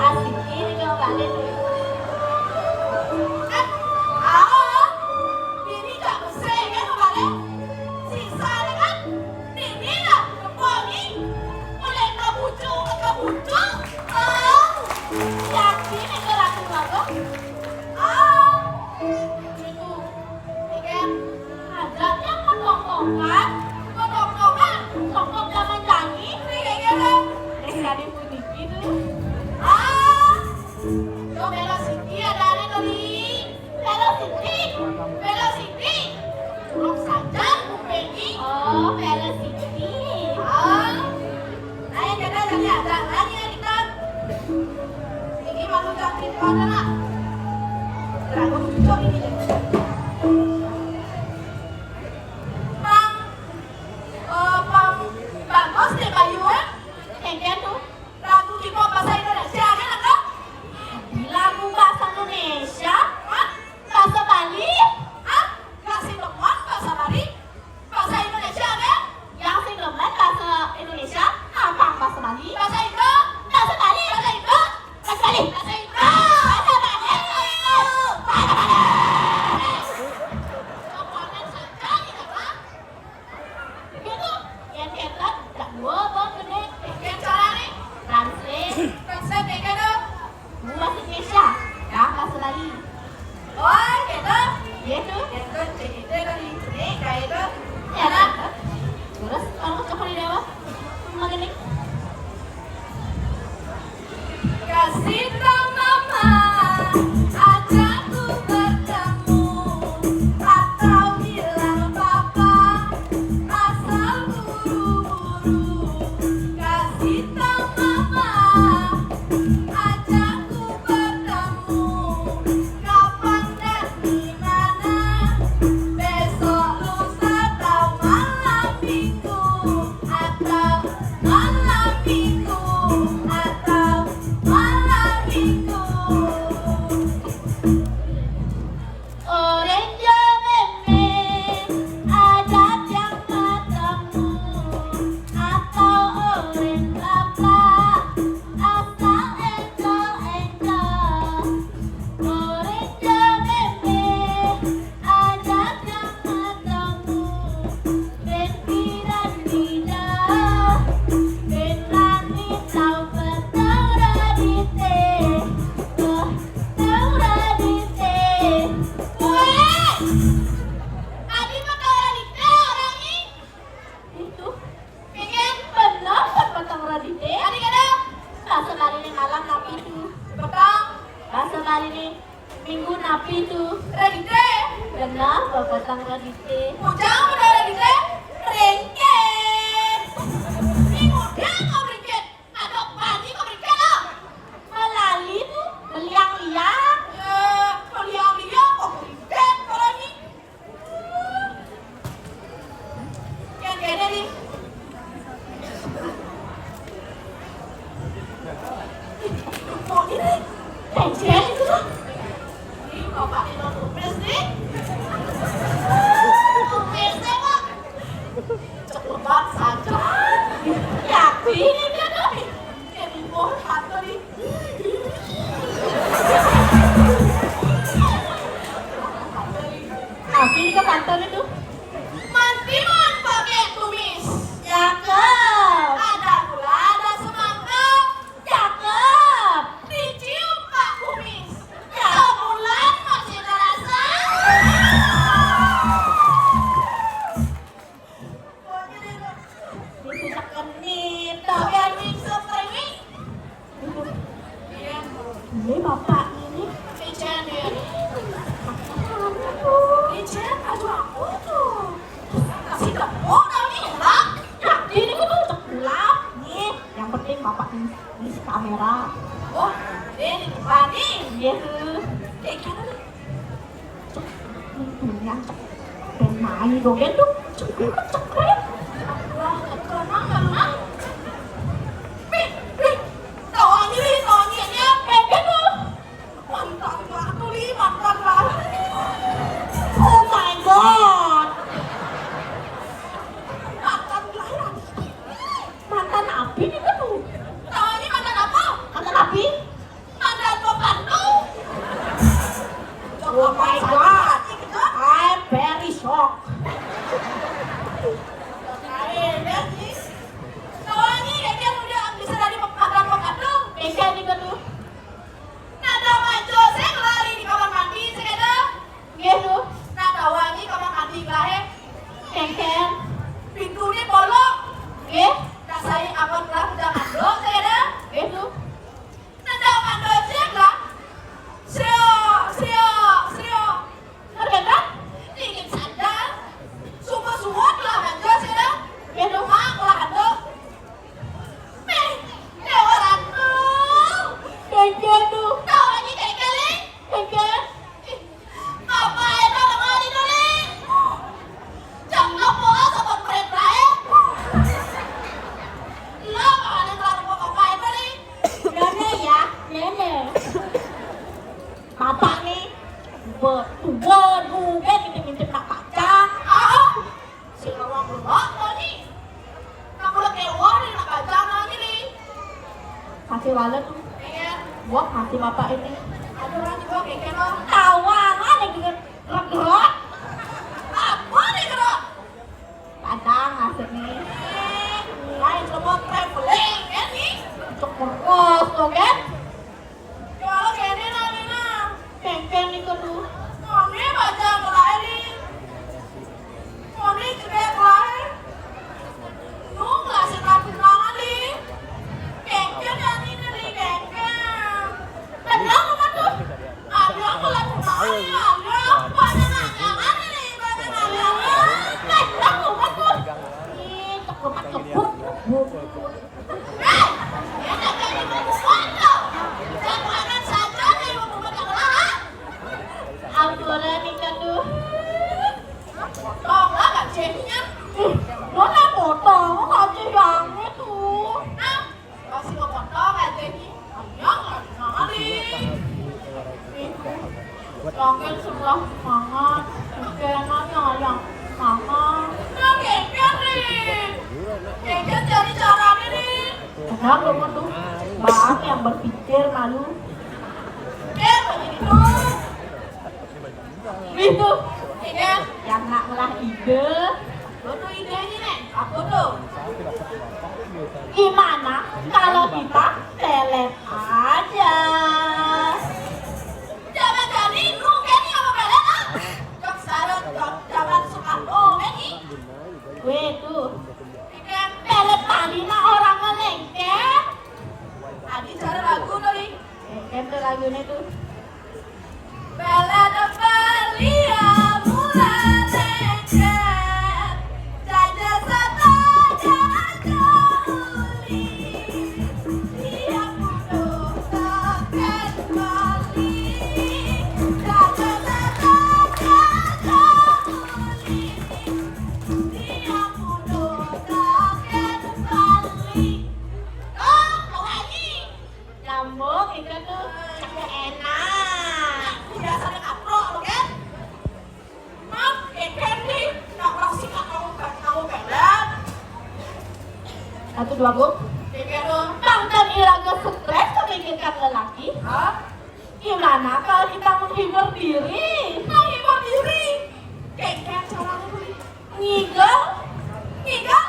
Asik ini dong, Kak Lili. Eh, ah, ini Kak Mesra kan kemarin? Sisanya kan? Ini lah, keboni. Mulai kebucu, kebucu. Oh, yakin itu ratu bagus? Ah, itu. Ikan. Adatnya petok-tokan, petok-tokan, petok zaman dangin, nih, kayak gitu. Terus ada bunyi gitu. Ah, tuh Velocity ada, ada tadi. Velocity, Velocity. Belum saja, Bu Penny. Oh, Velocity. Ah, ayo kita jadi ada lagi ya kita. Ini malu tak tipu ada nak. Terlalu lucu ini. Pang, eh, pang, bagus deh Bayu, eh. Kayaknya tuh. Lagu K-pop bahasa Indonesia, kan, Kak? Lagu bahasa Indonesia? Hah? Bahasa Bali? Hah? Kasih teman bahasa Bali? Bahasa Indonesia, kan? Yang sing demen bahasa Indonesia, apa bahasa Bali? Bahasa Indo. Bahasa Bali, bahasa Indo. Bahasa Bali, bahasa Indo. Bahasa Bali, bahasa Indo. Bahasa Bali. Kekuatan saja, tidak, Pak? Gitu. Yang hebat, tak dua, Bang, gede. Yang cara nih. Translate. Translate, kayak gitu. Bahasa Indonesia, ya, bahasa Bali. Oh, gitu. Gitu. Gitu, jadi itu kan ini, kayak itu. Ya, nah. Terus, kalau ke Dewa, begini. Kasih tahu mama, ajak ku bertemu, atau bilang papa, asal buru-buru. Kasih tahu mama, ajak ku bertemu, kapan dan di mana? Besok, lusa, atau malam minggu, atau malam minggu, atau malam minggu. Orange meme, ada yang matamu, atau orange bapak, asal enggol-enggol. Orange meme, ada yang matamu, ben piran lidah, ben nani tau petang radite, petang radite. Weh! Adi petang radite orang ni. Itu. Pengen bener kan petang radite. Adi kada. Bahasa Bali ni malam napi tu? Petang. Bahasa Bali ni minggu napi tu? Radite. Benar, bapatang radite. Bujang benar radite. Rengket. Ni muda kau rengket. Agak pagi kau rengket lah. Melali tu, meliang-liang. Ya, meliang-liang kau rengket kalau ni. Yang dia ada ni. Mau ini. Pengen itu lah. Ini bapak itu tumpes ni. Tumpes ni, Pak. Cepat saja. Yakin ini dia tu. Jadi mau satu ni. Tapi ke kantor itu. Mantiman pakai tumis. Cakep. Ada gula, ada semangka. Cakep. Dicium Pak Kumis. Cakep. Sebulan masih terasa. Ini bapak ini. Ini. Ini aduh aku tuh. Kasih tepuk dong nih, Bang. Ini kan udah gelap nih. Yang penting bapak ini, ini si kamera. Oh, ini di depan nih. Iya. Kayak gimana nih? Pintunya. Dan main joget tuh. Cekrek, cekrek. Wah, kenapa, Mak? Pi, pi, tawangnya, tawangnya, pepe tuh. Mantan ratu nih, mantan ratu. Oh my God. Mantan ratu. Mantan api nih tuh. Tawangnya mantan apa? Aduh, kau lagi kayak kali. Enggak. Ih, ngapain lo lemari dulu? Cak apa sobat mereka? Lo mana kalau mau ngapain tadi? Nenek ya, nenek. Bapak nih, be-, tua juga ngintip-ngintip nak pacang. Ah, si lawang gelok tadi. Nak udah keluar nih, nak pacang lagi nih. Kasih walet tuh. Iya. Gua kasih bapak ini. Aduh, nanti gua kayak lo. Tawaran yang dengan gerot-gerot. Apa nih gerot? Padang asik nih. Lain semua traveling, ya nih. Cek merkos tuh, kan? Kalau kene namanya. Kengkeng nih kudu. Kami baca mulai nih. Kami juga mulai. Nung nggak sih tapi banget nih. Kengkeng yang ini nih, kengkeng. Tapi aku kan tuh. Ada aku lagi mulai, ada. Pada nanya, ada nih, pada nanya. Tapi aku kan tuh. Ih, cekut, cekut, cekut. Ampura nih kaduh. Potong lah kacengnya. Ih, mana potong kaceng yang itu? Hah? Masih mau potong kacengnya? Yang lagi nari. Itu. Langit sebelah mana? Kenanya yang mana? Nah, geger nih. Geger jadi caranya nih. Kenapa lu tuh? Bang yang berpikir malu. Eh, begitu. Itu. Iya. Yang nak ngelah ide. Lo tuh idenya nih. Apa tuh? Gimana kalau kita pelet aja? Jangan jadi lu kan yang mau pelet, ah. Jok sarung, jok, jangan suka lo, kan, nih? Weh, tuh. Pelet tali mah orang ngelengket. Adi cara lagu tuh, nih. Lengket tuh lagunya tuh. Bala da balia mula lengket, jaja sata jaja uli. Dia kudu token bali, jaja sata jaja uli. Dia kudu token bali. Oh, Pak Haji. Lambung itu tuh enak. Udah sana kaprok lo kan? Maaf, Eken nih, kaprok sih kamu kamu belan. Satu dua bu. Eken lo. Tangkan iraga stres memikirkan lelaki. Hah? Gimana kalau kita menghibur diri? Menghibur diri. Eken cara ngigel. Ngigel?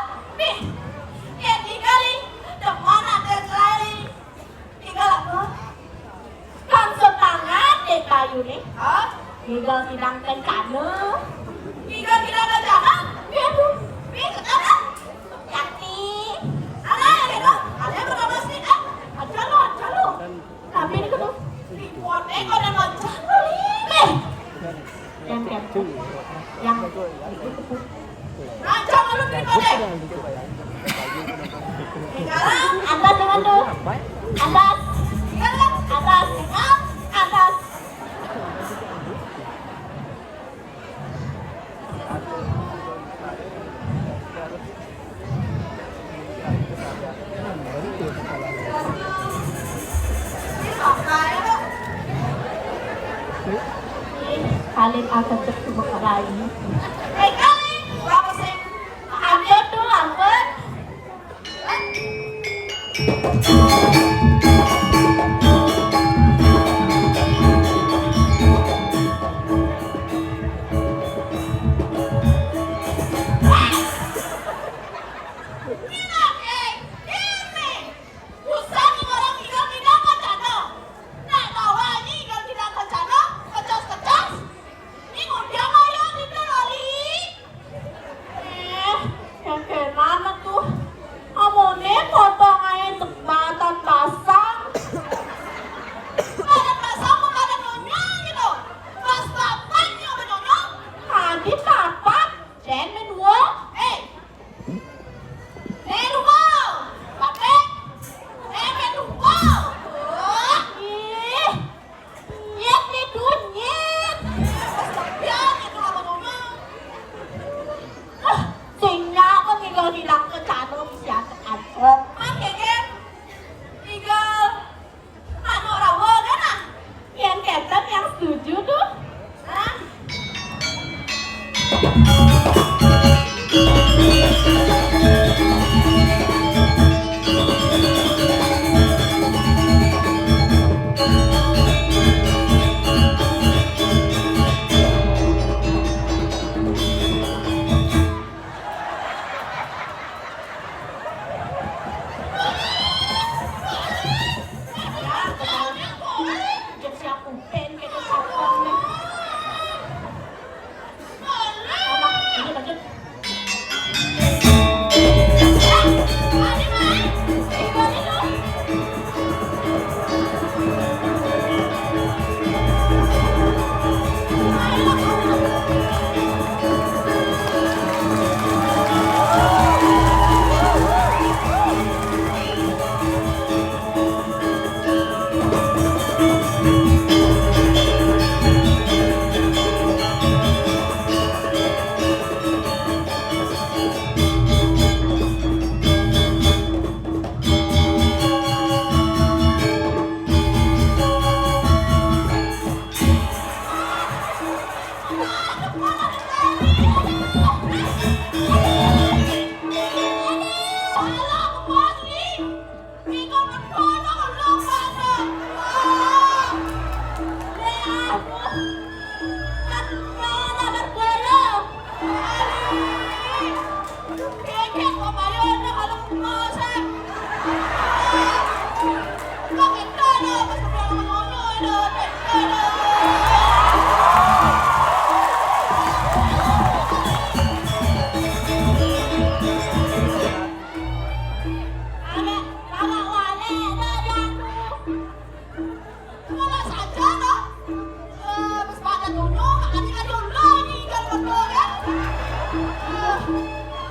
Nih. Eken ngigel nih. Depan ada kelali. Tiga lagu. Kan semangat dek Bayu nih. Hah? Tiga sidang kencana. Tiga sidang kencana? Iya tuh. Ini kencana. Yakni. Ada yang gitu. Ada yang pernah pasti kan? Aja lo, aja lo. Tapi ini gitu. Di kuat eh kau udah kencana nih. Nih. Yang, yang, yang. Nah, coba lu terima deh. Sekarang atas dengan tuh. Atas. Atas. Atas. Kalian akan tertemu lagi. Eh, kali, berapa sih? Ada tuh, apa? Eh, yang kayak mana tuh? Amone potong aja jembatan basah.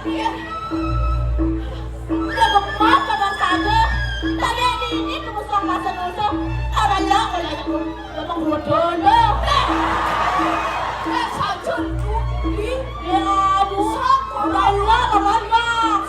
Iya. Udah gemas kapan saja. Tadi ini kemusuhan masa musuh. Orang lah kalau itu ngomong bodoh dong. Eh, saja di. Ya aduh. Orang lah, orang lah.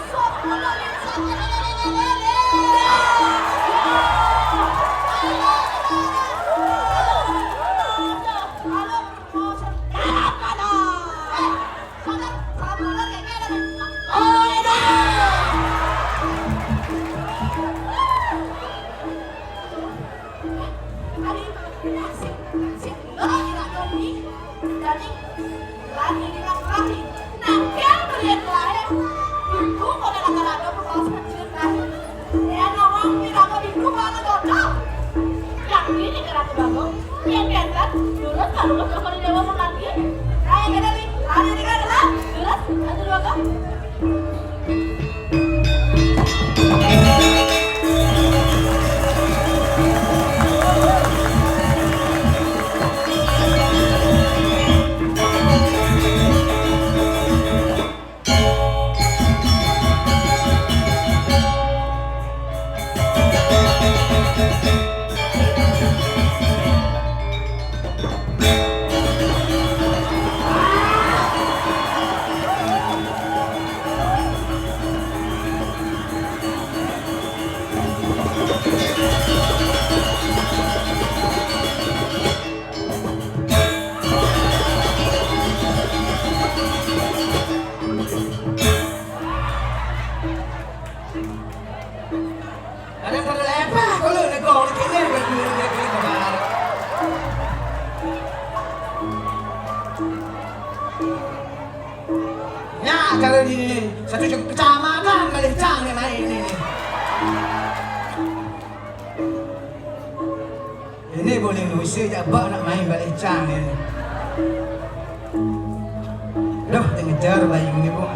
Ada pada lepas kalau negara ni kena berguna dia kena kebar. Nya cara ni satu kecamatan boleh cang ni main ni. Ini boleh nusa je abak nak main balik cang ni. Dah tengejar bayu ni pun.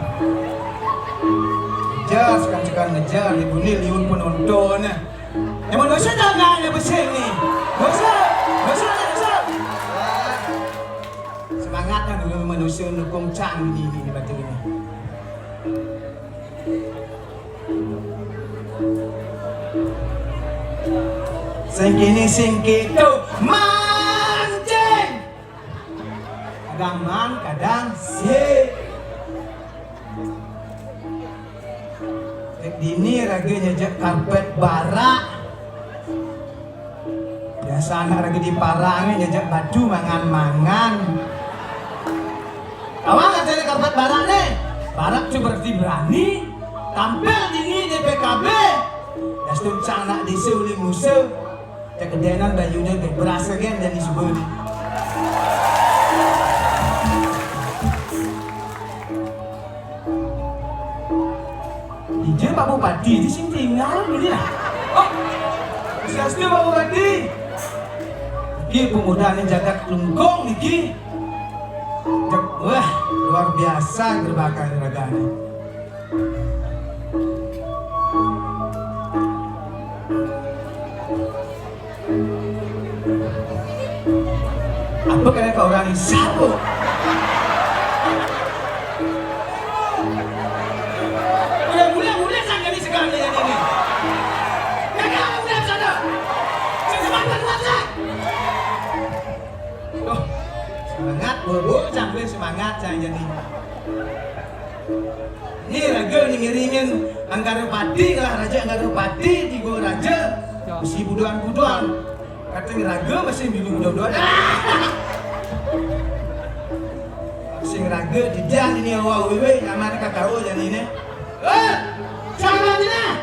Ngejar sukan-sukan ngejar ni bunyi liun pun nonton ni. Yang manusia jangan yang besar ni. Dosa, dosa, dosa. Semangat kan dulu manusia nukung cang ni ni batu ni. Sing kini sing kitu mancing. Kadang man, kadang si. Dek dini raga nyejak karpet barak. Biasa anak raga di parang nyejak batu mangan-mangan. Awak kata Barak nih. Barak tuh berarti berani. Tampil dini di P K B. Dastung cang anak desa uling musuh. Cak kedenan bayune kayak beras gen dan disebut. Ije Pak Bupati di sing tinggal ini ya. Oh, swastiastu Pak Bupati. Iki pemuda ning jagat Klungkung iki. Wah, luar biasa gerbakane ragane. Apa kena kau orang ni? Siapa? Udah mulai, mulai sang jadi sekarang ni, jadi ni. Jangan mulai sana. Semangat, semangat. Oh, semangat, bu, bu, sambil semangat saya jadi. Ni raga ni ngiringin Anggara Pati, kalah Raja Anggara Pati, tiga raja, besi buduan-buduan. Kata raga masih milu buduan-buduan. Sing raga didian ini awak wewe, nyaman kakao jadi ni. Eh, sama ni lah.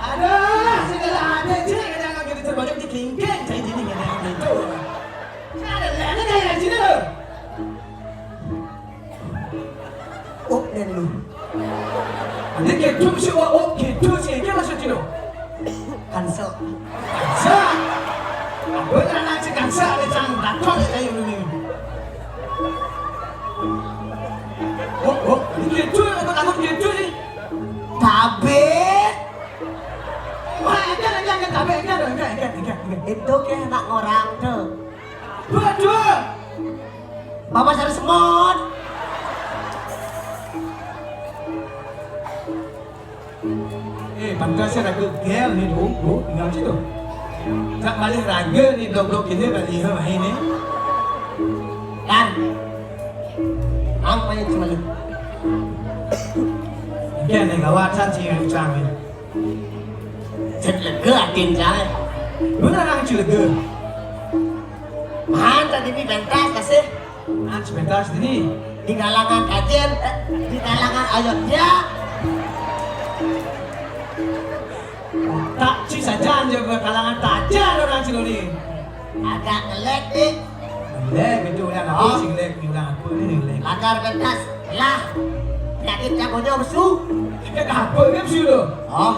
Aduh, segala ada je, kadang lagi terbalik di kelingking, saya jadi nggak ada yang gitu. Ada lagi dari sini loh. Op dan lu. Nanti gitu si op gitu si, dia masuk sini. Cancel. Cancel. Apa nak nak si cancel, dia cang dapat dia kayu ni. Oh, oh, gitu, aku takut gitu sih. Tabit. Wah, enggak, enggak, enggak, tabit, enggak, enggak, enggak, enggak, enggak. Itu ke anak orang tu. Betul. Bapak cari semut. Eh, pantas saya raga gel ni, dong, dong, tinggal situ. Tak balik raga ni, blok-blok ini balik ha, ini. Kan? Apa yang cuma lu? Kan ni gawat san si yang cang ni. Cet lega atin cang. Benar ang cang lega. Mahan tadi ni pentas kasih. Nah, sebentar sini. Di kalangan kajen, eh, di kalangan Ayodhya. Tak ci saja aja ke kalangan taja orang Ciloni. Agak ngelek nih. Ngelek itu orang apa sih ngelek ni orang apa ni ngelek? Lagar pentas lah. Penyakit jagonya besu. Penyakit apa ni besu tu? Oh,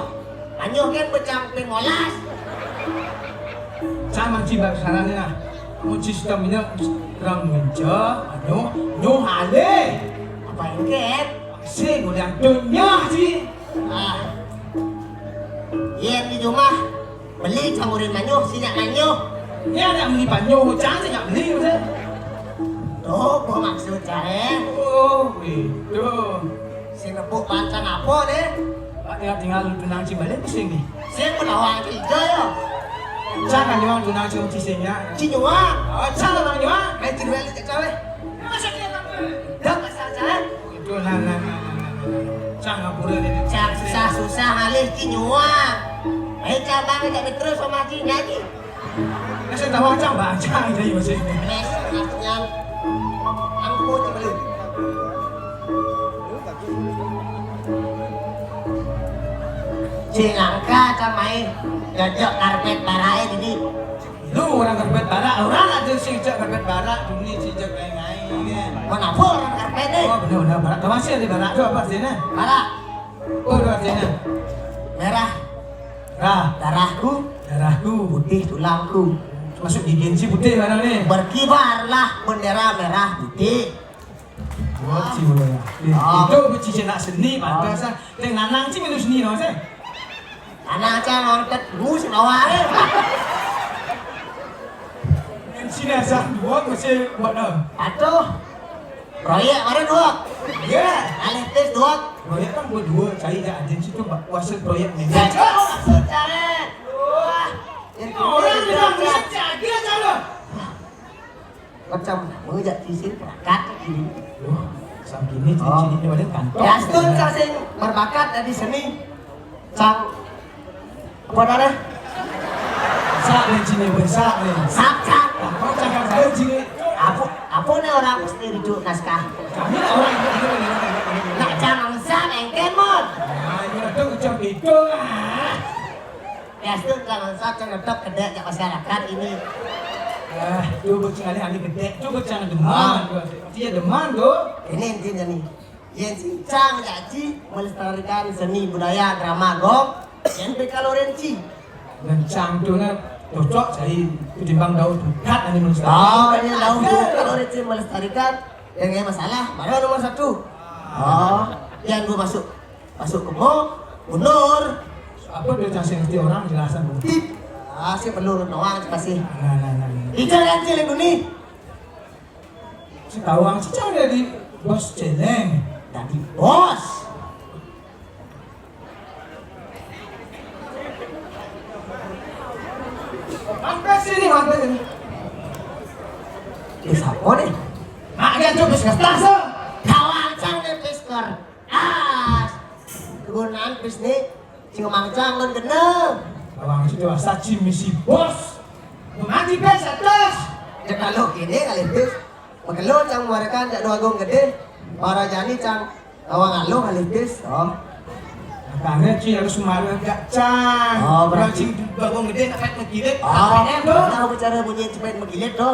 anyuh kan becang pengolas. Sama ci bak saran ni lah. Mun sistem ini orang menca, anu, nyuh alih. Apa yang ket? Sing udah dunia sih. Ah. Iya di rumah beli camurin manyuh, si nak manyuh. Ini ada beli panyo, jangan si nak beli masa. Tuh, apa maksud saya? Oh, itu. Sing nepuk pancang apa ni? Pak tinggal tinggal tunang ci balik pusing ni. Sing pun awak tiga ya. Jangan nyuang tunang ci ci sing ya. Ci nyuang. Oh, jangan bang nyuang. Main ci balik cak cawe. Masa dia bang? Dah pasal jalan. Itu nah nah nah nah nah. Jangan pura ni. Cang susah-susah alih ci nyuang. Main cabang tak terus sama ci nyanyi. Kasi tawag siya ba? Siya ang ilayo siya. Mes, nyan. Ang puti balik. Sinangka ka main jajak karpet barai ini. Lu orang karpet barak, orang aja sih jak karpet barak, dunia sih jak main-main. Mana apa orang karpet ni? Oh, benar-benar barak. Kamu masih ada barak tu apa artinya? Barak. Oh, itu artinya. Merah. Rah. Darahku. Darahku. Putih tulangku. Masuk gigi si putih mana ni? Berkibarlah bendera merah putih. Buat si bola. Eh, ah. Itu beci nak seni, pantas ah. Teng nanang si minum seni no, saya. Nanang cang orang tet gus bawah eh. Yang sini asal buat masih buat no. Aduh. Proyek mana dua? Ya. Alih tis doang. Proyek kan berdua, cari jak anjing situ, Pak. Kuasa proyek ni. Saya jauh maksud cari. Wah. Yang orang bilang dia cari aja lah. Macam nama jak tisin berangkat gini. Wah, sampai ini ciri-cirinya pada kantor. Dastun cang sing berbakat dari seni. Cang Apa dah? Sak ni cini, sak ni. Sak, sak. Apa cakap saya cini? Apa, apa ni orang mesti rujuk naskah? Kami orang ini, ini, ini, ini, ini. Nak cang angsa mengken mon. Ah, ini tu macam itu lah. Biasa cang angsa cang tetap kedek jak masyarakat ini. Ah, tu bocah ahli kedek, tu bocah deman. Dia deman tu. Ini intinya ni. Yang sing cang jak ci melestarikan seni budaya drama gong, yang pe kalau renci. Dan cang tu na cocok saya ketimbang daun tukat ini melestarikan. Oh, ini daun tukat kalau renci melestarikan. Yang masalah, mana nomor satu? Oh, yang dua masuk, masuk ke mo, mundur. Apa dia cang sing ngerti orang jelasan tu? Tip. Ah, si perlu doang kasih. Nah, nah, nah, nah. Bicara yang cilik ni. Sekawang cicang jadi bos celeng. Jadi bos. Sampai sini, sampai sini. Ini siapa nih? Mak dia tu bisnis kertas tu. Kawang cang dia bisnis kertas. Kegunaan bisnis Cing mangcang lon kena. Bawang situ asa cing misi bos. Mati pe satus. Cek kalau kini kali bis. Pekelo cang muarakan jak dua agung gede. Para jani cang tawang aluh kali bis. Oh. Makanya cing harus muara jak cang. Oh, berarti cing dua agung gede nak pet mengkilit. Oh, tahu bicara bunyi cepet mengkilit tu.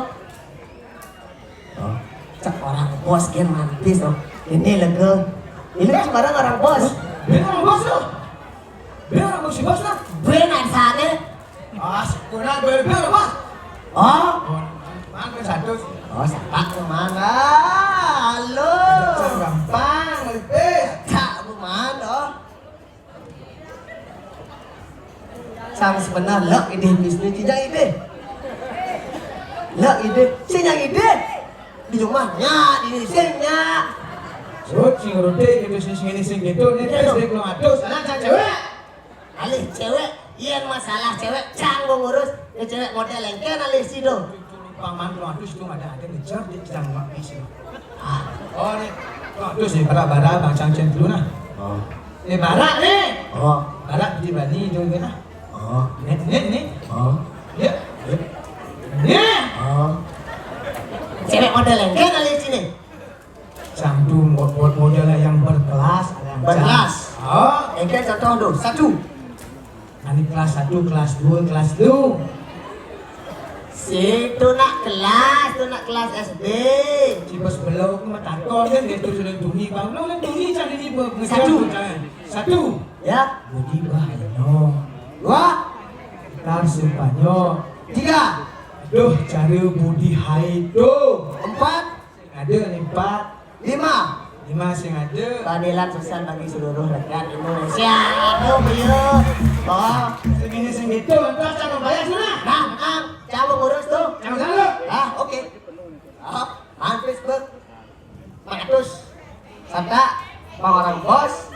Oh. Cak orang bos gen mantis tu. Ini lega. Ini kan barang orang bos. Benar orang bos tu. Benar orang bos, bos lah. Benar sana. Ah, sekolah benar bos. Oh. Mana satu? Oh, sepak tu mana? Halo. Gampang lebih. Tak mana? Sang sebenar lek idih bisnis tidak idih. Lek idih, sing yang idih. Di rumah nyak, di sing nyak. Sut sing rute gitu sing sing ini sing gitu ni. Iya, terus dong. Dia belum atus. Salah sang cewek. Alih cewek, iya masalah cewek cang mau ngurus. Ke cewek model lengken alih sido. Paman dua ratus tu ada ada ngejar di jam waktu sih. Ah. Oh ni, dua ratus ni bara-bara bang cang cen dulu nah. Oh. Ni bara ni. Oh. Bara di Bali tu ni nah. Oh. Ni ni ni. Oh. Ya. Ya. Ni. Oh. Cewek model lengken kali sini. Cang tu mod-, mod-, model yang berkelas, yang berkelas. Oh, engke contoh tu. Satu. Ani kelas satu, kelas dua, kelas tu. Si tu nak kelas, tu nak kelas S D. Cibes belau ke matator kan dia tu sudah tuni bang. Belum kan tuni cari ni ber-, satu. Satu. Ya. Budi Bahaino. Dua. Tar Supanyo. Tiga. Duh, cara Budi Hai tu. Empat. Ada ni empat. Lima. Lima sing ada. Keadilan sosial bagi seluruh rakyat Indonesia. Aduh, iya. Oh. Segini segitu, entar cara bayar sana. Nah, nah, cara urus tu. Cara sana. Ah, oke. Ah, main Facebook. Matus. Sata, bang orang bos.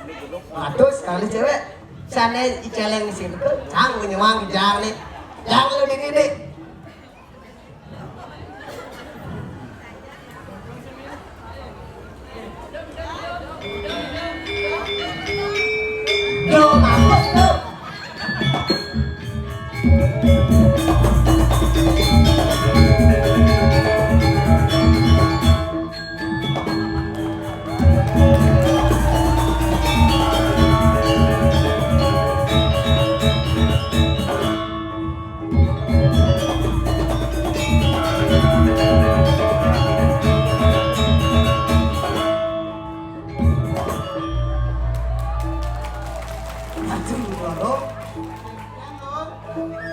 Matus, kali cewek. Sana iceleng sing tu. Cang menyuang kejar ni. Jangan lu dididik.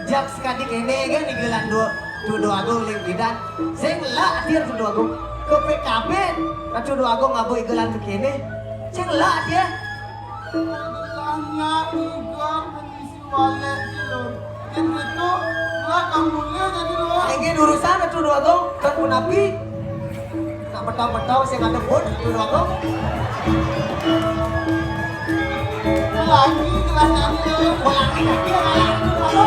Jak sekadi kene kan digelan dua, tu dua agung ling bidan. Sing lah dia tu dua agung. Ke P K B, tu dua agung abu igelan tu kene. Sing lah dia. Lah nyak igar mengisi walek je lo. Kin gitu, lah kamu le jadi lo. Engke urusan tu dua agung, kan pun api. Nak Petau-petau sing ada pun, Ratu Déwa Agung. Lagi gelas nyanyi, lagi, lagi, lagi, lagi.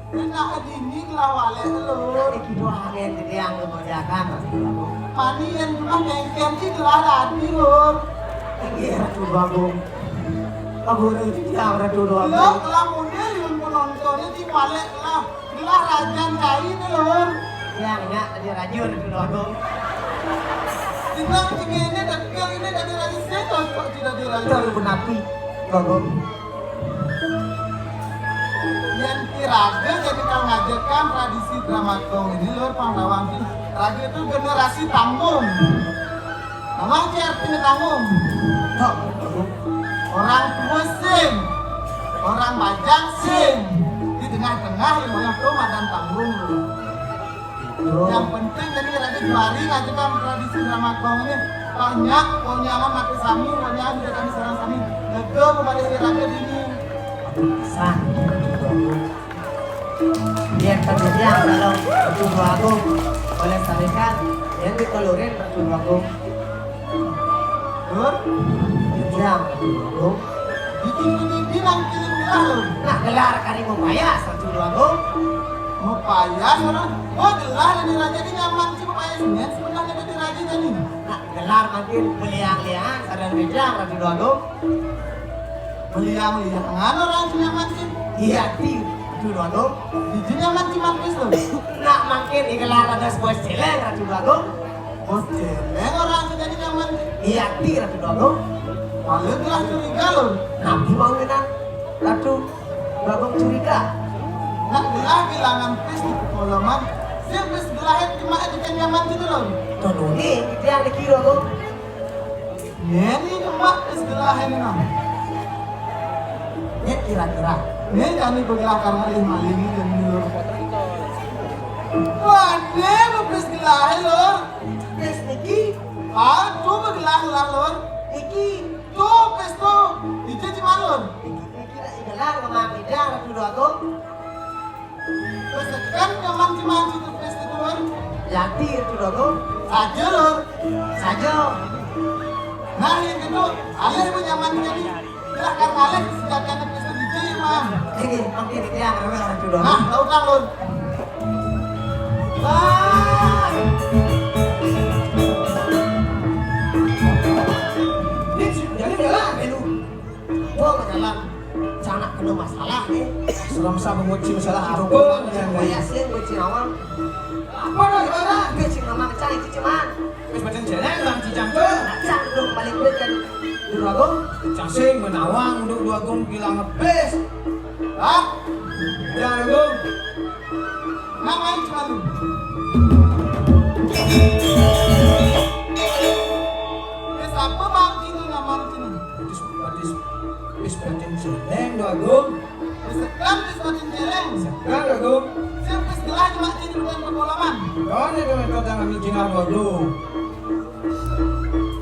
Enak dini gelah walek, Lur. Iki doange titiang kemojakan, Ratu Déwa Agung. Mani yen rumah kengken sih gelah tadi, Lur. Inggih, Ratu Déwa Agung. Kabur iki titiang, Ratu Déwa Agung. Lur, gelah mundur, yun penontonnya di walek gelah. Gelah rajan cai ini, Lur. Yang nyak tadi raja, Ratu Déwa Agung. Dina cingene dekel ini dadi raja, saya cocok sih dadi raja. Betul, Bu Nabi. Déwa Agung. Yen ki raja jadi kang ngajekan tradisi drama gong ini, Lur, pang tawang ki. Raja itu generasi tanggung. Tawang ki artine tanggung. Tok. Orang tua sing, orang bajang sing. Di tengah-tengah yang banyak tuh madan tanggung, Lur. Yang penting tadi raja juari ngajekan tradisi drama gong ini. Banyak konyangan mati sami, konyangan juga kami sareng sami. Lega kepada raja dini. Sang. Yen pendidikan kalau Ratu Déwa Agung oleh sarekan, yen dikolorin Ratu Déwa Agung. Lur? Pendidikan Ratu Déwa Agung. Iki pendidikan nang kirim gelah, Lur. Nah, gelar kari mau payas, Ratu Déwa Agung. Mau payas, Lur? Oh, gelah dari raja ini nyaman sih, mau payas. Yen sebenarnya dari raja tadi. Nah, gelar makin beliang-liangan, sadar bejang, Ratu Déwa Agung. Beliang-liangan orang sing nyaman sih. Iya, ti. Ratu Déwa Agung. Jiji nyaman sih, Markus, Lur. Nak makin iki gelar ada bos celeng, Ratu Déwa Agung. Bos celeng orang sing jadi nyaman sih. Iya, ti, Ratu Déwa Agung. Malah gelah curiga, Lur. Nabi mau ngenang Ratu Déwa Agung curiga. Nak gelah bilangan pis di pekoloman. Sing pis gelahe cuma aja nyaman gitu, Lur. Tonone, itu yang dikira, Agung. Yen iki emak wis gelah ini, nah. Yen kira-kira, yen kami begelah karena ih maling ini dan nyuruh. Wah, dia wis gelah, Lur. Wis niki. Ah, tuh begelah lah, Lur. Iki. Tuh, wis tuh. Iki cuman, Lur. Iki kira gelah memang tidak, Ratu Déwa Agung. Wis tekan nyaman ki manci tepis itu, Lur. Yati itu, Lur. Saja, Lur. Saja. Nah, yang itu, alih itu nyaman jadi. Lah, kan alih sejatinya tepis itu di sini, Mang. Ini, makin ini yang rewel itu, Lur. Nah, tahu kan, Lur? Wah. Ini jadi jalan, lu. Wah, masalah. Cana kena masalah nih. Serem sa menguji masalah apa, Jang? Wayah sih, nguji awang. Apa dah, gimana? Dia cing nama cai ciciman. Wis pancen jelek, Bang Cijang tuh. Cang dong balik duit kan. Dulu aku. Casing menawang, untuk dua gong bilang ngepes. Hah? Jangan dong. Ngapain cuma lu? Wis apa, Bang? Ini nyaman sini. Wis, wis, wis pancen jelek, Dua Agung. Wis tekan, wis pancen jelek. Sekan, Dua Agung. Sing wis gelah cuma ini bukan pengalaman. Kau ni kami kau jangan izin, Dua Agung.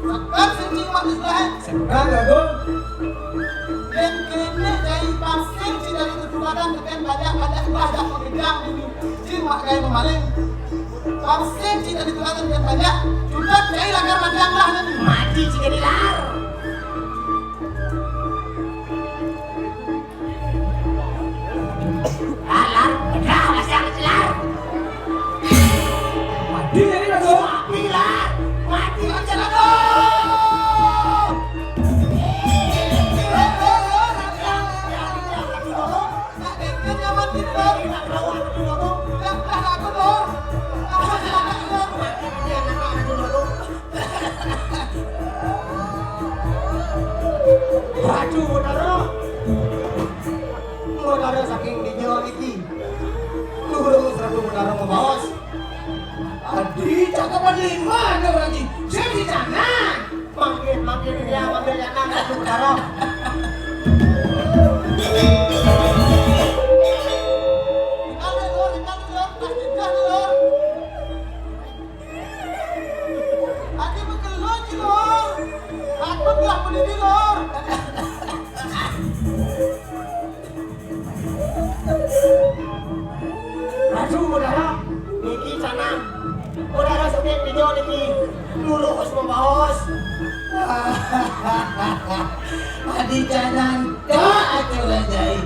Sekan sing cing mak gelah. Sekan, Dua Agung. Yen kene cai pasir cing dari keturunan tekan banyak-banyak gelah dak pekerjaan ini. Cing mak kayak pemaling. Pasir cing dari keturunan tekan banyak. Sudah cai langgar magang lah ini. Mati cing jadi lar. Alar, bedah masih anak celar. Mati tadi, Mas. Mati lah. Mati aja lah, Bang. Waduh, Betara. Betara saking dinya iki. Lurus Ratu Betara mabaos. Adi cakapan lima ada orang di. Sing di sana. Makin, makin dia makin enak Ratu Betara. Tinggal dulu, tinggal dulu, pas tinggal dulu. Lurus membaos. Adi canang tak aturan jai.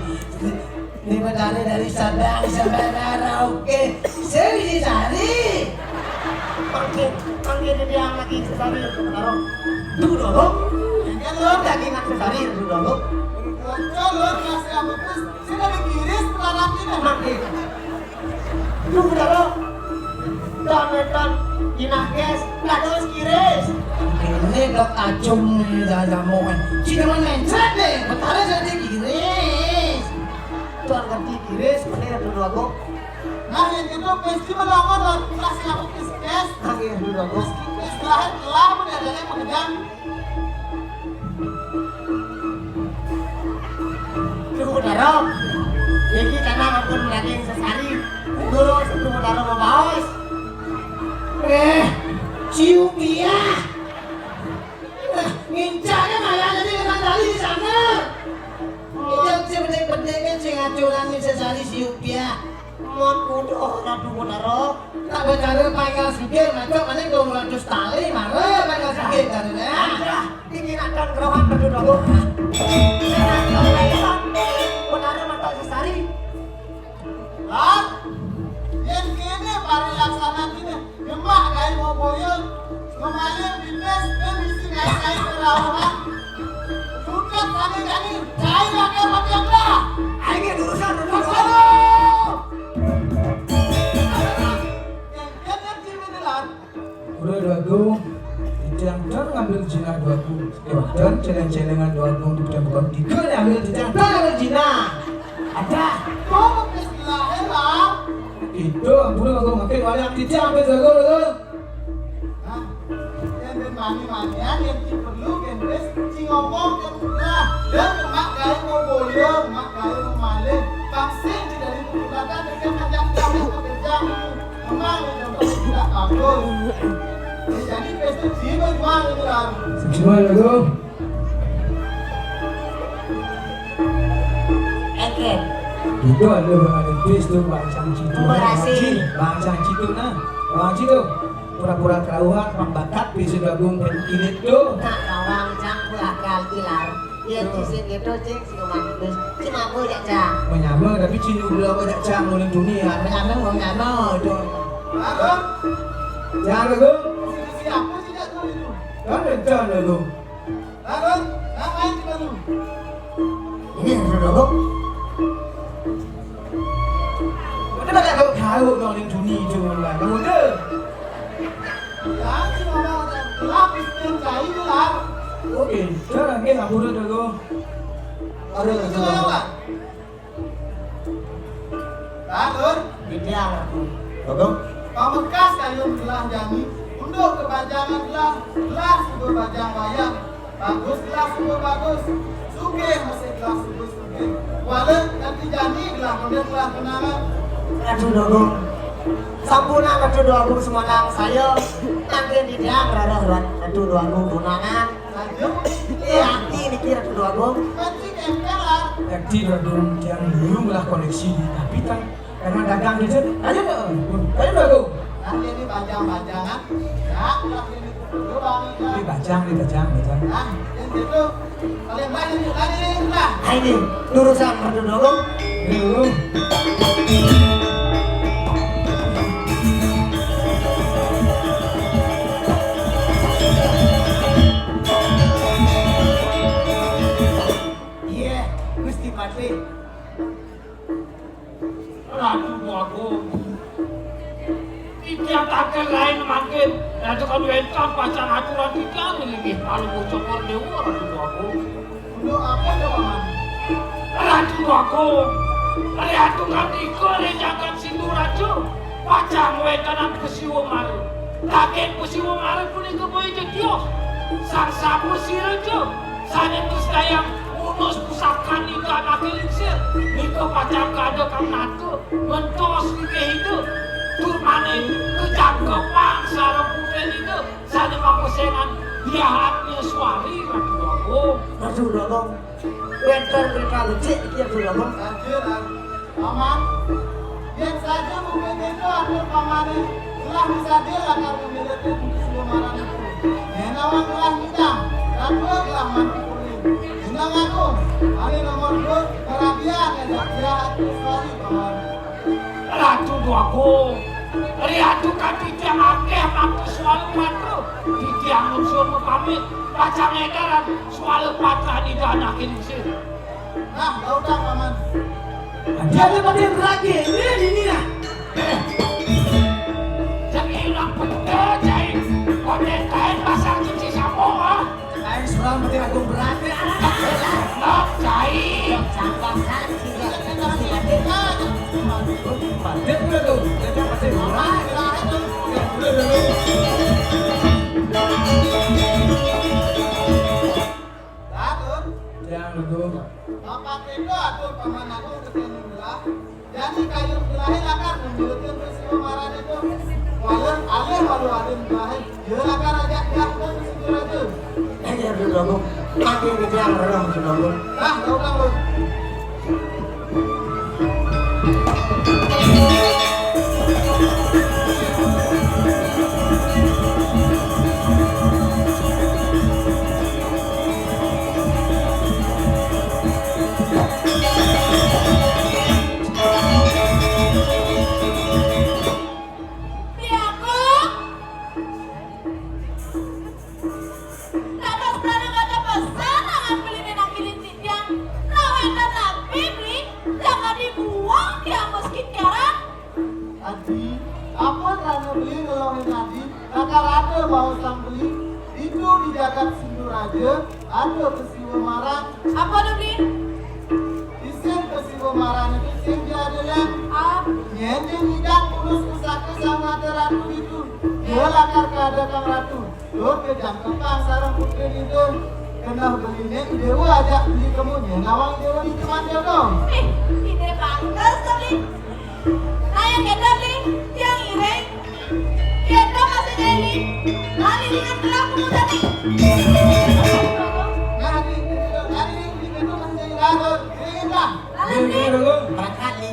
Ini Betara dari Sabang, Sabang Merauke. Sari, Sari. Panggil, panggil dia lagi Sari. Taruh. Duh, dulu. Kan lo lagi nak Sari, duh, dulu. Bocor, lo kasih apa terus? Sudah dikiris pelarang ini. Makin. Duh, dulu. Don, don. Inah, guys. Nggak terus kiris. Ini dok acung nih, dah jamu kan. Cuma mencret deh. Betara jadi kiris. Tuan ngerti kiris, mana yang dulu aku? Nah, yang itu pasti melawan lah. Kasih aku kiris. Nah, yang dulu aku. Kiris lahir lah, mana ada yang mengejar. Duh, Daro. Iki tanah ampun daging sesari. Terus, Duh, Daro mau baos. Eh, cium dia. Nah, ngincaknya malah jadi kena tali di sana. Itu si bening-bening kan sing acuran nih sesari cium dia. Mon udah ora Duh, Daro. Tak bicara pangkal sugih, macam mana dua ratus tali, mara pangkal sugih, caranya. Ada, iki nak don kerohan, Ratu Dogo. Nak don kerohan, Betara matok sesari. Lah, yen kene parilaksana kene, nyemak gawe mau boyo, ngemale bibes, ben mesti gawe gawe kerauhan. Suket sane jani, gawe rakyat mati lah. Ayo, urusan, urusan. Aduh. Yen kene ciwi nilar, Ora Dwagung, titiang don ngambil jinah Dwagung. Lewat don celeng-celengan Dwagung, titiang bukan tiga nih ambil titiang don ngambil jinah. Ada. Kok bismillahirrahmanirrahim. Itu ampun Dwagung, makin banyak titiang ambil Dwagung, Dwagung. Hah? Yang ben mani-manian, yang ki perlu, yang wis, sing ngomong, yang murah. Dan mak gawe mau boyo, mak gawe mau malih. Bang sing di dari perbuatan, mereka ngajak kami bekerja. Memang yang tidak bagus. Jadi, pesta jiwa juang itu lah. Jiwa itu. Engke. Itu ada orang ada bis tuh, Bang Cang Citu. Berhasil. Bang Cang Citu, nah. Bang Citu. Pura-pura kerauhan, Bang Bakat, bis gabung, kilit tuh. Nak bawang cang bakal kilar. Yen sing gitu, cing, sing mantus. Sing mampu ya, Cang. Menyama, tapi cing udah apa ya, Cang, mulai dunia. Menyama, menyama, tuh. Halo? Cang, Dwagung. Siapa sih, Cang, itu? Kan rencana, Dwagung. Halo? Ngapain kita lu? Ini, Dwagung. Udah pada kau tahu dong, yang dunia itu, lah. Kamu udah. Ya, cuma mau lapis yang cair lah. Oke, sekarang kita udah, Dwagung. Ada lagi, Dwagung. Batur. Bidang aku. Bagus. Pamekas kayun gelah jani, unduk kebajangan gelah, gelah suba bajang wayang. Bagus gelah suba bagus. Sugih masih gelah suba sugih. Wala ganti jani gelah, kemudian gelah tunangan. Ratu Dogung. Sampunang Ratu Dogung semenang saya. Nanti di dia rara Ratu Dogung tunangan. Lanjut. Iya, ini kira Ratu Dogung. Ganti tempel lah. Ganti Dogung yang dulu lah koneksi di tapi kan karena dagang gitu. Ayo, ayo Dogung. Nanti ini bajang-bajangan. Ya, kalau ini dulu bang. Ini bajang, ini bajang, bajang. Nah, yang gitu. Kalau yang lain ini, lain ini, nah. Nah, ini urusan Ratu Dogung. Ini dulu. Iya, Gusti Patih. Ratu Agung. Titiang taken lain mangkin, Ratu kan wénten pacang aturan titiang inggih malu bocah Dewa, Ratu Agung. Untuk apa, Paman? Ratu Agung, Ratu Kartika ring jagat Sinduraja, pacang wéntenan Pasiwa Mara. Daging Pasiwa Mara punika boya jetios. Sang Sabu Siraja, sané prastayang ngunus pusaka nika anaké lingsir, nika pacang kada kang nata. Mentos linggih Ida, tur malih kajangkepang sareng putih Ida, sané mapesengan diahatnya suari Ratu Agung. Ratu Agung, wénten berita becik iki Ratu Agung. Saja, Ratu. Paman, yén saja mungkin itu atur pamané, telah disadé lakar memilih Ratu. Nyén awak gelah ngidang, ratu gelah mantu kuning. Undang aku, ané nomor dua, kerabian ngajak jahat suami kawan. Ratu Déwa Agung, Ratu kan titiang akéh waktu suara patra, titiang lungsur mapamit, pacang édaran suara patra di danaké lingsir. Nah, lautang, Paman. Dia ada pada lagi, ini, ini, nah. Jadi urang peta, cai. Kontén kain pasang cuci sampo, ah. Kain surang penting agung berat, ya. Nok, cai. Cangkasan, sila, sila, sila. Dia udah tuh, dia udah pasti berat. Udah, udah, udah. Atur. Yang betul. Bapak itu atur Paman Agung ketemu gelah. Jadi kayun gelahé lakar nunjukkeun peristiwa marané to. Walau alih walau alim gelahé, ieu lakar ajak gelah ka Singaraja. Eh, ya, betul, Agung. Makin kejar orang, Agung. Nah, ulang, Bang. Dados pranagata pesan angan beliné nangkilin titiang. Rawétan napi beli, jaka dibuang tiang meskit karan. Adi, apa rana beli ngelohin adi, kata rada bawa sang beli, itu di jagat Singaraja, ada peristiwa marah. Apa tu beli? Isin peristiwa marah itu sing dia ada lem. Ah. Nyén nyidang tulus pusaka sang ratu itu. Dia lakar kada kang ratu. Tur kejang kepang sareng putri nida. Keneh beliné idéwa ajak beli kemunya nawang idéwa di cuman jodoh. Eh, ide pantes to, Bli. Nah, yang kita, Bli, yang iring. Kita masih jadi. Lali dengan pelaku tadi. Nah, di, lali di, kita masih jadi ragu. Iring, Bang. Iya, iya, dulu. Empat kali.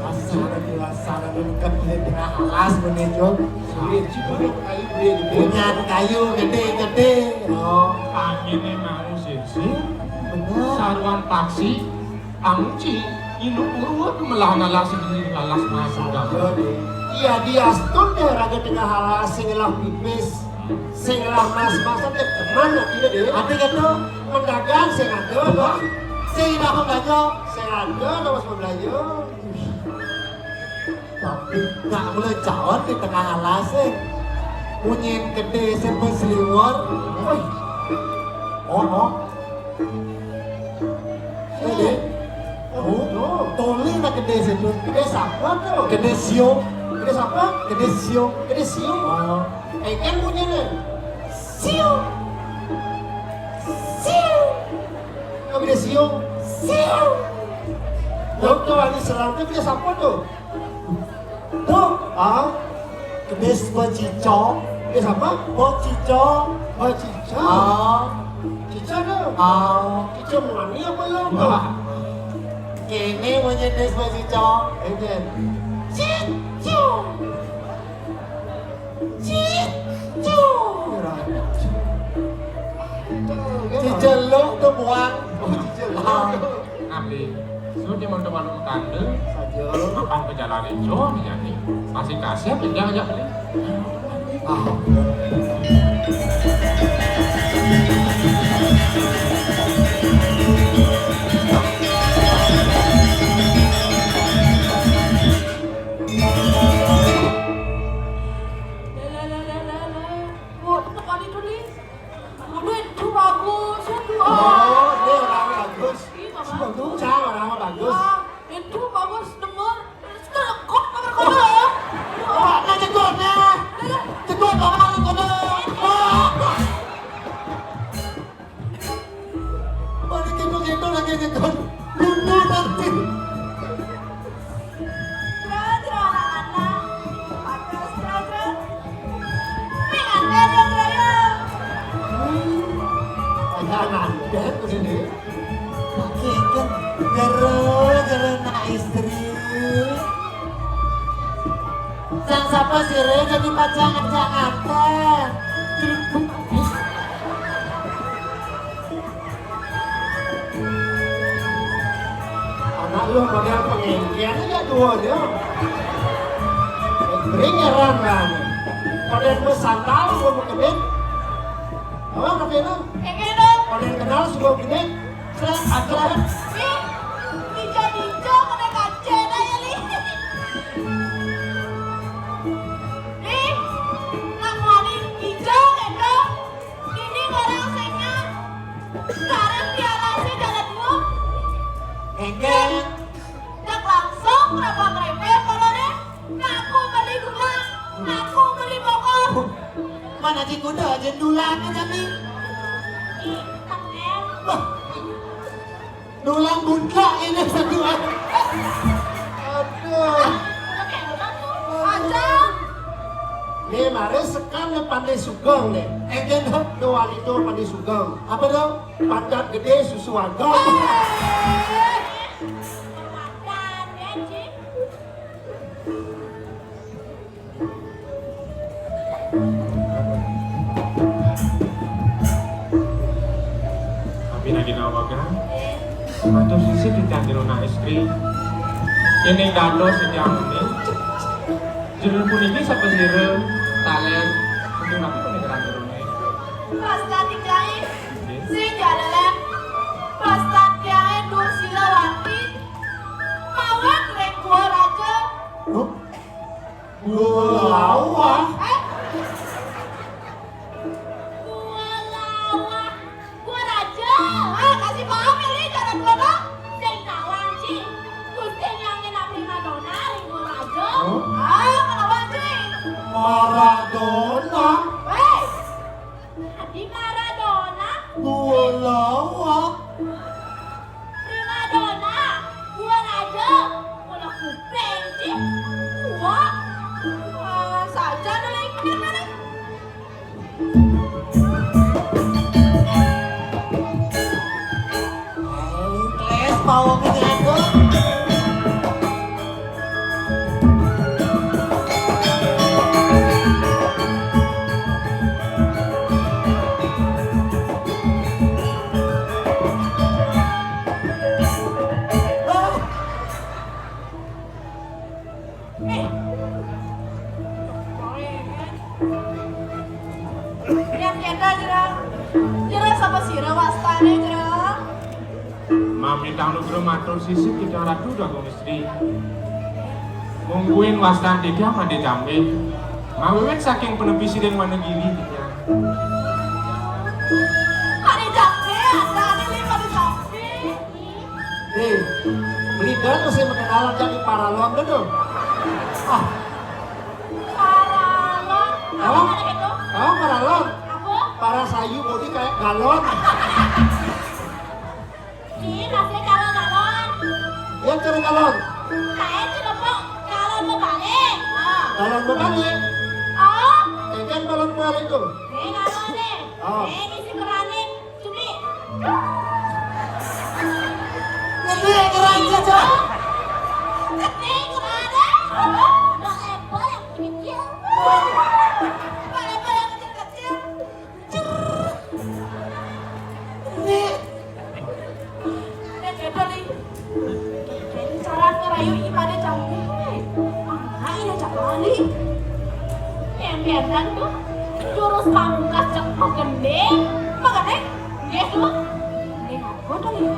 Asal dewasa lagi ke tengah alas menuju. Punyan kayu gedé-gedé. Oh. Anginé mau sisi. Bener. Saruan paksi. Angci, indu purwa melahan alas ini, alas masuk. Iya, diastun deh raga tengah alas sing ngelah pipis, sing ngelah mas-masan deh teman nanti deh. Apa gitu? Mendagang sing ada, Bang. Sing ngelah pembelanja sing ada, ada mas pembelanja. Tapi nggak boleh caon di tengah alas, eh. Munyin gedé sing seliwer. Wih. Oh, oh. Gedé. Oh, toli nak gedé situ. Gedé sapa tuh? Gedé siung. Gedé sapa? Gedé siung. Gedé siung. Oh. Eh, kan bunyinya. Siung. Siung. Kok gedé siung? Siung. Lo tuh ada serang tuh gedé sapa tuh? Tuh, ah, kedis becico. Kedis apa? Becico. Becico. Ah. Cico tuh. Ah. Cico mani apa lo? Wah. Kene mau jenis becico. Ini. Cico. Cico. Ciceluk tuh buang. Oh, ciceluk. Ambil. Sudah mau teman tanda. Saja. Makan pejalan hijau nih jadi. Masih kasih apa jangan aja beli. Ah. Lah, lah, lah, lah, lah, lah. Wah, tekan itu, Li. Aduh, itu bagus, aduh, ah. Oh, dia orang bagus. Iya, Mama. Bagus. Sira jadi pacangan-cangan téh. Anak lu modél pengéngkén ya duanya. Ring heran lah. Modél besantal gua mau kedit. Oh, tapi lu. Modél kenal suka kedit. Seret, seret. Ih, hijau-hijau kena kaca dah ya, Li. Ih, lakonin hijau gitu. Ini orang sengnya. Sekarang dia masih jalan dulu. Enggak. Dak langsung kenapa ngerempet kalau deh? Ngaku beli gula, ngaku beli bokor. Mana di kuda aja dulang aja nih. Ih, tengen. Dulang buntlak ini satu. Aduh. Aja. Nih, mari sekarang nih Pandé Sugeng nih. Enten hop do wali do Pandé Sugeng. Apa dong? Pantat gedé susu ageng. Perwakilan ya, Cik. Tapi lagi nawaga, matur sisip titiang jero nak istri. Yen ing dados titiang muni, jero puniki sapasira taler saking rapi panikerang jerone. Pastati Kyai, nggih, sing jadelen pastatiange Dursilawati mawon ring Gua Raja. Huh? Gua Lawah. Eh? Gua Lawah. Gua Raja. Ah, kasih paham ya, Li, cara dua dong. Sing tawang, Ci. Gusti nyangin primadona ring Gua Raja. Oh? Ah, kenapa, Ci? Maradona. Weh. Adi Maradona. Gua Lawah. Primadona, Gua Raja, bola kuping, Ci. Gua. Ah, saja ada lagi bener mana? Kles mau ke jago. Eh. Yang kita, Jero. Jero sapa sira wastane, Jero? Mamitang nugra matur sisip titiang Ratu Dagung Istri. Mungguing wastan titiang Pandé Jambé. Mawiwit saking penepi siring Wanagiri titiang. Pandé Jambé, asane li Pandé Jambé. Eh, beli dana saya mengenal jadi paralon dulu. Ah. Paralon? Apa? Apa mana itu? Apa paralon? Apa? Para sayu body kayak galon. Ini masih calon galon. Ya, calon galon. Kayak cilebok galon bebalik. Ah. Galon bebalik. Oh. Kayak kan balon balik tuh. Ini galon nih. Oh. Ini isi keramik. Cumi. Gede keranjang, Cok. Gede keranjang. Udah apple yang kecil. Apple yang kecil-kecil. Gede. Ada beda, Li. Ini cara ngerayu ibadah jauh. Ah, ini cakali. Yang biasa tuh jurus pamungkas cek magending, magending. Nggih, tuh. Nggih, apa tuh, Li?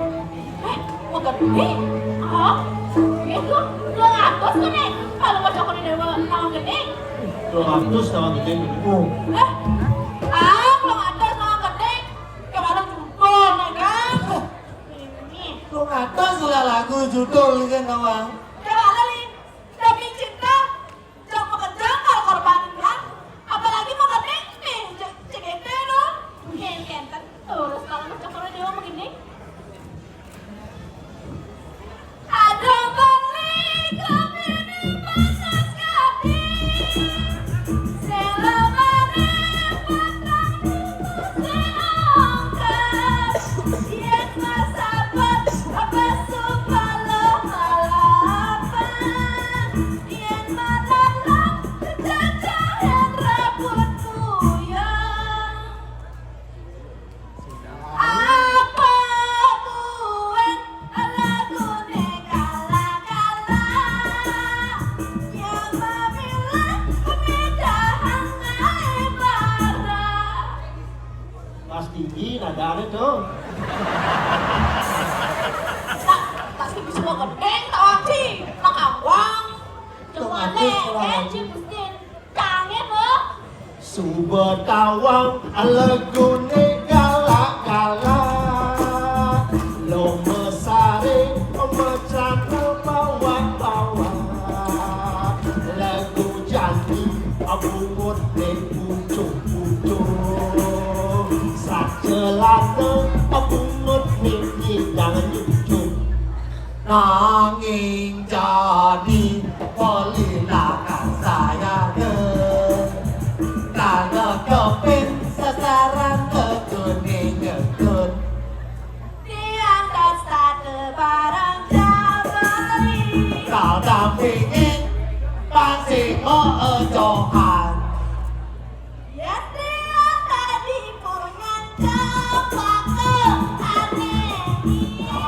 Eh, magending? Hah? Nggih, tuh. Dua ratus tuh, nih. Kalau mau cokor di dewa, kalau gending. Dua ratus kalau gending, oh. Eh, ah, kalau ada sama gending, kayak mana judul, nih, kan? Ini. Dua ratus lah lagu judul, kan, Nawang? Kayak mana, Li? Demi cinta, jangan pekerjaan kalau korbanin, kan? Apalagi mau gending, nih, C-, C G T, dong. Nggih, nggih, ntar. Terus kalau mau cokor di dewa begini. Ada beli kami di pasar kami. Selama repot kami seongkar. Yang masapat apa supalah malah. Tinggi nadane, Dong. Tak, tak setuju semua gedeng, tak wajib. Tak awang. Cuma lek, eh, Cik Pustin. Kangen, loh. Suba tawang legune galak-galak. Lo mesare mecana bawak-bawak. Legu jani bungut ning pucuk-pucuk. Sacelana bungut ning nyidang nyucuk. Nanging jani polina kang sayake. Kana kepin sasaran tekune nyekut. Tiang kasta tebarang jabari. Kau dampingin pasti ojohan. Yen tiang dadi punyan cempaka aneh. Iya.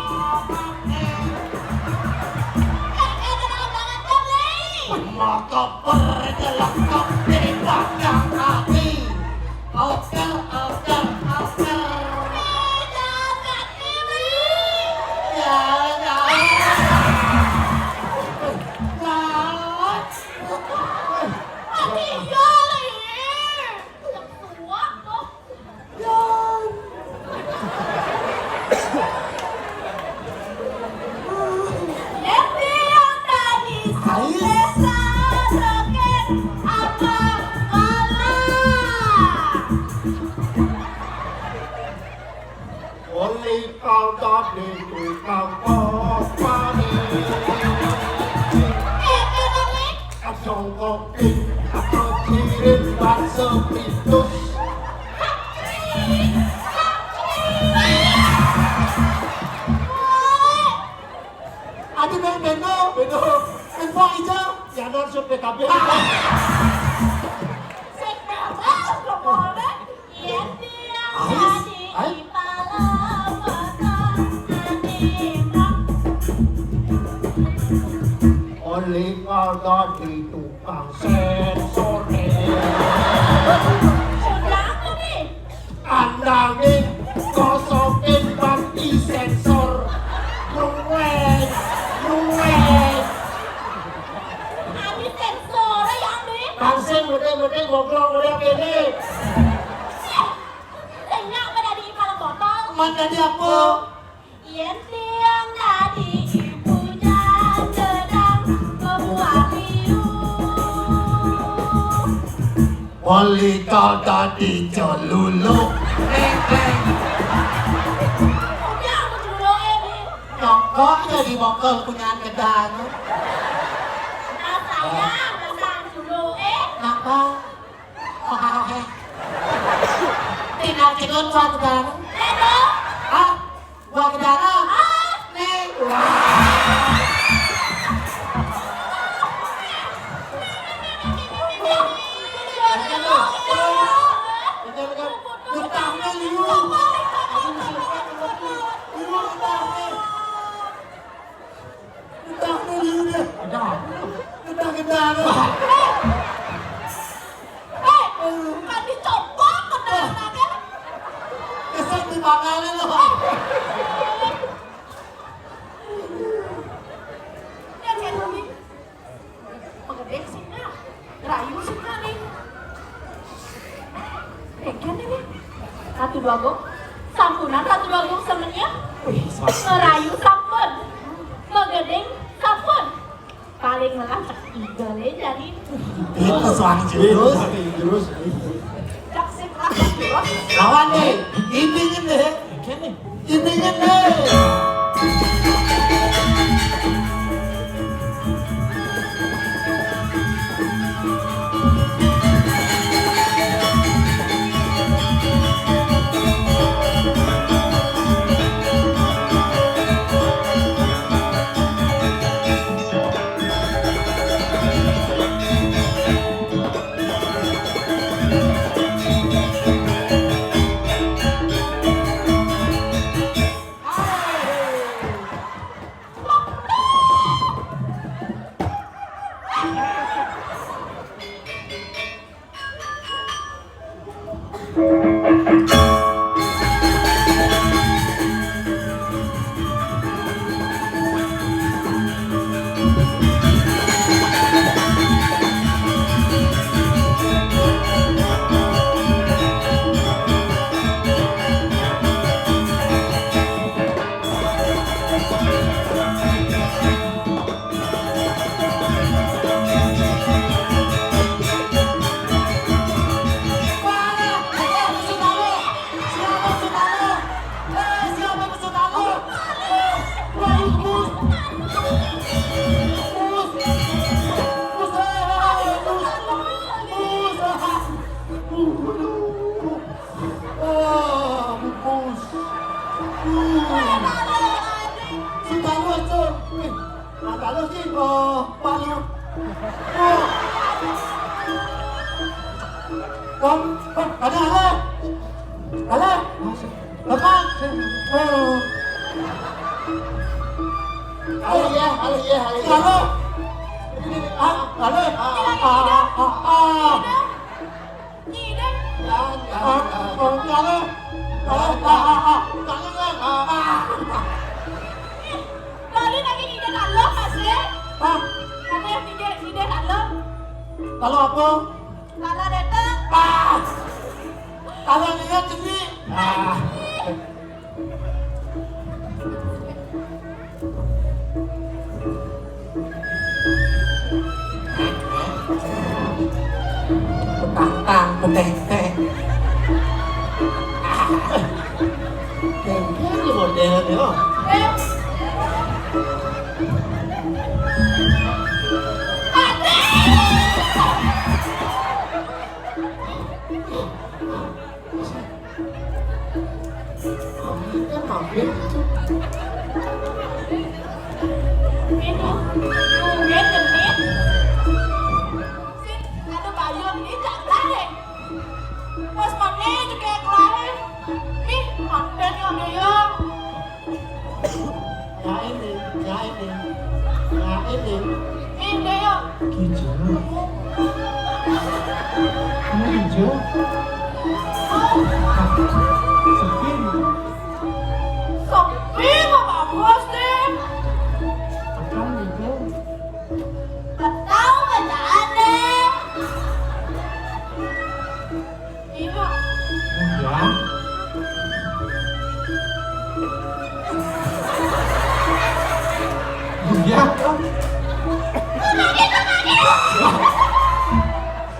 Eh, eh, kenapa banget, Dam, Lei? Maka pergelap kau di belakang hati. Oker, oker, oker. Beda hati, Lei. Ya, ya. Ya. Hati iya, Lei. Yang tua, loh. Yang tadi sampai saroket apa kalah? Oleh kau tadi tukang kopane. Eh, eh, eh, eh. Songkok pin, aku kirim bakso pitus. Aduh, Bang, beno, beno. Info aja, ya, non, sut P K B. Sik, bebas, lo boleh. Yen tiang ais, dadi ais. Kepala pondok, nanti, Mak. Oleh kau dadi tukang sensor. Sudah, Mak, nih. Ananging kosongin mati sensor. Ruwet, ruwet. Ani sensor ya, Andi. Langsung mudeng-mudeng ngobrol mulai kene. Eh, sing nyak pada di kepala botol. Man dadi apa? Yen tiang dadi ibu janda dang kebuah liu. Oli kau dadi celuluk. Kleng, kleng. Udah, aku dulu, eh, Din. Nyongkok jadi bokol punyan gedang. Nah, sayang, pasang dulu, eh. Napa? Hahaha. Tinggal cekut suatu gedang. Eh, dong. Hah? Buah gedara. Ah. Nih. Wah. Bener, bener. Bener, bener. Getahnya liu. Liu getahnya. Getahnya liu deh. Ada. Getah-getah deh. Eh, kan dicopot, kenapa, kan? Kesel di pangannya loh. Ya, kayak gini. Pegedé sih, Kak. Rayu sih, Kak, nih. Bengkel nih, nih. Ratu Bagong. Sampunan Ratu Bagong semennya. Wih, ngerayu sampun. Pegedé sampun. Paling melah cek tiga le jadi. Itu suami jurus. Jurus. Cek sip lah, jurus. Lawan deh. Intinya deh. Kene. Intinya deh. Sudah lu, Cuk. Wih, ada lu sih, oh, Pak lu. Oh. Kom, kom, ada, ada. Ada. Lepas. Oh. Alih ya, alih ya, alih ya. Ada. Ini, ini, ah, ada. Ah, ah, ah, ah. Nyi Ida. Ah, ah, ah, ah, ah, ah, ah, ah. Ih, tadi lagi Nyi Ida kalah, Mas, eh. Hah? Katanya Nyi Ida, Nyi Ida kalah. Kalah apa? Kalah datang. Ah! Kalah lihat ini. Ah. Petantang, petenteng. Kengkeng modelnya. Kan mampir. Minum, nungguin genit. Sing, ada bayun, ini cak tarik. Pas mandi juga kelahi. Ih, manten ya, ada ya. Ya ini, ya ini, ya ini. Ini ya. Kijang. Kamu hijau. Sepi. Sepi, kok bagus deh. Apa itu? Tahu bacaan deh. Iya. Iya. Iya.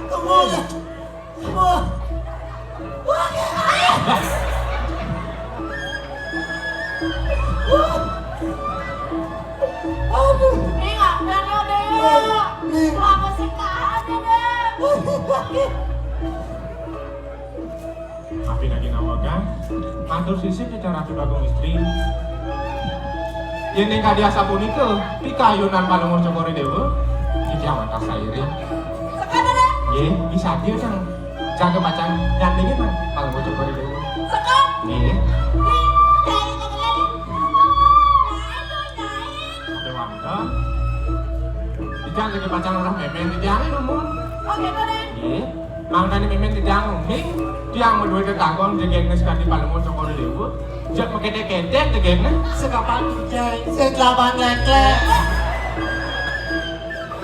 Tunggu. Wah. Wah. Aduh. Ini ngapain ya, Dek? Ini. Lama sekali, Dek. Tapi lagi nawagan, matur sisip secara Bagong istri. Yen ning kadi asapunika, pikayunan Palungguh Cokor I Dewa, titiang wantah sairing. Sekar, Dek. Nggih, bisa dia, Kang. Jaga pacang nyandingin, Kang, Palungguh Cokor I Dewa. Sekar. Nggih. Ning, Nyai, Nyai. Nyai, Nyai. Ada wanda. Titiang lagi pacang ora memen, titiang ini, Mun. Oh, gitu, Dek. Nggih. Mangkane memen titiang ning, tiang maduwe tetanggon jegegna sekadi Palungguh Cokor I Dewa. Jek maketek-ketek jegegna. Sekapan jai, sing tlaban lengklek.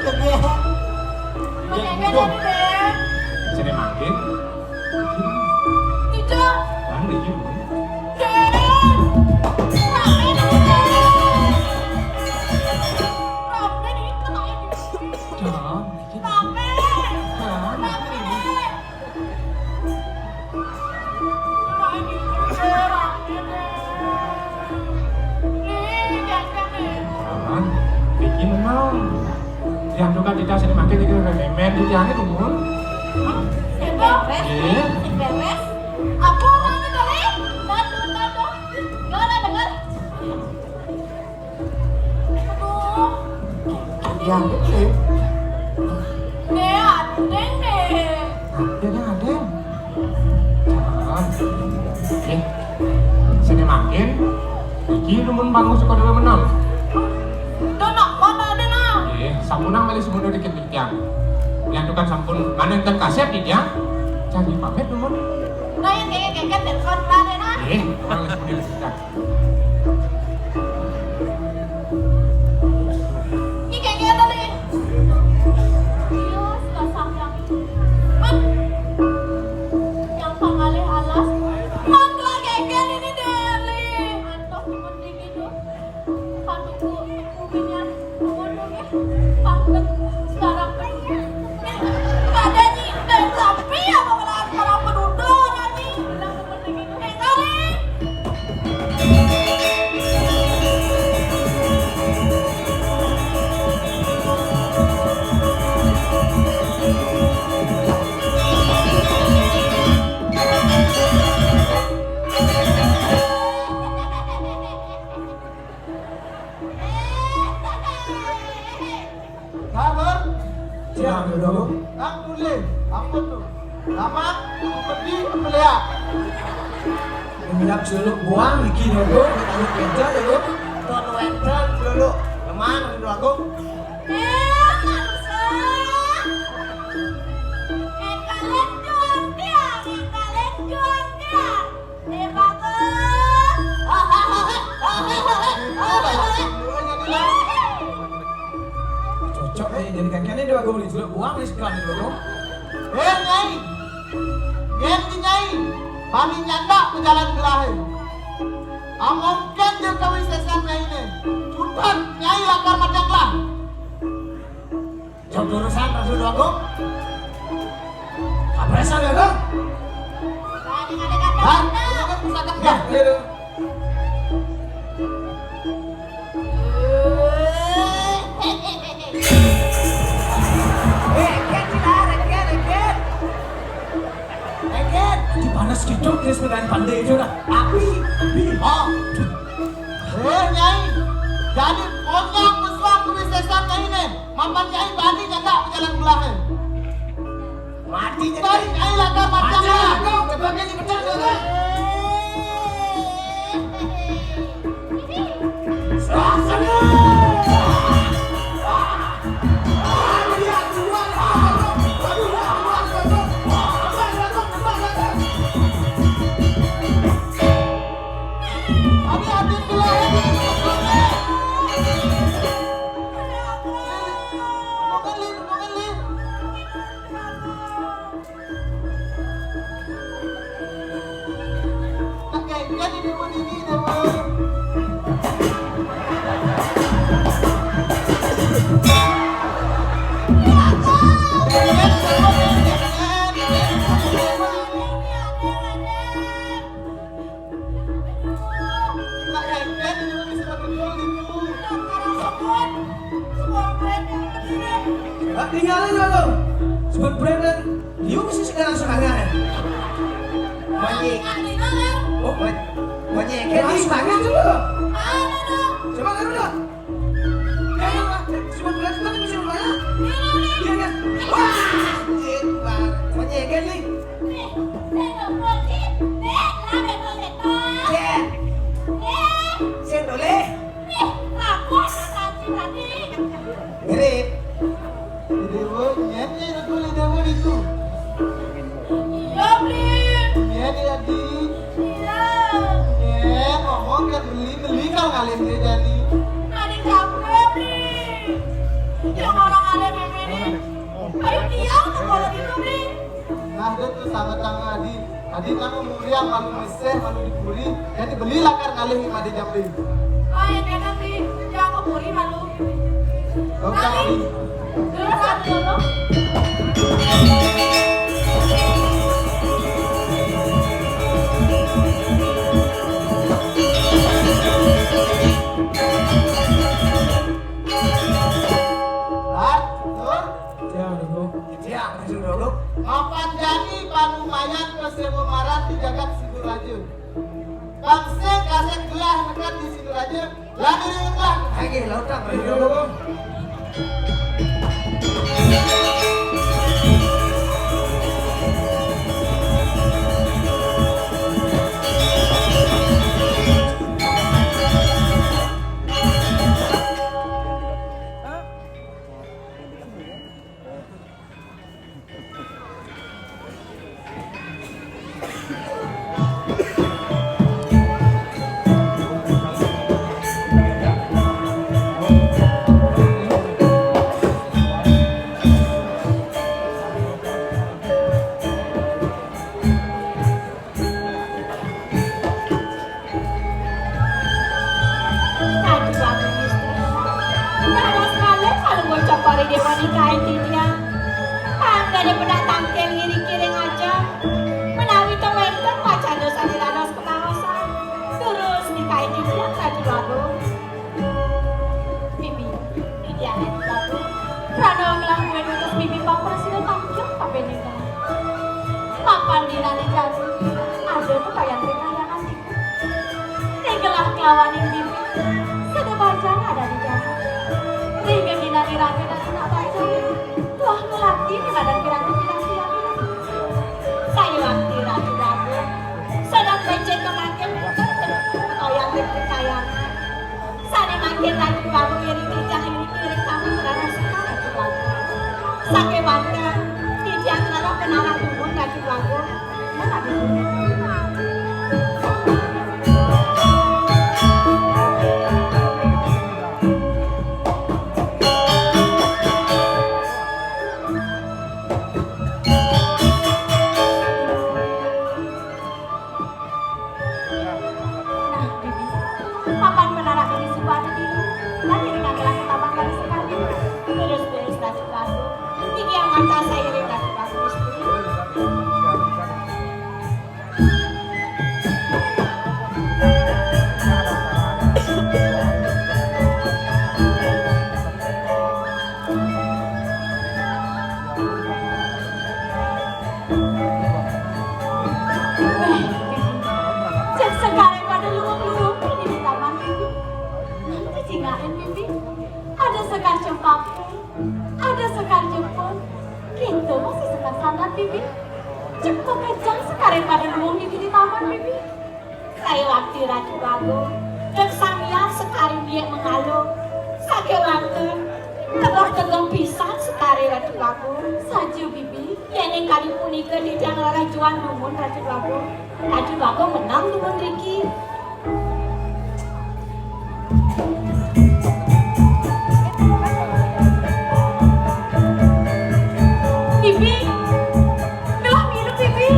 Jegeg. Jegeg. Sini mangkin. Tidak. Kan iki, Bun. Dek. Rame, Dek. Rame, Dek. Kenapa, Dek? Dah, iki. Rame. Dah, Rame, iki. Dek. Aman, iki menang. Yang tukar tidak sini makin iki udah memen di tiangnya tuh, Mun. Sing beres? Iya. Sing beres? Apa orangnya tadi? Ntar, ntar, ntar. Nggak ada dengar. Aduh. Ya, oke. Dek, adeng, Dek. Adeng, adeng. Jangan. Eh, sini makin. Iki lumun bangun sekolah menang. Itu nak mana ada, nah? Eh, sampunang malih semono dikit tiang. Yang tukang sampun, mana enten kasep di tiang? Cari pamit lumun. Nah, yang kayak kayak telepon mana, nah? Eh, orang semono dikit tiang. Ini kayak gini nih. Iya, sudah sampai. Hah? Yang pangalih alas. Man, lah geger ini, Deli. Antos seperti gitu. Panuku, kuminya, kuminya. Pangket, sekarang. Ada nyi, dan sapi apa malah para penuduh, Deli. Bilang seperti gitu. Eh, Deli. Nyap celuk buang iki nyogo, ayo kerja ya, Gung. Ton wénten celuk. Lemah, Ratu Agung. Eh, manusia. Eh, kalian juang tiang, eh, kalian juang tiang. Eh, bagus. Cocok, eh, jadi gantian, eh, Ratu Agung, celuk buang, eh, sekarang, Ratu Agung. Eh, Nyai. Yén Nyai bani nyandak pejalan gelahé. Amongkén ja kawisésan Nyainé. Cutet Nyai lakar matiang gelah. Jawab urusan Ratu Agung. Apa rasa, Agung? Hah? Pusaka gelah. Ya, iya, iya. Di panas gitu, dia sepedaan pandai itu dah. Api, api. Oh. Eh, Nyai. Jadi ponyang pesuang kawisésan Nyainé. Mapan Nyai bani nyandak pejalan gelahé. Mati jadi. Cari Nyai lakar matiang gelah. Kau coba jadi pecah dulu. Hah, tinggalin dulu. Sebut brand dan you mesti segala serangan. Monyet. Oh, mon-, monyet. Kan di serangan dulu. Coba kan dulu. Kan apa? Sebut brand itu kan bisa mana? Iya kan? Wah, anjir, Bang. Monyet kan nih. Iya. Sing boleh. Mirip. Dewa, nyet, nyet, boleh Dewa itu. Iya, Bli. Nyet, ya, Di. Iya. Nyet, ngomong kan beli, beli kalau kalian dia jadi. Ada capek, Bli. Yang orang ada memang ini. Ayo, dia tuh kalau gitu, Bli. Nah, dia tuh sama tangga Adi. Adi kan umurnya malu meseh, malu dipuri, jadi belilah kan ngalih made jambe. Oh, ya, kan, Adi. Ya, aku puri malu. Oke, Adi. Terus, Adi, dulu. Hah? Betul? Siap, Dulu. Siap, Dulu. Mapan jani panumayan pasewa maran di jagat Siduraja. Bangsa kasih gelah neked di Siduraja, lani ring gelah. Ayo, lautang, Dulu. Aduh, Agung Istri. Dados malih kalau bocah pari dewa nikahin titiang. Pang dadi pedak tangkil ngiring-kiring aja. Menawi ten wénten wacana sané dados pengaosan, durus nikahin titiang, Ratu Agung. Bibi, titiang Ratu Agung. Prana nglakuin utus bibi paprasida tangkil kaping tiga. Mapan dinané jati, ada tetayan ring kahyangan. Ring gelah kelawaning bibi, sada bajang ada di jati. Ring gina iraga dadi anak bajang, tuah ngelati ring badan iraga piranti-piranti. Sayuwakti Ratu Agung sedeng becik kemangkin Ratu Agung, yen titiang niki ring taman Ratu Sekar, Ratu Agung. Sakéwanten titiang ngrereh penarah dumun, Ratu Agung. Nah, Bibi, papan menara Bibi suba ada dini. Lan iri nganggelah ke papan kali sekali. Terus-terus Ratu Bagus. Niki yang mata saya ring Ratu Bagus. Cek sekali pada luwung-luwung ini di taman ini. Nanti cingain, Bibi. Ada sekar cempaka, ada sekar jepun. Kita masih sekar sandat, Bibi. Cek makejang sekali pada luwung ini di taman, Bibi. Saya wakti Ratu Bagus. Dan samian sekali dia mengalu. Sakéwanten. Tegeh-tegeh pisan sekali Ratu Bagus. Saja, Bibi. Yéning kali punika titiang ngrereh juang dumun, Ratu Agung. Ratu Agung menang dumun riki. Bibi, duh, minum, Bibi.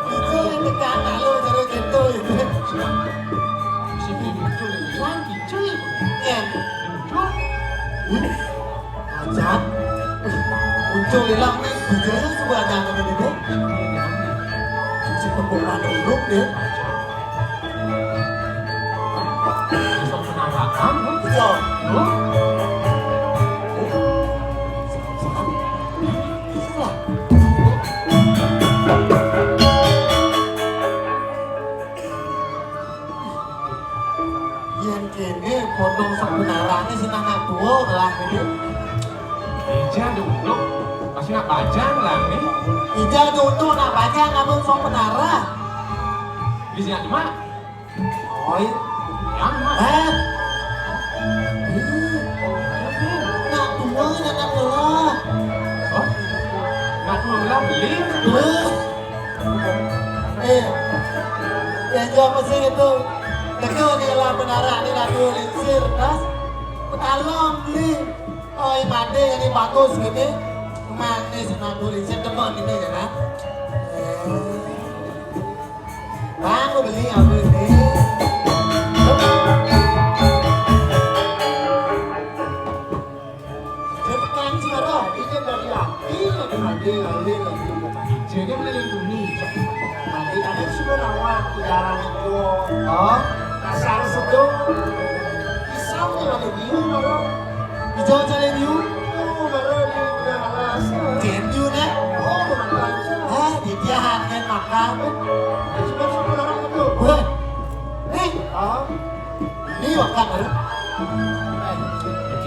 Itu yang tekan lalu cara gitu itu. Si Beli muncul ini lagi, cuy. Iya. Muncul. Ajan. Muncul hilang nih, bujanya sebelah kanan ini, Bu. Si pembukaan urut deh. Bisa penampakan, Bu. Iya. Bu. Iya. Yén kéné potong sabenerané sing anak tua lah ini. Ija duduk, masih nak bajang lah ini. Ija duduk nak bajang, abang sok penara. Di sini cuma. Oi. Yang mah. Eh. Ih. Nak tua, nak tua. Oh. Nak tua lah beli. Eh. Eh. Yang jual mesin itu. Teka ni lah penara ni lah tua lingsir, tas. Petalong ni. Oi, mati yang ni bagus gini. Manis nak tua lingsir, demen ini ya, kan? Eh. Bang, lu beli apa ini? Cepetan sih, Bro. Ini dari hati, dari hati, dari hati. Jadi melindungi. Nanti ada sudah rawat di dalam itu. Oh, dasar sedung. Pisau yang ada di rumah, Bro. Ijo cale biu. Oh, baru di udah alas. Cale biu ne. Oh, bukan alas. Hah, didiahan kan makan. Sudah sepuluh orang itu. Wah. Nih. Ah. Ini makan baru.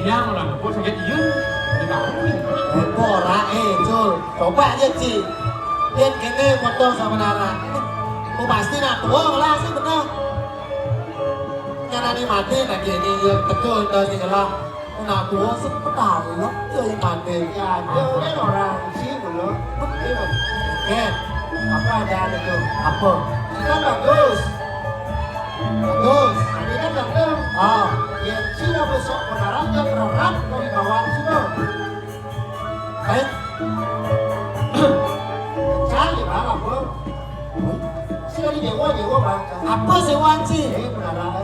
Dia malah ngebut sakit iya. Ini baru nih. Eh, ora, eh, Cul. Coba aja, Ci. Lihat kene foto sama Nara. Oh, pasti nak tuh. Oh, lah, sih benar. Nyarani mati lagi ini yang teguh dari ngelah. Nak tua sing petalok ya yang mati. Ya, ada orang orang sih dulu. Iya. Oke. Apa ada itu? Apa? Kita bagus. Bagus. Ini kan datang. Ah. Ya, sih besok pengarang dia terarap dari bawah sini. Eh? Cari barang, Bro. Sila di dewa, dewa, Bang. Apa sewaan sih? Eh, pengarang.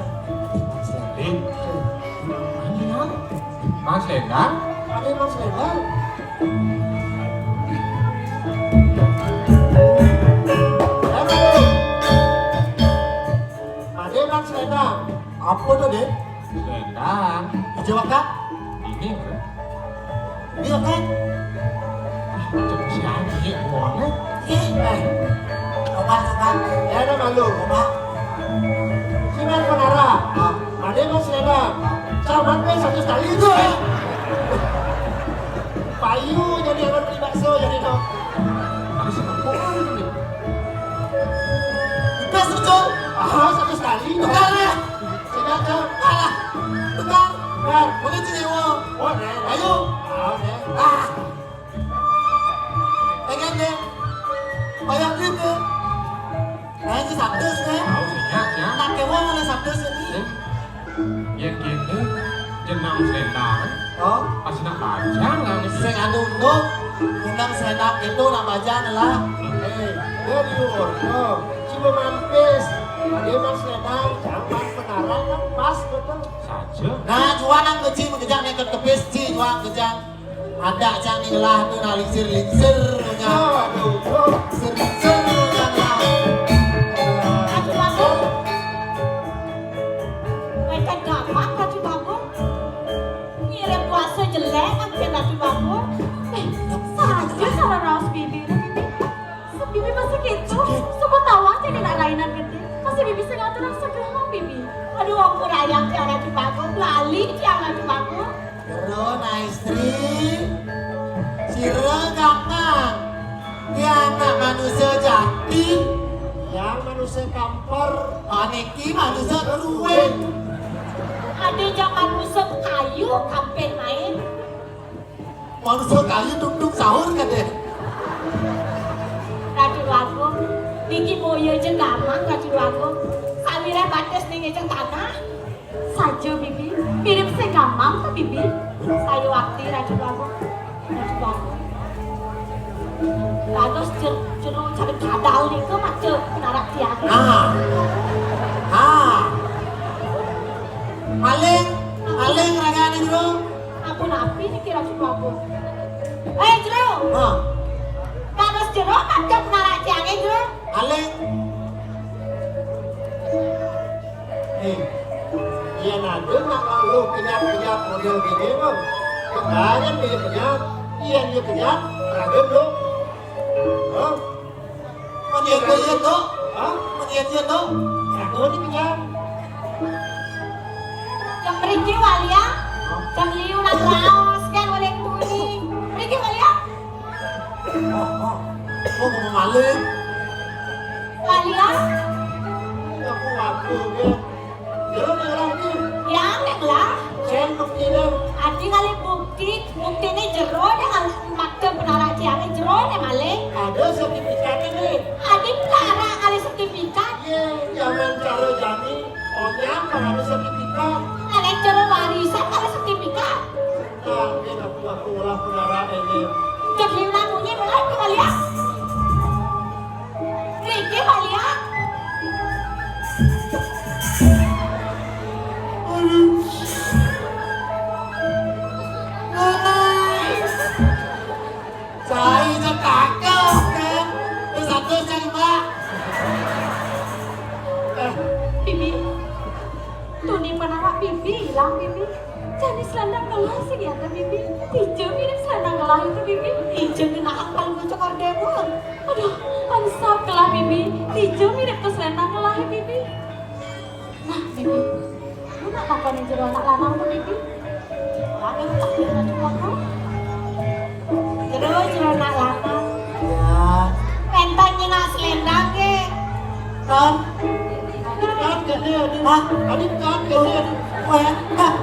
Mas Lendang? Ada Mas Lendang. Ada Mas Lendang. Apa tuh, Dek? Lendang. Hijau, Kak? Ini, Bro. Iya, Kak? Ah, cek si Anji, boleh. Eh, coba, coba. Ya, ada malu. Coba. Sinan Menara. Ah. Ade Mas Lena. Camat pe satu sekali itu. Payu jadi awan beli bakso jadi no. Habis apa itu nih? Bebas betul. Ah, satu sekali. Tukar ya. Sinan, Cok. Alah. Tukar. Tukar. Mungkin sini, wo. Oh, deh. Ayo. Ah, oke. Ah. Pengen deh. Banyak duit deh. Nah, itu sabdes deh. Tahu sih, ya, ya. Nak kewa mana sabdes ini? Eh, ya gitu. Jenang selendang. Oh? Pasti nak bajang lah nih. Sing anu untuk undang selendang itu nak bajang lah. Eh, dia di luar. Oh, coba mampis. Dia nak selendang, jangan penaran kan pas betul. Saja. Nah, jualan kecil mengejar nekat kepis, ci jualan kejar. Ada cang ngelah tu nak lingsir-lingsir punya. Lingsir-lingsir punya lah. Aduh, Bagong. Mereka dapat, Aduh, Bagong. Ngirim kuasa jelek, ampun, Aduh, Bagong. Eh, saja salah raos bibi, bibi. Bibi masih gitu. Siapa tahu aja dia nak rainan gede. Masih bibi sing ngatur rasa gelem, bibi. Aduh, ampun, ayang tiang Aduh, Bagong. Lali tiang Aduh, Bagong. Jero, nah, istri, sira gampang. Ki anak manusia jati, yang manusia kampar. Ah, niki manusia keruwe. Ade jang manusia kayu kampir main. Manusia kayu tung-tung sahur kade. Ratu Agung, niki boya je gampang, Ratu Agung. Sawireh batis ning ejeng tanah. Saja, Bibi. Mirip sing gamang ta, Bibi? Saya wakti, Ratu Bagus. Ratu Bagus. Dados jer-, jero cari kadal niku maca penarak tiang. Ah. Ah. Maling, maling ragane jero. Ampun api niki, Ratu Bagus. Eh, jero. Ah. Dados jero maca penarak tiange, jero. Maling. Eh, yen ade nak nganggo penyat-penyat model kene, Bang. Kebanyakan dia penyat, yen dia penyat, ragam lo. Hah? Penyat dia tuh? Hah? Penyat dia tuh? Aku ini penyat. Yang mriki walian, yang liu nang laos kan oleh tuni. Mriki walian. Oh, oh. Oh, mau maling. Walian. Aku ngaku, ya. Jero nek ora iki. Ya, nek lah. Sen buktine. Adi kali bukti, buktine jero nek maca penarak tiange jero nek maling. Ada sertifikatnya nih. Adi penarak kali sertifikat. Iya, zaman cara jani, onyang kali sertifikat. Nek jero warisan kali sertifikat. Nah, ini aku, aku olah penarak ini. Jadi lagunya mulai kembali ya. Riki balik ya. Aduh. Hai. Saya cekakep, kan? Terus satu cari, Mbak. Eh. Bibi, tuni penarak Bibi ilang, Bibi. Jani selendang gelah sing ada, Bibi. Dija mirip selendang gelah itu, Bibi. Dija ngenaan paling bocor karo dewek. Aduh, pansap gelah, Bibi. Dija mirip ke selendang gelah, Bibi. Nah, Bibi. Lu nak takon yang jero anak lanang tuh, Bibi? Lagi tak dia nak cuma kau. Jero, jero anak lanang. Ya. Pentan nyenak selendang ke. Kan? Kan gede, adik. Hah? Adik kan gede, adik. Weh, hah?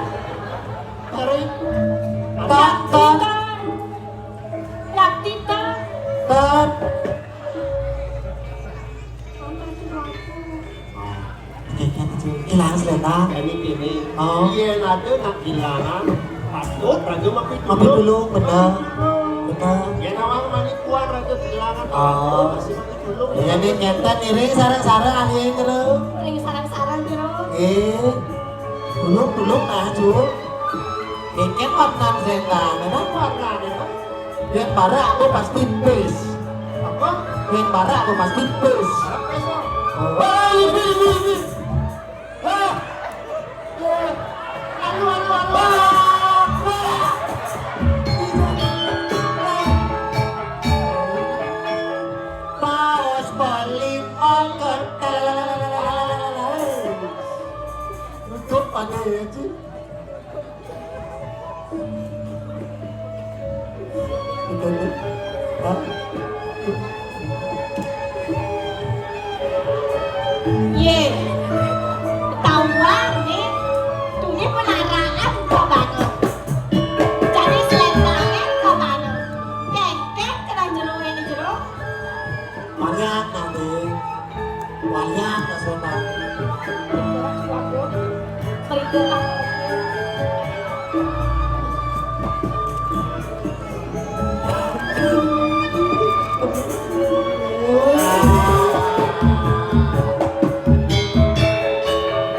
Hari. Tan, tan. Tan. Tan. Ilang selendang. Ini, ini. Oh. Iya, ada nak bilangan. Patut raja mapi dulu. Mapi dulu, bener. Bener. Ya, nawang mani kuat raja bilangan. Oh. Masih mapi dulu. Ya, ini ngenten nih, ring sarang-sarang ahli yang kena. Ring sarang-sarang, kena. Eh. Tulung-tulung nah, Cuk. Keket warnan setan, ya kan? Warnane, kan? Yang barak aku pasti pis. Apa? Yang barak aku pasti pis. Apa, Bang? Oh, ini, ini, ini. Hah? Aduh, aduh, aduh. Wah, wah. Yé, ketahuan nih, tuné penaraan kok banget. Jadi selendangnya kok banget. Kékék kena jero ini jero. Banyak nanti. Banyak Mas Bambang.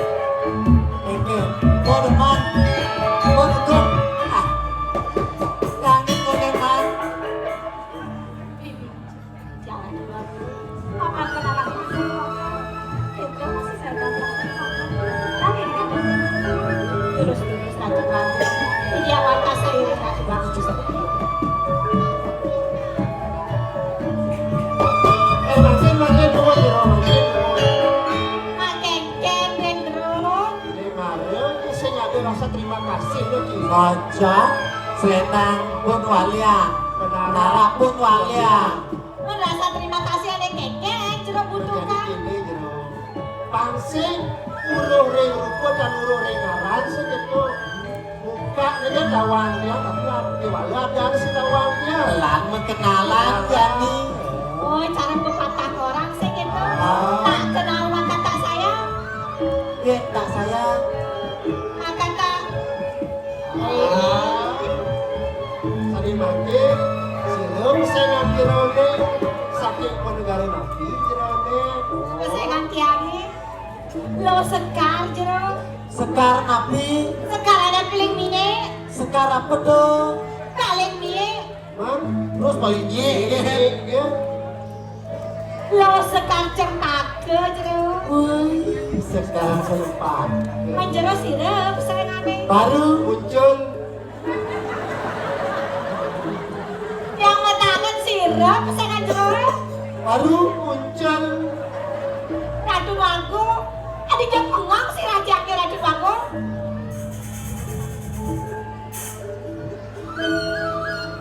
Oke, mau depan, mau tutup. Ah, jangan mau depan. Jangan dulu. Apa kenapa masih waktu? Itu masih saya gambar. Lagi kan? Terus-terus aja, Bang. Iya, warga saya, Bang. Eh, makin, makin, turun, turun, makin, turun. Makin, makin, turun. Ini mari, sing ada rasa terima kasih, lho, Ki. Aja, selendang pun walian. Benar. Nara pun walian. Mun rasa terima kasih ané kékék, jero butuhkan. Jadi ini jero. Pang sing uruh ring rupa dan uruh ring ngaran sing itu. Buka ini tawang dia, tapi harus diwala dan si tawang dia. Lan mengenalan, Jani. Oh, cara pepatah orang sing itu. Ah. Tak kenal maka tak sayang. Iya, tak sayang. Maka tak Ah, sari mangke, sira sing nganti rone, saking negara nabi jerone. Sing nganti ari, lo sekar jero. Sekar nabi. Sekar ada piling minyak. Sekar apa tuh? Paling minyak. Mang, terus paling nyek. Nyek, nyek, ya. Lo sekar cempaka jero. Wih, sekar cempaka. Manjero sirup saenane. Baru muncul. Yang mataken sirup saengan jero. Baru muncul. Ratu Mangku. Adi jam pengang si raja ke Ratu Mangku.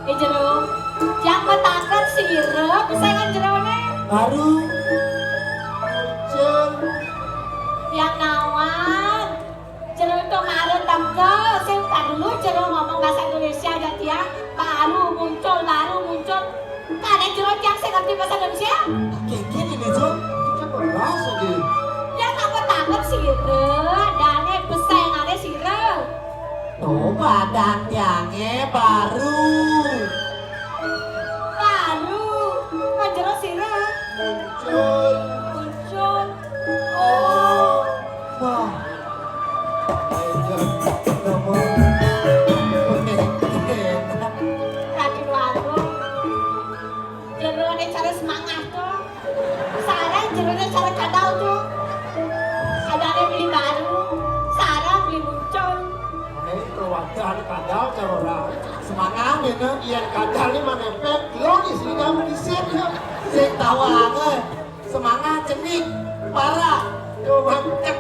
Eh, jero. Yang mataken sirup saengan jerone. Baru muncul. Yang nawan. Jero to mare tangga sing perlu jero ngomong bahasa Indonesia ya, Tiang. Baru muncul, baru muncul. Kane jero tiang sing ngerti bahasa Indonesia? Kiki ini, Jung. Kita bahasa, Jung. Ya, takut-takut sirup. Dane besengane sirup. Tuh, badan tiangnya baru. Baru. Kan jero sirup. Muncul. Muncul. Oh. Wah. Ayo, coba. Lagi baru. Jerone cara semangat to. Sareng jerone cara kadal to. Adane beli baru, sareng beli muncul. Ae, to wadah ada kadal cara ora. Semangat ya, Kak. Iya, kadal ini mana efek? Lo di sini kamu di set ya. Sing tawa ae. Semangat cenik, parah. Coba cek.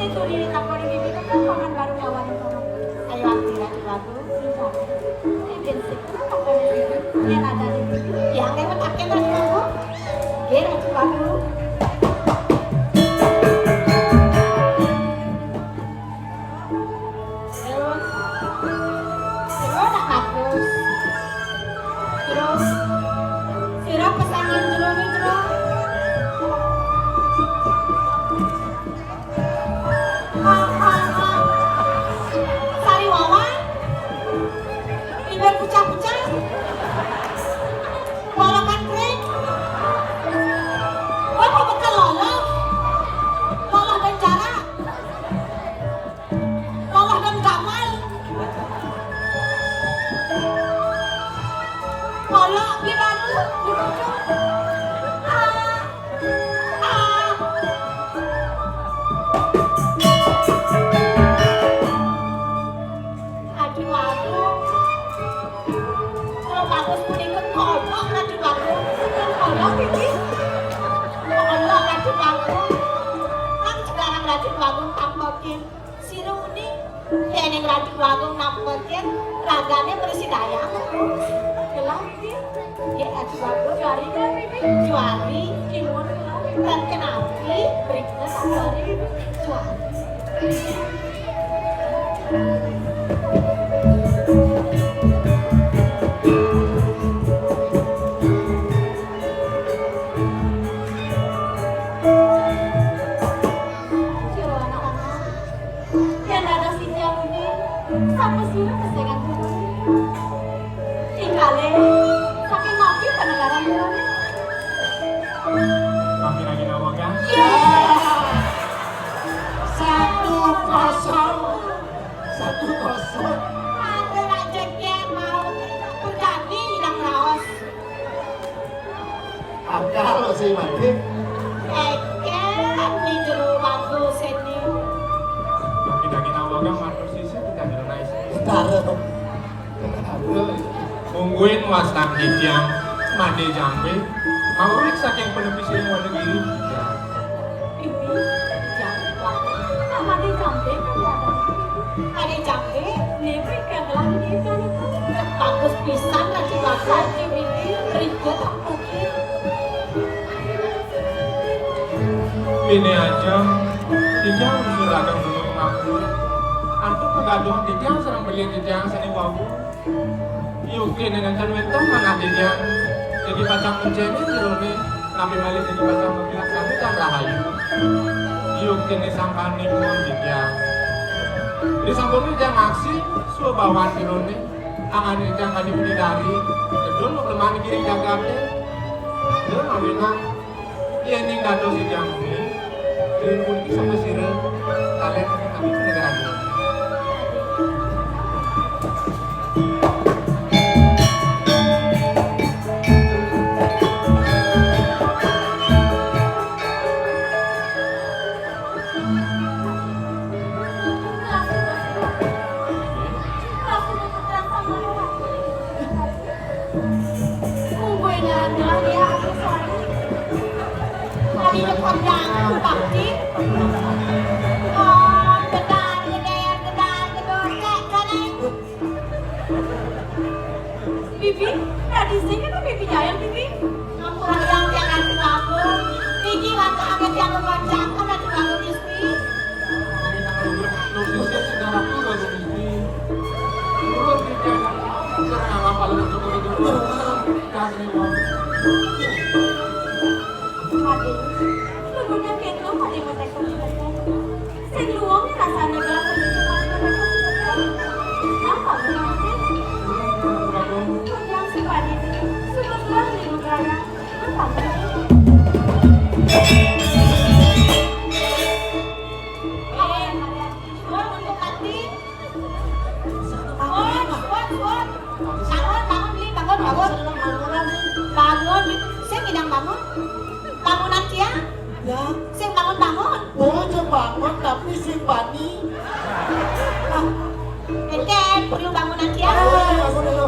Itu diri tak boleh bibit, kan paman baru nyawarin paman. Ayo, aku lagi lagu. Ini sih, kenapa kau di sini? Ini ada di sini. Yang lewat akhirnya lagu. Dia lagi lagu. Terus, terus nak bagus. Terus, sira pesangan jero ni, jero. Sari wawan, bibir pucah-pucah, walakan kering. Wah, kok bekel loloh? Loloh dan jarak. Malah dan gamal. Kolok di baru, di bujur. Ah, ah. Aduh, aduh. Kalau bagus pun ikut kolok, aduh, aduh. Kolok ini. Kolok, aduh, aduh. Kan sekarang, aduh, aduh, tampokin. Sira uning, yén ing Ratu Bagong nampakén ragané berisi dayang. Gelah, Bibi. Yén Ratu Bagong juari gelah, Bibi. Juari, timun gelah. Tan kenapi, berikutnya tak juari, Bibi. Juari. Sira anak-anak, yén dados titiang uning, sapa sira kesengan kula? Ing kalih, saking napi panegaran kula? Makin lagi nama, kan? Ya. Satu kosong. Satu kosong. Ada aja, Ken, mau berani yang raos. Akal sih, Mati. Eken di jero bangku sini. Makin lagi nama, kan, matur sisi, kita jero naik. Taruh. Mungguin wastan titiang, Madé Jambé, mawit saking penepi sing Wonogiri. Bibi, jam, Madé Jambé, kan, Madé Jambé, niku ingkang gelah niki. Bagus pisan, Raju Bagus. Raju Bibi, Rija tak mungkin. Ini aja, titiang usur ageng gunung mabur. Antuk kegaduhan titiang sareng beli titiang seni wau. Yukti nénénten wénten manah titiang. Jadi pacang mencéni jerone, napi malih jadi pacang mabilang kami tan rahayu. Yukti né sangkan nipuan titiang. Disampun titiang aksi, swabawan jerone. Angani titiang kadi bidadari, kedul mukleman giring jagate. Kedul mawinan, yén ing dados titiang muni, ring puniki sama sira, kalian kami pendengaran. Mungguing aja ya, aku sorry. Tadi depan aku pasti. Oh, gedar, gedar, gedar, gedor, cek, cek. Bibi, tadi sih kan Bibi jalan, Bibi. Aku rayang jangan kabur. Bibi, waktu aku jangan baca, aku nanti bangun istri. Sing luwung rasane gelah. Napa meneh? Yang si Padidi, sudah gelah di negara. Napa meneh? Awan, awan, untuk mati. Suwun, suwun, suwun. Bangun, bangun, Bli, bangun, bangun. Bangun, Bli. Sing ngidang bangun. Bangunan tiang. Ya. Sing bangun, bangun. Oh, aja bangun, tapi sing bani. Ah. Enten perlu bangunan tiang. Ayo, ayo, bangun, ayo.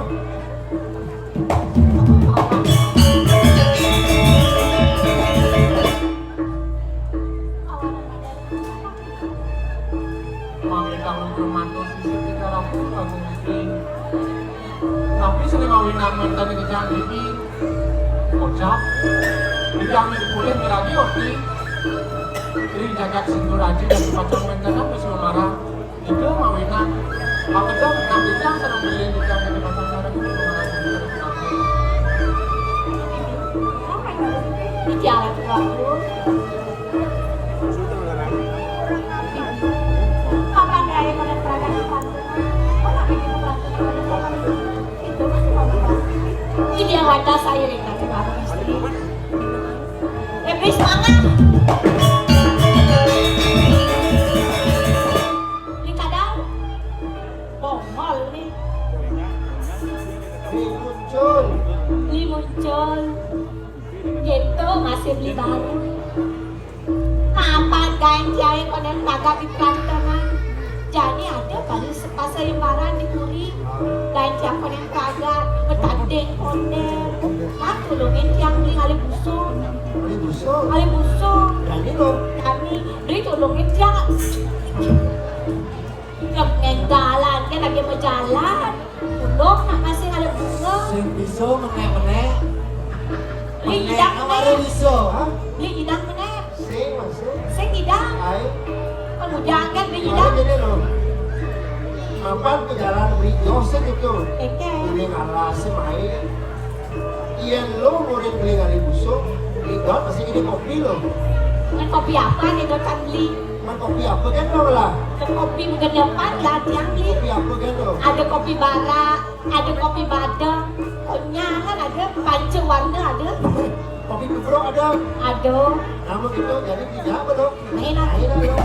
Mangkitang luhur matur sisip ing karaku agung iki. Napi sing mawinan wénten ing kejang iki? Kocap. Iki angin pulih miragi orti. Ing jagat Sindur Aji dadi pacang wénten apa sing marang? Ika mawinan. Makedem napi kang sareng bilih ing kejang iki pacang sareng. Iki alat kelaku. Ini yang wadah saya nih, Kak, Kak Gusti. Lebih semangat. Ini kadang bongol nih. Ini muncul. Ini muncul. Gitu, masih beli baru. Mapan gaén tiangé konden pragat di perantenan. Jani ada kali sepasayembaran di puri. Gaén tiang konden pragat, betanding konden. Nah, tulungin tiang beli ngalih busung. Beli busung? Ngalih busung. Jani lo? Jani, beli tulungin tiang. Jalan, gunung nak masih ada bunga. Sing bisa menek-menek. Beli idang menek. Baru bisa, ha? Beli idang menek. Sing masuk. Sing idang. Ai. Pemuda kan beli idang. Jadi lo. Mapan ke jalan beli josek itu. Eke. Ini ngalah sih main. Iya lo murid beli ngali busuk. Beli dot pasti ini kopi lo. Kan kopi apa nih dot kan beli? Kan kopi apa kan lo lah? Kan kopi bukan depan lah tiang beli. Kopi apa kan lo? Ada kopi bara, ada kopi badeng, konyangan ada, panca warna ada. Kopi tubruk ada. Ada. Nama gitu jadi tidak apa lo? Main lah. Main lah lo.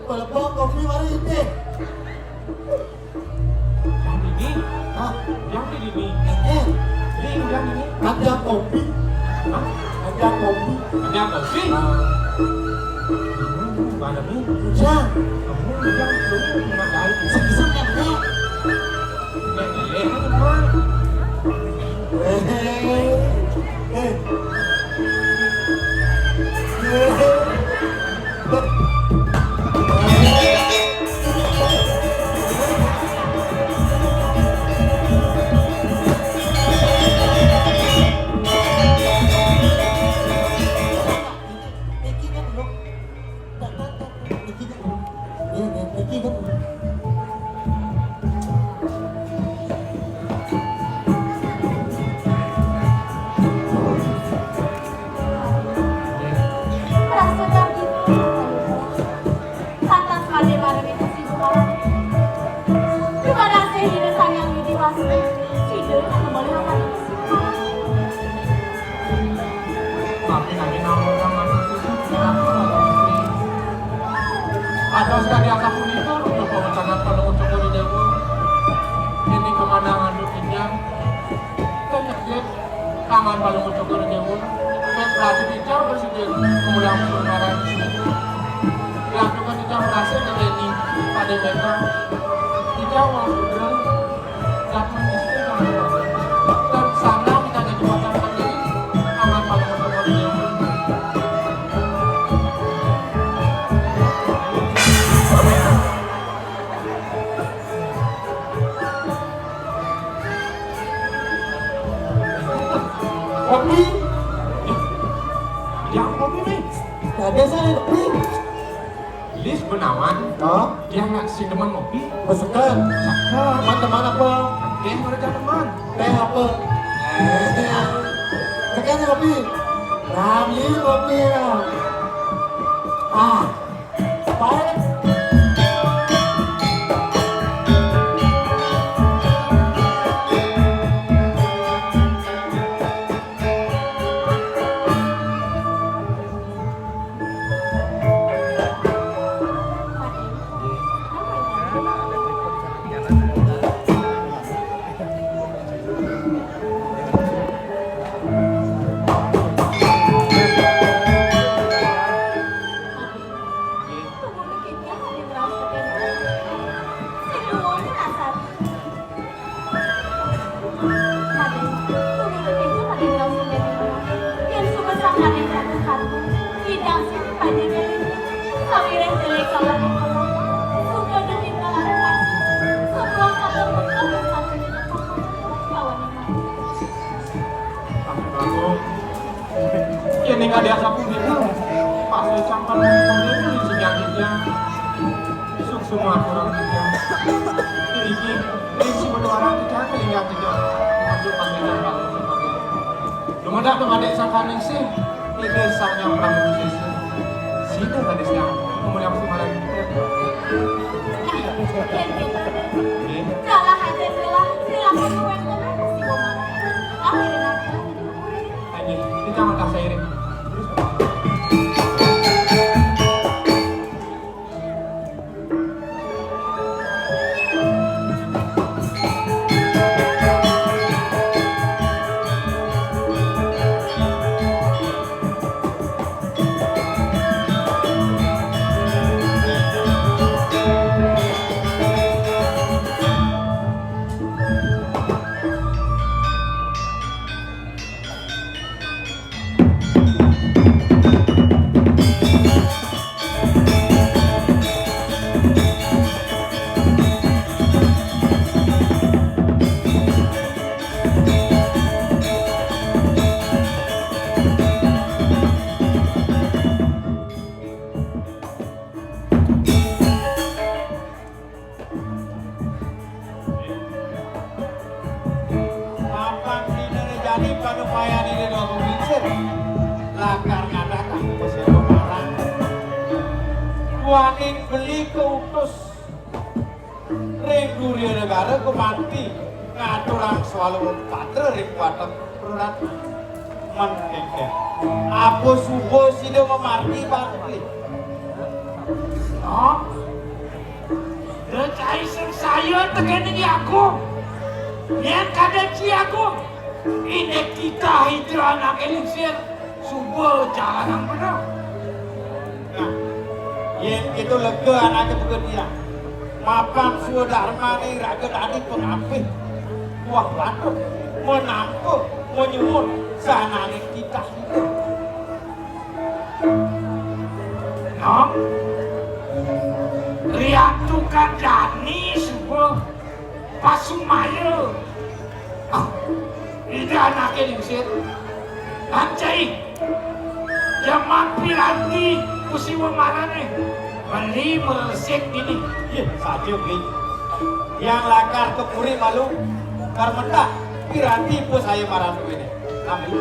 Telepon kopi baru itu. Yang ini? Hah? Yang ini? Eh, Ini yang ini? Ada kopi. Hah? Ada kopi. Ada kopi? Ah. Mana mi? Hujan. Kamu yang dulu mengenai. Sekisan yang ini. Yang ini, Mak. Eh, eh. Eh. Merasa tertipu. Lantas pada bareng itu si Tuhan. Terima kasih ini sang yang widi wastu. Tidur yang boleh apa itu si Tuhan. Tapi nanti namun sama itu si Tuhan. Ada sekali asap pun itu, coba rencana kalau untuk di dewa. Ini kemana ngandung pinjam? Kan nyakit. Tangan paling ucukar dewa. Pet lagi dicau presiden. Kemudian sementara di sini. Dilakukan dicau berhasil ke Denny. Pada mereka. Dicau orang sudah. Datang istri tangan paling. Dan sana kita jadi pacar sendiri. Tangan paling ucukar dewa. Kopi. Yang kopi nih. Nah, biasa nih, kopi. Lis Gunawan. Oh? Dia nggak si demen kopi. Besekan. Cakep. Teman-teman apa? Teh mereka teman. Teh apa? Eh. Sekian ya, kopi. Nah, beli kopi ya. Ah. Raden, tunggu dulu pintu Raden Galuh Sendiri. Yang suka sang Raden Ratu Karno, tidak sih Raden Galuh. Kawireh jelek kalah di kolong, suka demi kalah. Sebuah kata berkata satu juta kawan. Tapi bagus. Yén ning adi asapun niku, pas cangkem niku sing nyangkitnya. Suksma kurang tiga. Iki, iki sing metu orang tiga, kelingan tiga. Aduh, panjang banget. Lumadak tuh adik sangkaning sih. Iki sangnya Prabu Sisi. Sida gadisnya. Kemudian aku malah. Nggih. Kalah aja sila, sila kudu wénten si Komara. Akhirnya Aji, kita mah tak seiring. Paning beli kautus ring Durya Negara gumanti ngaturang swalawata patra ring pateh Ratu. Men kénkén. Apa suba sida mamargi bangkli? Nah, da cai sing saya tekening aku. Nyén kadén ci aku. Indik titah ida anaké lingsir, suba jalanang bener. Nah, yén kéto lega anaké buka tiang. Mapan swadarmané raga dadi pangapih. Wah, patut manampa, manyuwun sananing titah ida. Nah, Riantukan Dani suba pasumaya. Ah, ida anaké lingsir. Lan cai. Jaman piranti pasiwa marané. Beli mresik dini. Yé, saja, Bli. Yang lakar ke puri malu. Kar mentak piranti pasaya maran duéné. Napi?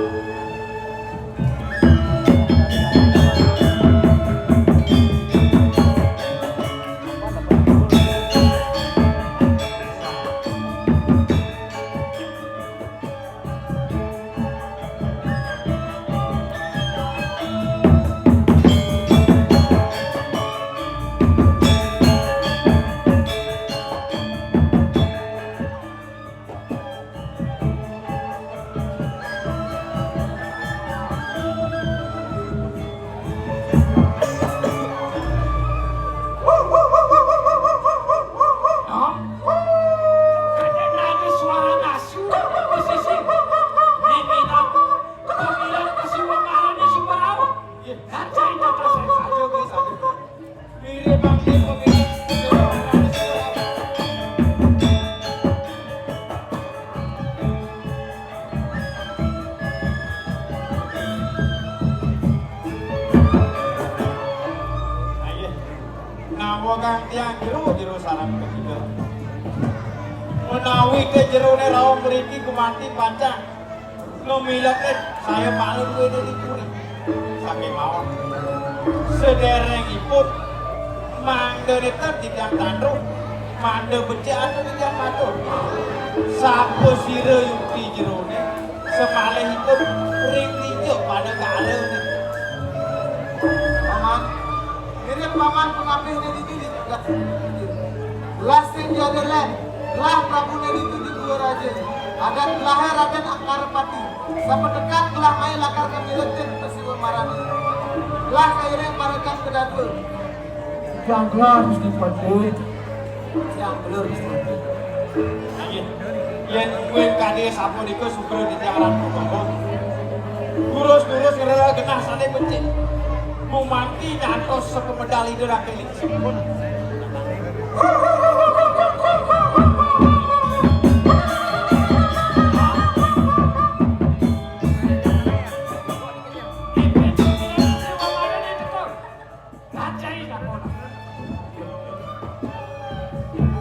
Nawegang tiang jero, jero sareng ketiga. Menawi ke jeroné rauh mriki gumanti pacang Lumiletin saya malu duwene di puri. Sakémaon. Sederengipun mangda nenten titiang tanduk, mangda becik anu titiang matur. Sapa sira yukti jerone, semalihipun ring tinjuk pada kala. Paman, ngiring paman pangapihne ditu di. Gelah sing jada leh, gelah prabune ditu di Dua Raja. Adat gelahe Raden Angkarapati. Sapetekat gelah mai lakar kamiletin pasiwa marane. Gelah kairing parekan kedadua. Jangklar Gusti Patih. Jangklar Gusti Patih. Yen mungguing kade sapunika sugra titiang Ratu Kongkong. Durus-durus ngrela genah sane becik. Gumanti nyantos sapamedal Ida Ratu Lingsir.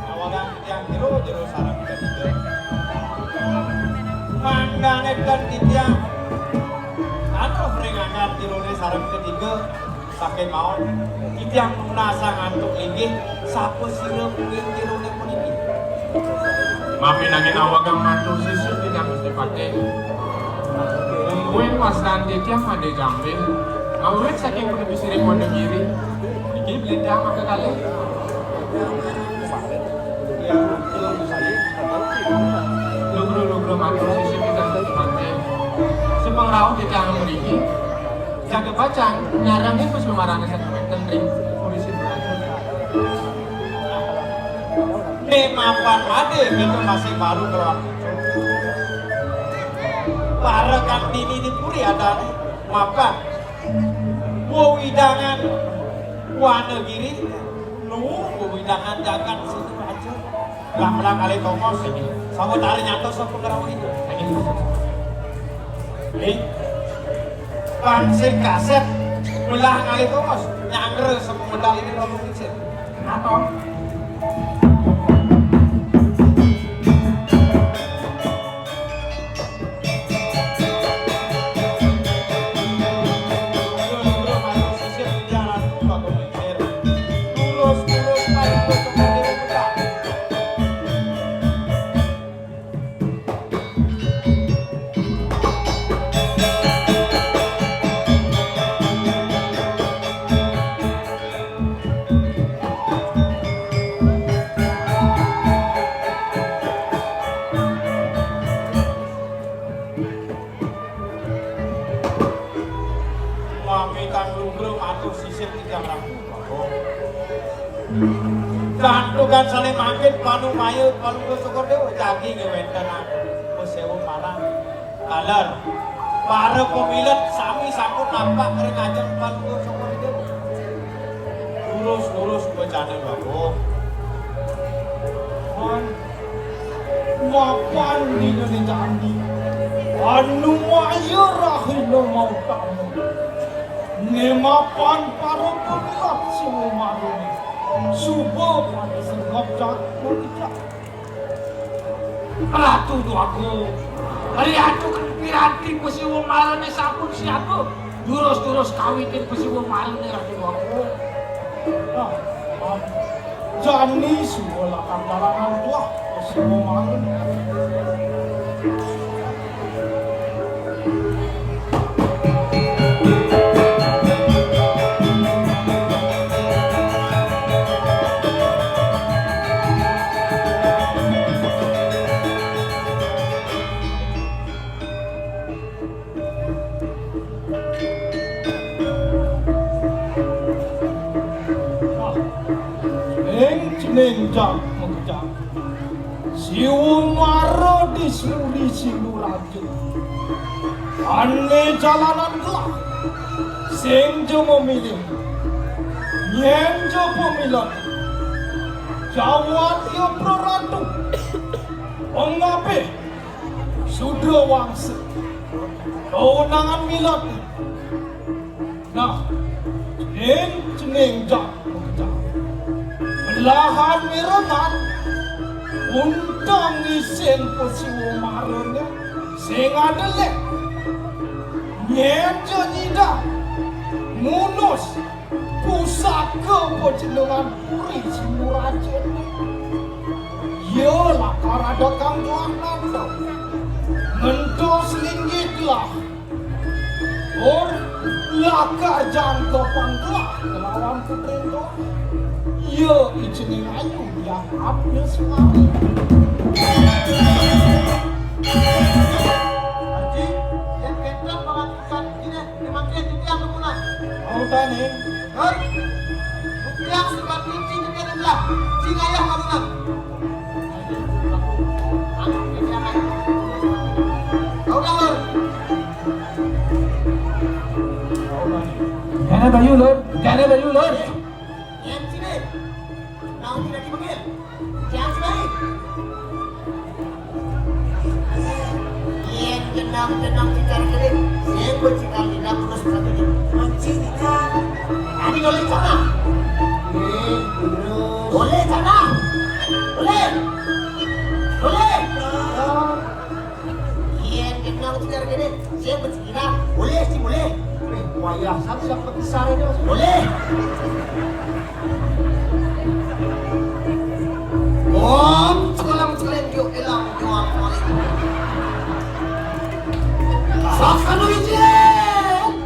Awanan titiang jero, jero sareng titiang. Mangdane ten titiang. Aduh, ring anggan jerone sareng ketiga. Saking mawon, titiang nunasang antuk linggih, sapa sira mungguing jerone puniki? Mapinangin awagang matur sisip titiang Gusti Patih. Mungguing wastan titiang Made Jambe, ngawit saking Prabu Siring Wonogiri, niki bledang maka kalih. Lugra-lugra matur sisip titiang Gusti Patih. Sepengrauh titiang mriki, jaga pacang nyarengin pasumarane satu wenten ring polisi beracun. Nek mapan made kita masih baru keluar. Para kantini di puri ada nih, mapan. Wewidangan Wanagiri, nu wewidangan jagat Sidoarjo. Belah-belah kalih tongos, sawetara nyantos sapa ngrawa iku. Nih, pang sing kasep, belah kalih tongos, nyanggra sapa medal ini rono pincir. Kenapa? Kan saling mangkin, panu maya, panu syukur deh, jagi nggih wénten. Wis sewu parang. Kaler. Para pemilet sami sampun nampak ring ajeng panu syukur deh. Lurus-lurus bacane bagus. Man, mapan dina ning candi. Anu maya rahina mautama. Nemapan para pemilet Siwa Marune. Suba pada sregep cak mengkejak. Ratu Dwagung, Ratu Piranti Pasiwa Marane sampun siaga. Durus-durus kawitin Pasiwa Marane, Ratu Dwagung. Nah, jani suba lakar kalangan tuah Pasiwa Marane. Ing cening jak makejang. Siwa Mara di Suri Sinduraja. Ane jalanan gelah. Sing ja memilih. Nyen ja pemilet. Jawat ya praratu. Pengapih. Sudra wangsa. Kewenangan milet. Nah, cening, cening jak makejang. Belahan mirengan, untang isin Pasiwa Marane, sing adelek. Nyen ja nyidang, ngunus, pusaka pajenengan Puri Sinduraja. Iya lakar ada kang tuah nanda. Ngentos linggih gelah. Tur lakar jangkepan gelah kelawan putrin tuah. Iya icening ayu yang abdi semari. Haji, yang kentang pangan ikan ini, memang dia titiang kemunan. Mau tani? Hei, buktiang surat kunci titiang adalah cing ayah malunan. Tahu dah, Lur? Kene bayu, Lur. Kene bayu, Lur. Yang sini. Tahu tidak dipanggil? Yang sini. Yen jenang-jenang dicari kene, sing becikal dina terus satu jam. Mancing ikan. Tadi boleh sana. Boleh sana. Boleh. Boleh. Yen jenang dicari kene, sing becikal. Boleh sih boleh. Wayah satu siapa besar ini. Boleh. Om cekelang cekeling yuk elang juang maling. Sakanu izin.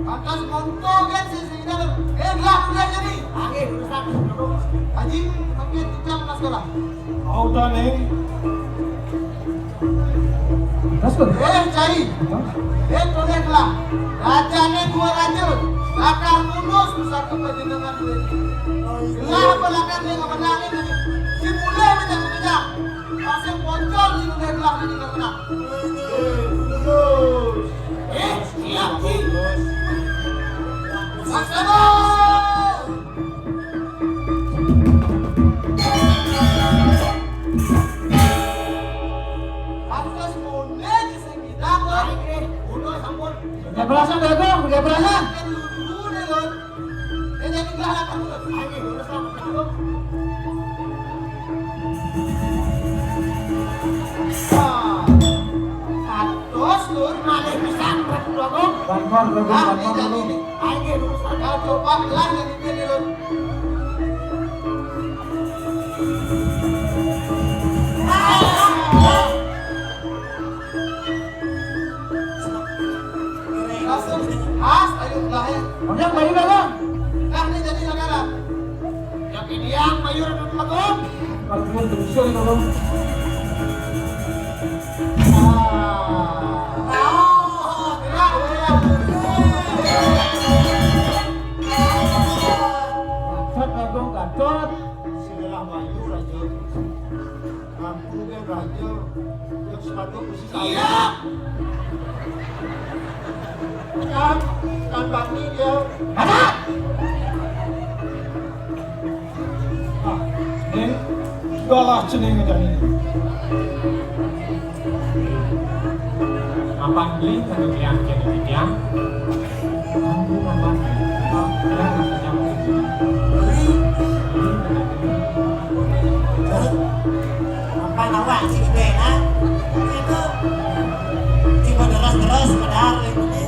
Atas monto kan sisi kita. Eh, gelap udah jadi. Lagi urusan. Haji, makin kencang mas sekolah. Mau tani. Mas sekolah. Eh, cai. Eh, toleh gelap. Rajane dua raja. Lakar munus pusaka panjenengan duwe. Gelap apa lakar dia nggak menang ini? Si mulai minta menang. Pasang pocong di dunia gelap ini nggak menang. Eh, siap, Ki. Laksana! Pantes mone di sing bidang, Lur. Udah, sampun. Udah berasa, Bagong, udah berasa. Kan lu dulu deh, Lur. Ini jadi gelar apa, Lur? Ayo, udah sama, Lur. Nah, kados, Lur, malih pisan, Ratu Bagong. Bancor, Bagong, ah, bancor, ini Bagong. Ayo, urusan. Nah, coba gelar yang ini, Lur. Langsung, has, ayo, gelar, ya. Oke, Bagong, Bagong. Nah, ini jadi negara. Yang ini yang, Bayu. Terus ya, kalau. Ah. Oh, tidak, tidak. Gatot, Agung, Gatot. Segala maju, Raja. Aku kan Raja. Yang sepatu khusus. Iya. Kan, kan Bani dia. Ada. Ah, ini galah cening aja ini. Mapan beli kanu yang kena titiang. Aku mapan beli. Yang rasanya mau beli. Beli kanu. Mapan awak sih gede, nah. Itu. Tiba deras-deras, padahal ini.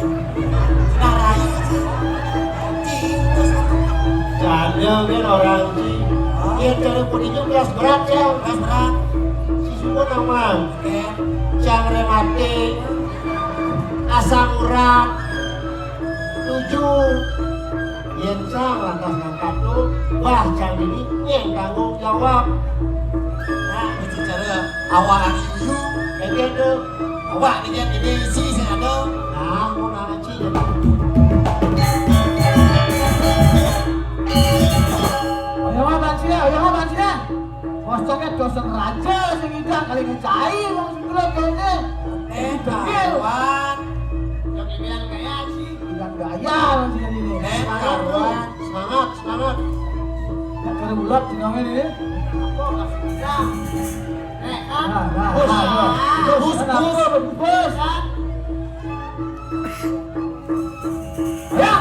Nah, rayu sih. Cing, terus apa? Janda kan orang cing. Hah? Dia cari pun itu kelas berat ya. Kelas berat. Si Suko nama. Oke. Cang rematik. Asam urat. Tujuh. Yén cang lantas ngangkat tuh, bah cang ini nyén tanggung jawab. Nah, itu cara awak hari itu. Kayak gitu. Awak ini yang ini isi sing ada. Nah, mau nang aci ya. Ayo, Mas, aci ya, ayo, Mas, aci ya. Bos cokét dosen raja sing ngidang kali ngecai wong sing gelem kene. Eh, karuan. Yang ini yang kayak sih. Ngidang gaya wong sing ini. Eh, karuan. Semangat, semangat. Ya, kalau bulat sing ngomongin ini. Aku nggak bisa. Eh, kan? Nah, nah, bos, nah, nah. Bos, bos, bos, bos. Kan? Ya.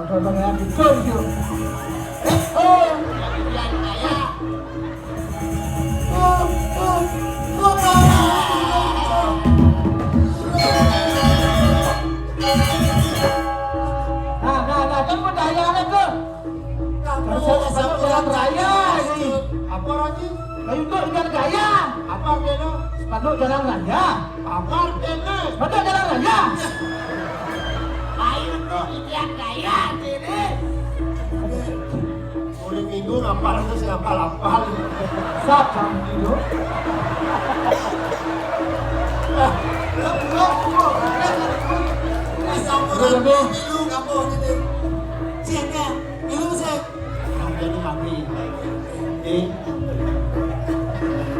Tonton yang betul itu. Eh, oh. Nah, nah, nah, kan percaya tuh. Kamu sepatu jalan raya ini. Apa lagi? Kayu tuh ikan gaya. Apa kena? Sepatu jalan raya. Apa kena? Sepatu jalan raya. Kayu tuh ikan gaya ini. Mulai minggu ngampar itu siapa lapar? Siapa minggu? Ini sambutan minggu kamu ini. Cek ya, minum sih. Jadi mati. Eh,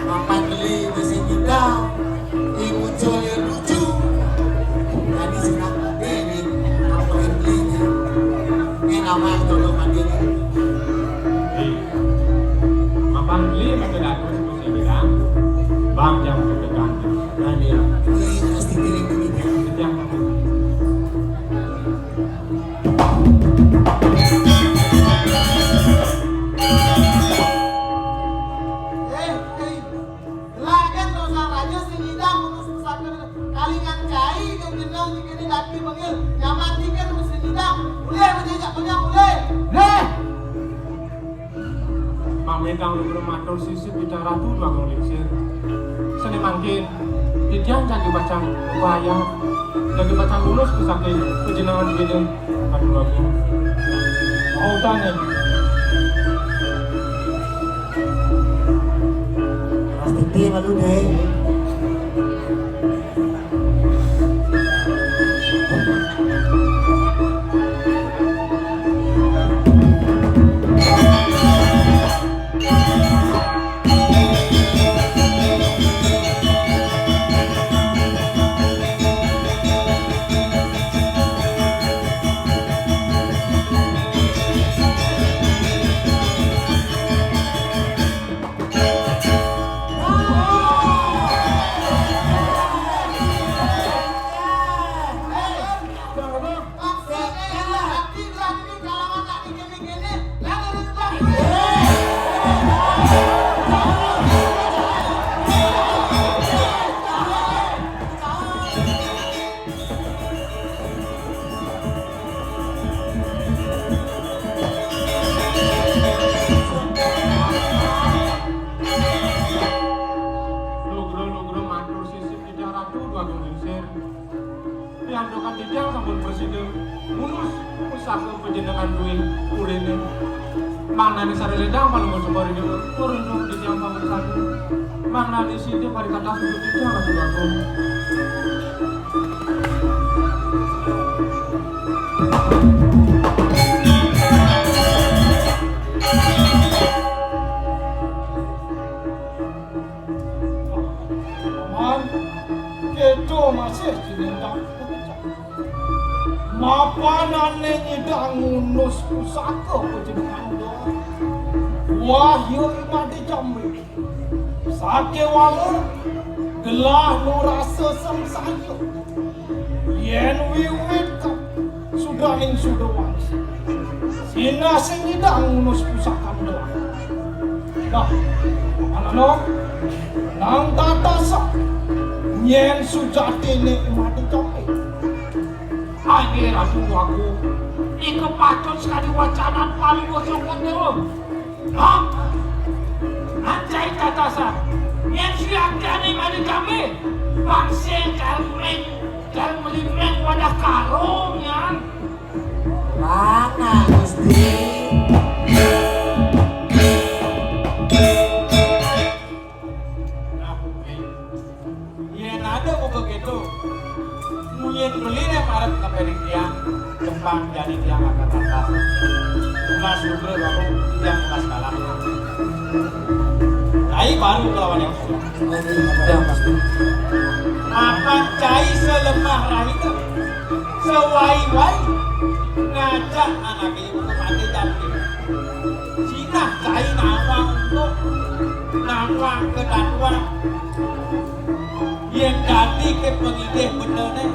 mapan beli mesin kita, ini muncul yang lucu. Tadi senang ini, mapan beli ini. Ini nama yang tolong ambil. Eh, mapan beli mesin datus mesin kita, bang jam ketekan. Nah, ini ya. Ini pasti kiri-kiri. Setiap Eh, eh, gelagat dosa raja sing ngidang ngurus pusaka kalingan cai jeung jeneng dikene daki bengil nyamatikan mesin ngidang. Ulih menjejak punya ulih. Deh. Mamitang luhur matur sisip Ida Ratu Déwa Agung Lingsir. Seni mangkin, titiang jagi pacang upaya, jagi pacang lulus saking panjenengan kene, Ratu Déwa Agung. Mau utane. Mas Titi malu deh. Lugra-lugra matur sisip Ida Ratu Déwa Agung Lingsir. Piantukan titiang sampun prasida ngunus pusaka panjenengan duwé urine. Mangdané saré lédang palungguh sembari nyuwun, turun di tiang pameksan. Mangdané sida parikata sujud titiang Ratu Agung. Man, kéto masih cinindang. Mapanané nyidang ngunus pusaka panjenengan doang. Wah, ya imadi jambi. Sakéwala gelah nu rasa sangsaya. Yén wiwit ka sudaning suda wangsa. Sinah sing nyidang ngunus pusaka doang. Nah, anak-anak, nang tatasak, nyén sujatiné imadi jambi. Ané Ratu Agung, ika patut sakadi wacanan Palungguh Sukadéwa. Nah, ancai tatasak, nyén sujatiné imadi jambi, pang sing kal mling, kal mlimping wadah karung, nyén. Mana, Gusti? Nah, Umi. Yén ada muka kéto, munyin beli deh marep ka piring tiang, jempang jani tiang akan lantas. Tugas nugra baru tiang tugas kalah. Cai baru kelawan yang pulang. Mapan cai selemah rahina, sewai-wai, ngajak anaké ibu mati jambi. Sinah cai nawang untuk nawang kedatuan. Yén dadi ké pangidih benerné,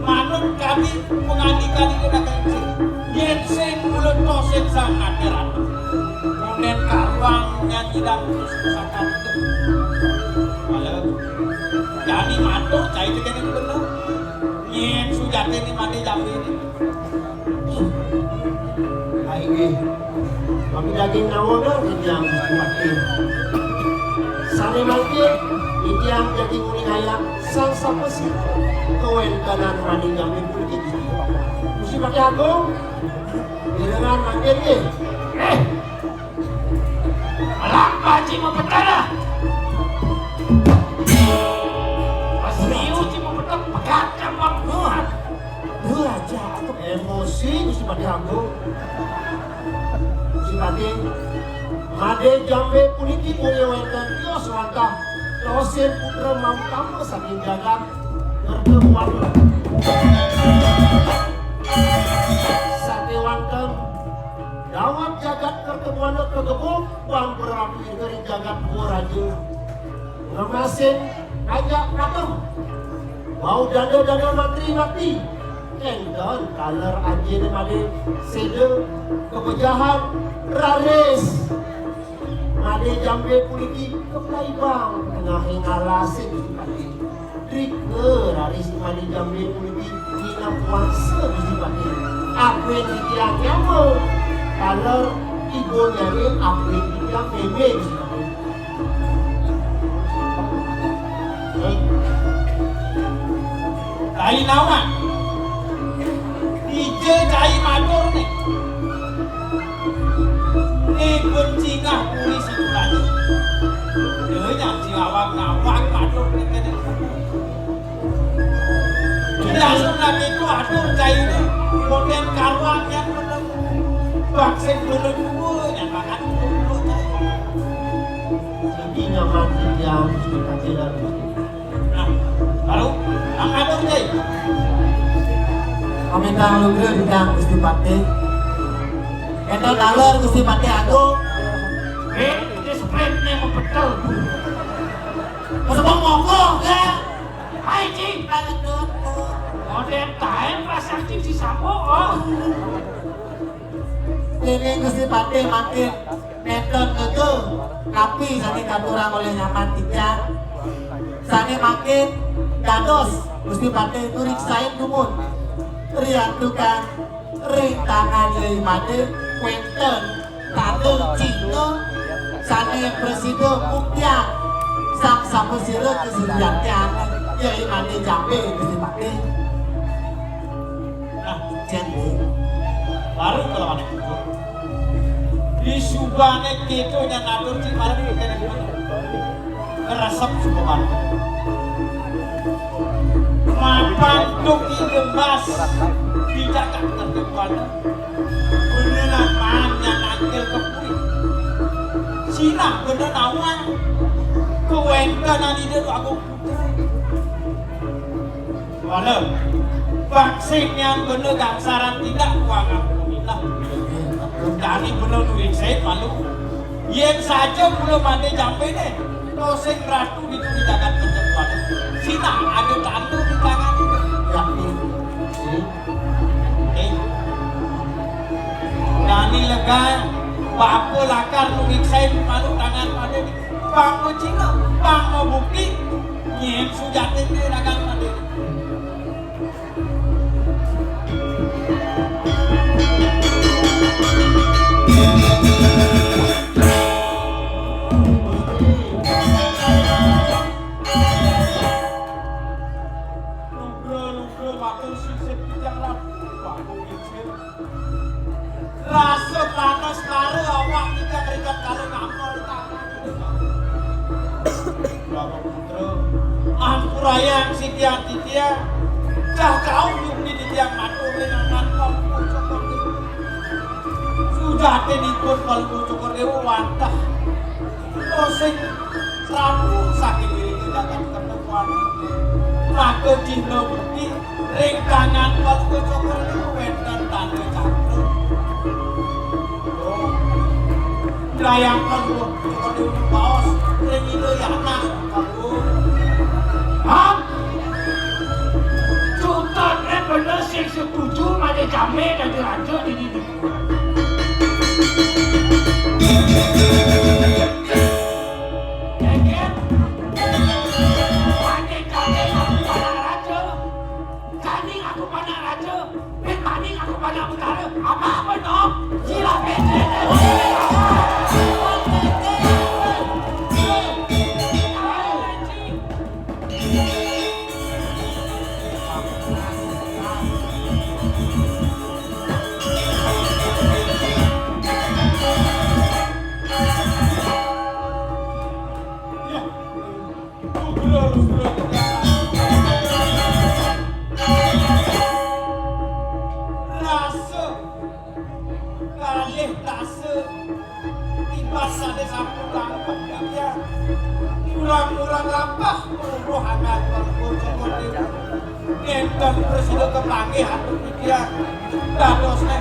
manut kadi pangandikan Ida Dané Isi. Yén sing mula tosin sang ati ratu, mondén karuang nyidang terus pusaka. Malah jani matur cai tekéné bener. Yén sujatiné mati jambi. Inggih. Maka daging nawana titiang Gusti Patih. Sané mangkin titiang daging uning ayam sang sapasih kawéntenan mani jambi puniki. Gusti Patih Agung, mirengan mangkin nggih. Eh, Alah, Pak Haji mau pecah dah. Pas liu Haji mau pecah, pegat kan, Bang. Duh, aja atuh emosi Gusti Patih Agung. Gusti Patih, madé jambé puniki mula wénten tios wantah tosin putra mautama saking jagat Kertabuana. Sakéwanten dawet jagat Kertabuana kagebug wan beratu ing jagat Dua Raja. Ngemasin ajak katem. Wau danda-danda mantri bakti. Kénten taler ajiné madé séda kapejahan raris. Madé jambé puniki kaplaibang tengahing alasé Gusti Patih. Rika raris madé jambé puniki nginep wangsa Gusti Patih. Akuin titiang nyama taler ibun nyané akuin titiang mémé Gusti Patih. Cai nawang. Dija cai matur né. Né bencingah puri Situ Raja. Dé nyang cingawang nawang matur né kéné. Biasa lagi itu atur cai né. Modén karuang yang menemu. Bangsa dulu dulu yang makan dulu cai. Iki nyaman titiang Gusti Patih lan Gusti. Nah, baru angkat dulu, Jai. Pamit lugra titiang Gusti Patih. Énten taler Gusti Patih Agung. Eh, ini sprintnya mau betul. Masa mau monggo, ya? Hai, Cing. Modern time, pasang Cing si Sambo, oh. Déning Gusti Patih mangkin nénten ngega napi sané katurang olih nyaman titiang. Sané mangkin dados Gusti Patih nuriksain dumun. Riantukan ring tangan Yai Madé wénten tanda cihna sané prasida muktiang sang sapasira kasujatiané Yai Madé jambé Gusti Patih. Nah, Cén, baru kalau ada kumpul. Di subané kéto nyén atur cik malam kéné. Ngresep subané. Mapan duk ilemas di jagat terdepan. Bener nang maan nyén nangkil kepuri. Sinah bener nawang. Kawéntenan Ida Déwa Agung Putra. Wala, bangsing nyén bener gangsaran tindak kuangan kuminah. Dani bener nuwing saé malu. Yén saja mula madé jambéné, to sing ratu ditu di jagat Kertapati. Sinah ada tanda di tangan. Ya, ini. Eh. Dani lega, bapa lakar nuwing saé malu tangan madé. Pang macina, pang mabukti, nyén sujatiné ragan madé. Lugra-lugra matur sisip titiang Ratu, Prabu Kincir. Rasa panas mara awak titiang rikat kala ngamel tangan. Bapak Putra, ampurayang sikian titiang, cah kauh yukti titiang matur ring anak Palungguh Cokor Déwa. Sujatinipun Palungguh Cokor Déwa wantah. Sing ratu saking wilingan jagat Kertapati. Maka cihna bukti ring tangan Palungguh Cokor Déwa wénten tanda cakra. Oh. Dayang Palungguh Cokor Déwa baos ring Ida Yana. Hah? Cutetné bener sing setuju madé jambé dadi raja di ditu. Jani aku panak raja, bin maning aku panak utara. Apa-apa, Nom? Jilat becek. Rasa kalih tasa tiban sané sampun langkung titiang. Murang-murang lampah pelungguh anak Palungguh Cokor Déwa. Nénten prasida kapanggih antuk titiang. Dadosné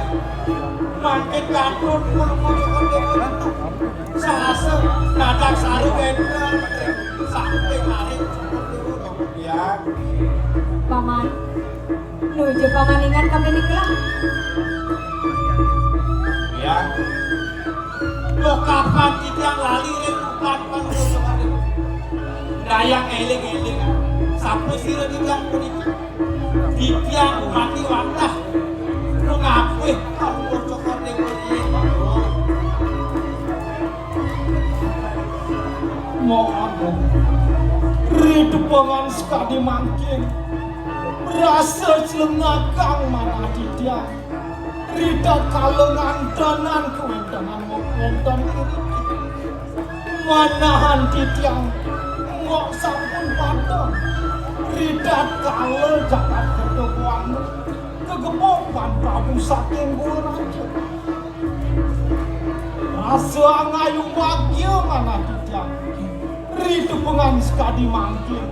mangkin katut Palungguh Cokor Déwa. Sahasa nadak saru wénten samping alit Cokor Déwa. Paman, nuju pamaningan kapining gelah. Ya. Loh, kapan titiang lali ring rupan Palungguh Cokor Déwa? Dayang éling-éling. Sapa sira titiang puniki? Titiang mati wantah. Pangapih Palungguh Cokor Déwa. Moh Agung, ri tepengan sakadi mangkin, rasa clengagang manah titiang. Ritatkala ngantenang kawéntenan Mbok wénten iriki, manahan titiang Mbok sampun padem. Ritatkala jagat Kertapati kagebug Prabu saking Gua Raja. Rasa angayung bagia manah titiang. Ri tepengan sakadi mangkin.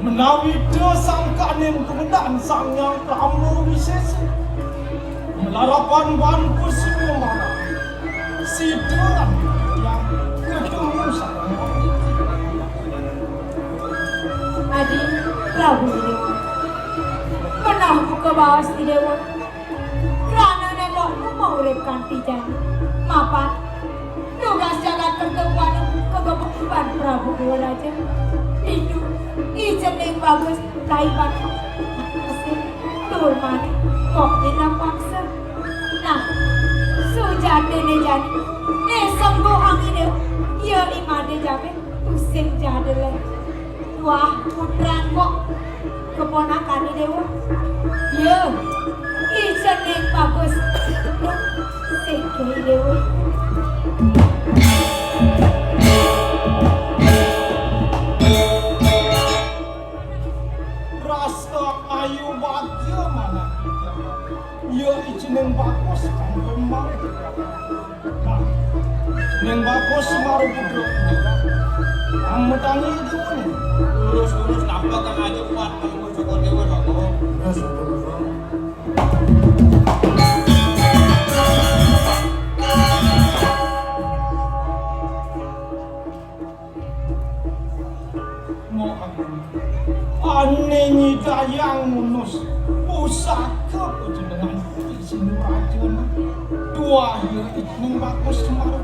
Menawi da sangkaning kumendan Sang Hyang Brahma Wisésa. Malarapan ban kusuma marah. Sida lan titiang ketemu sareng. Adi, Prabu Déwa. Kenah buka baos di Déwa. Krana nénokmu maurip kanti jani. Mapan, dugas jagat Kertapati kagebeban Prabu Déwa Raja. Ditu, icening bagus kaiban. Asih, tur mani, kok dina paksa. Nah, sujatiné jani, né sengguh angin, ya imade jamin, tusing jadele. Wah, putran kok. Keponakané Déwa. Ya, icening bagus. Sing kéné Déwa. Ning Bagus Semara Putra. Ang matangi dewa ni. Lurus-lurus nampak kang aja kuat kalau mau cokor dewa, Bagus. Terus, terus. Mo agung. Ane nyidayang ngunus pusaka panjenengan Gusti Sinuraja. Duahe ning Bagus Semara.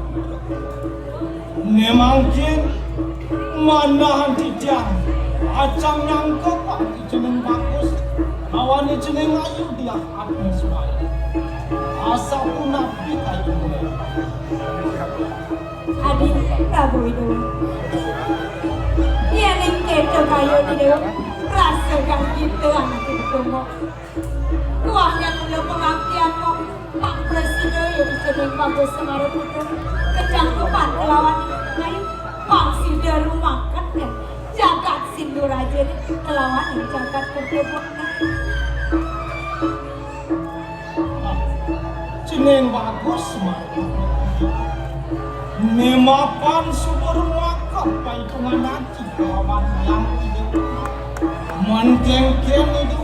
Ne mangkin manah titiang acang nyangka, Pak, jeneng Bagus lawan jeneng Ayu Diah Agnes wae. Asapunapi kayune? Adi Prabu Widodo. Yen ing keto kayo di dewa, rasa kang kita anak itu mo. Kuahnya kula pengakian mo, Pak Presiden ya dijeneng Bagus Semara Putra. Kejang kepat kelawan ayu, Pak Sida rumaket ya. Jagat Sinduraja kelawan jagat Kertobakna. Jeneng Bagus, Mak. Nemapan subur wakaf paitungan aji kelawan yang ijo. Mencengken ijo.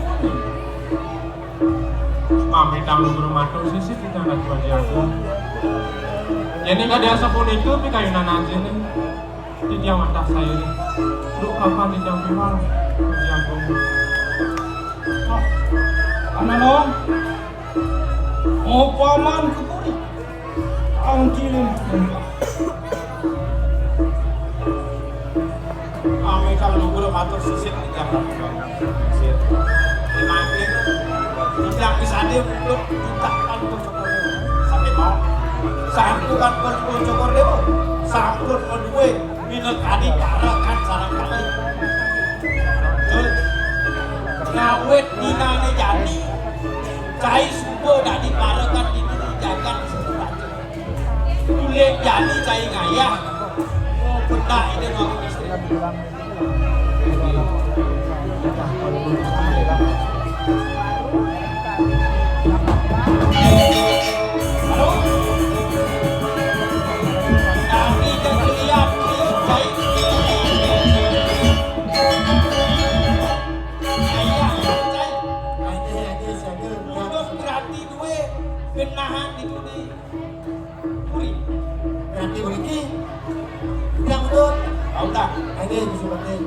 Pamit luhur matur sisip di tanah Tuan Jago. Yen ing kadya sapunika pikayunan ajine. Titiang wantah sae. Duk kapan titiang tiwal? Titiang tunggu. Oh, Anano, opaman kepuri. Angkilin. Kami kang luhur matur sisip titiang. Sisip. Dimakin. Titiang bisa dia untuk kita kan cokor. Sampai mau. Sampun kan cokor dewa. Sampun menduwe. Minangka parekan sareng kalih. Dul. Ngawit dinane jani, cai suba dadi parekan di diri jagat Suraja. Kulit jani cai ngayah. Oh, bedak ide ngawit istri. Genahan di Puri. Berarti mriki. Yang betul. Tahu tak? Ini Gusti Patih.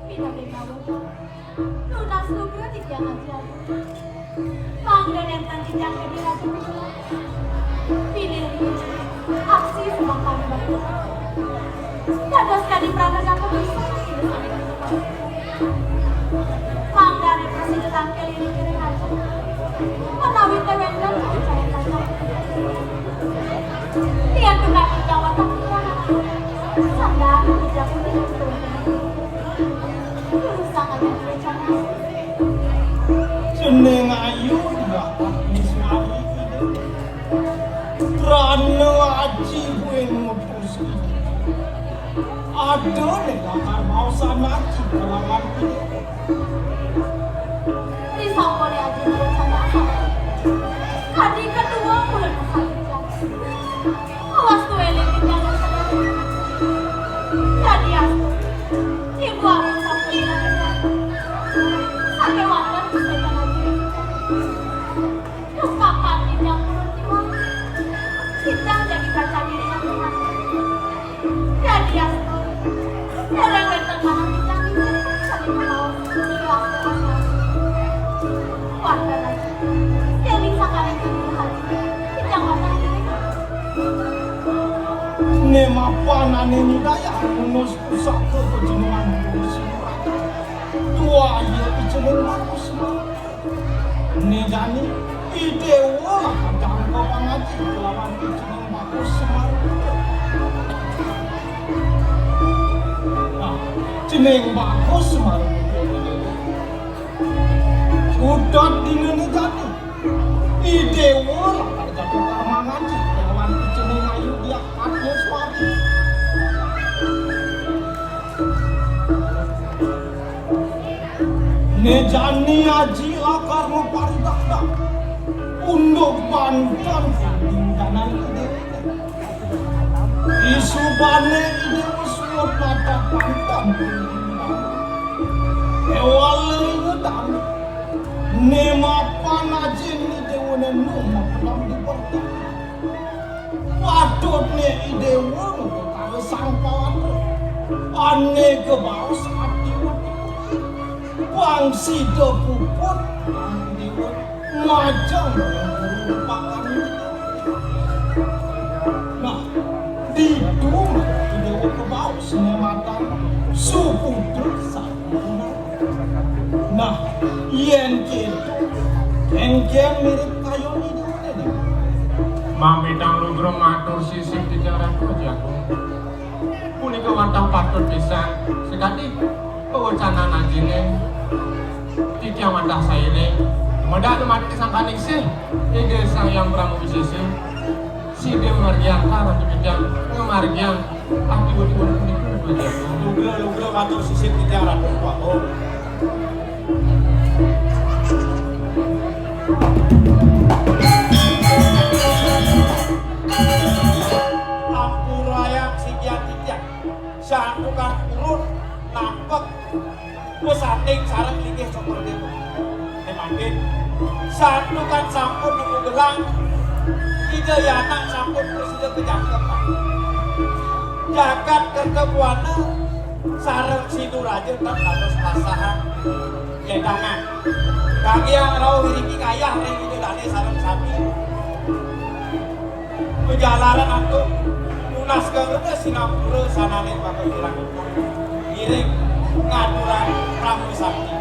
Pinabinawa. Nunas nugra titiang aji agung. Mangda nenten titiang kadi ratu. Pilih aksi semangkang batu. Dados kadi pranaga kepisan. Mangda represi tetangke lili kiri aji. Menawi tewenden percaya saja. Tiang tukang titiang watak titiang. Sandang titiang uning. Jeneng ayu Diah Agnes Wari. Trana aji kuwi ngutus. Ada nek bakal mau sanaji kelawan kuwi. Disampun aji kuwi sanaji. Kadi ketua kuwi. Awas tuh eling di jalan sadaya. Dadi astu. Ibu amun sampun dilakukan. Sampai wonten Gusti Pangaji. Duh kapan titiang purun tiwang. Titiang jadi kaca diri yang benar. Dadi astu. Dereng wonten manah titiang niki saling maos. Iwak asal. Warga lagi. Dewi sakali kami haji. Titiang wonten diri. Ne mapan ane nyidayah ngunus pusaka panjenengan Gusti Ratu. Dua iya ijeneng Bagus Semar. Ne jani idewa lah kadang pangaji kelawan ijeneng Bagus Semar. Ing bagus marang Idéwa. Udat dinané jani. Idéwa lakar jagat mangaji kéwan picening ayu diak Padméswari. Né jani aji lakar maparidakdak unduk banten ing danan Idéwa. Isubané Idéwa suud madan banten. Kéwala ingetan, né mapan ajin Idéwané nu mapenem di pertiwi. Patutné Idéwa mapekara sang pawatra. Ané kabaos ati. Pang sida puput, Idéwa majeng pakan. Nah, ditu Idéwa kabaos né madan suputra sampurna. Nah, yén kéto, kénkén mirib kayun Idéwané. Mamitang lugra matur sisip titiang Ratu Aji Agung. Punika wantah patut pisan. Sakadi pawecanan ajiné, titiang wantah sairing. Medal mati sangkaning sih, Ida Sang Hyang Brahma Wisesa. Sida margiang ka Ratu titiang, ngamargiang ati wati-wati punika, Ratu Aji Agung. Lugra, lugra matur sisip titiang Ratu Agung. Ampurayang sikian titiang. Santukan purun nampek pasanding sareng linggih Cokor Déwa. Né mangkin, santukan sampun nemu gelang, Ida Yana sampun prasida kajangkep. Jagat Kerta Buana sareng Siduraja tan dados pasahan. Yén tangan. Kangge rauh iriki kayah ring Ida Dané sareng sami. Pajalaran antuk nunas geng rena sinampura sananing bakal kirang. Ngiring ngaturang pramila sakti.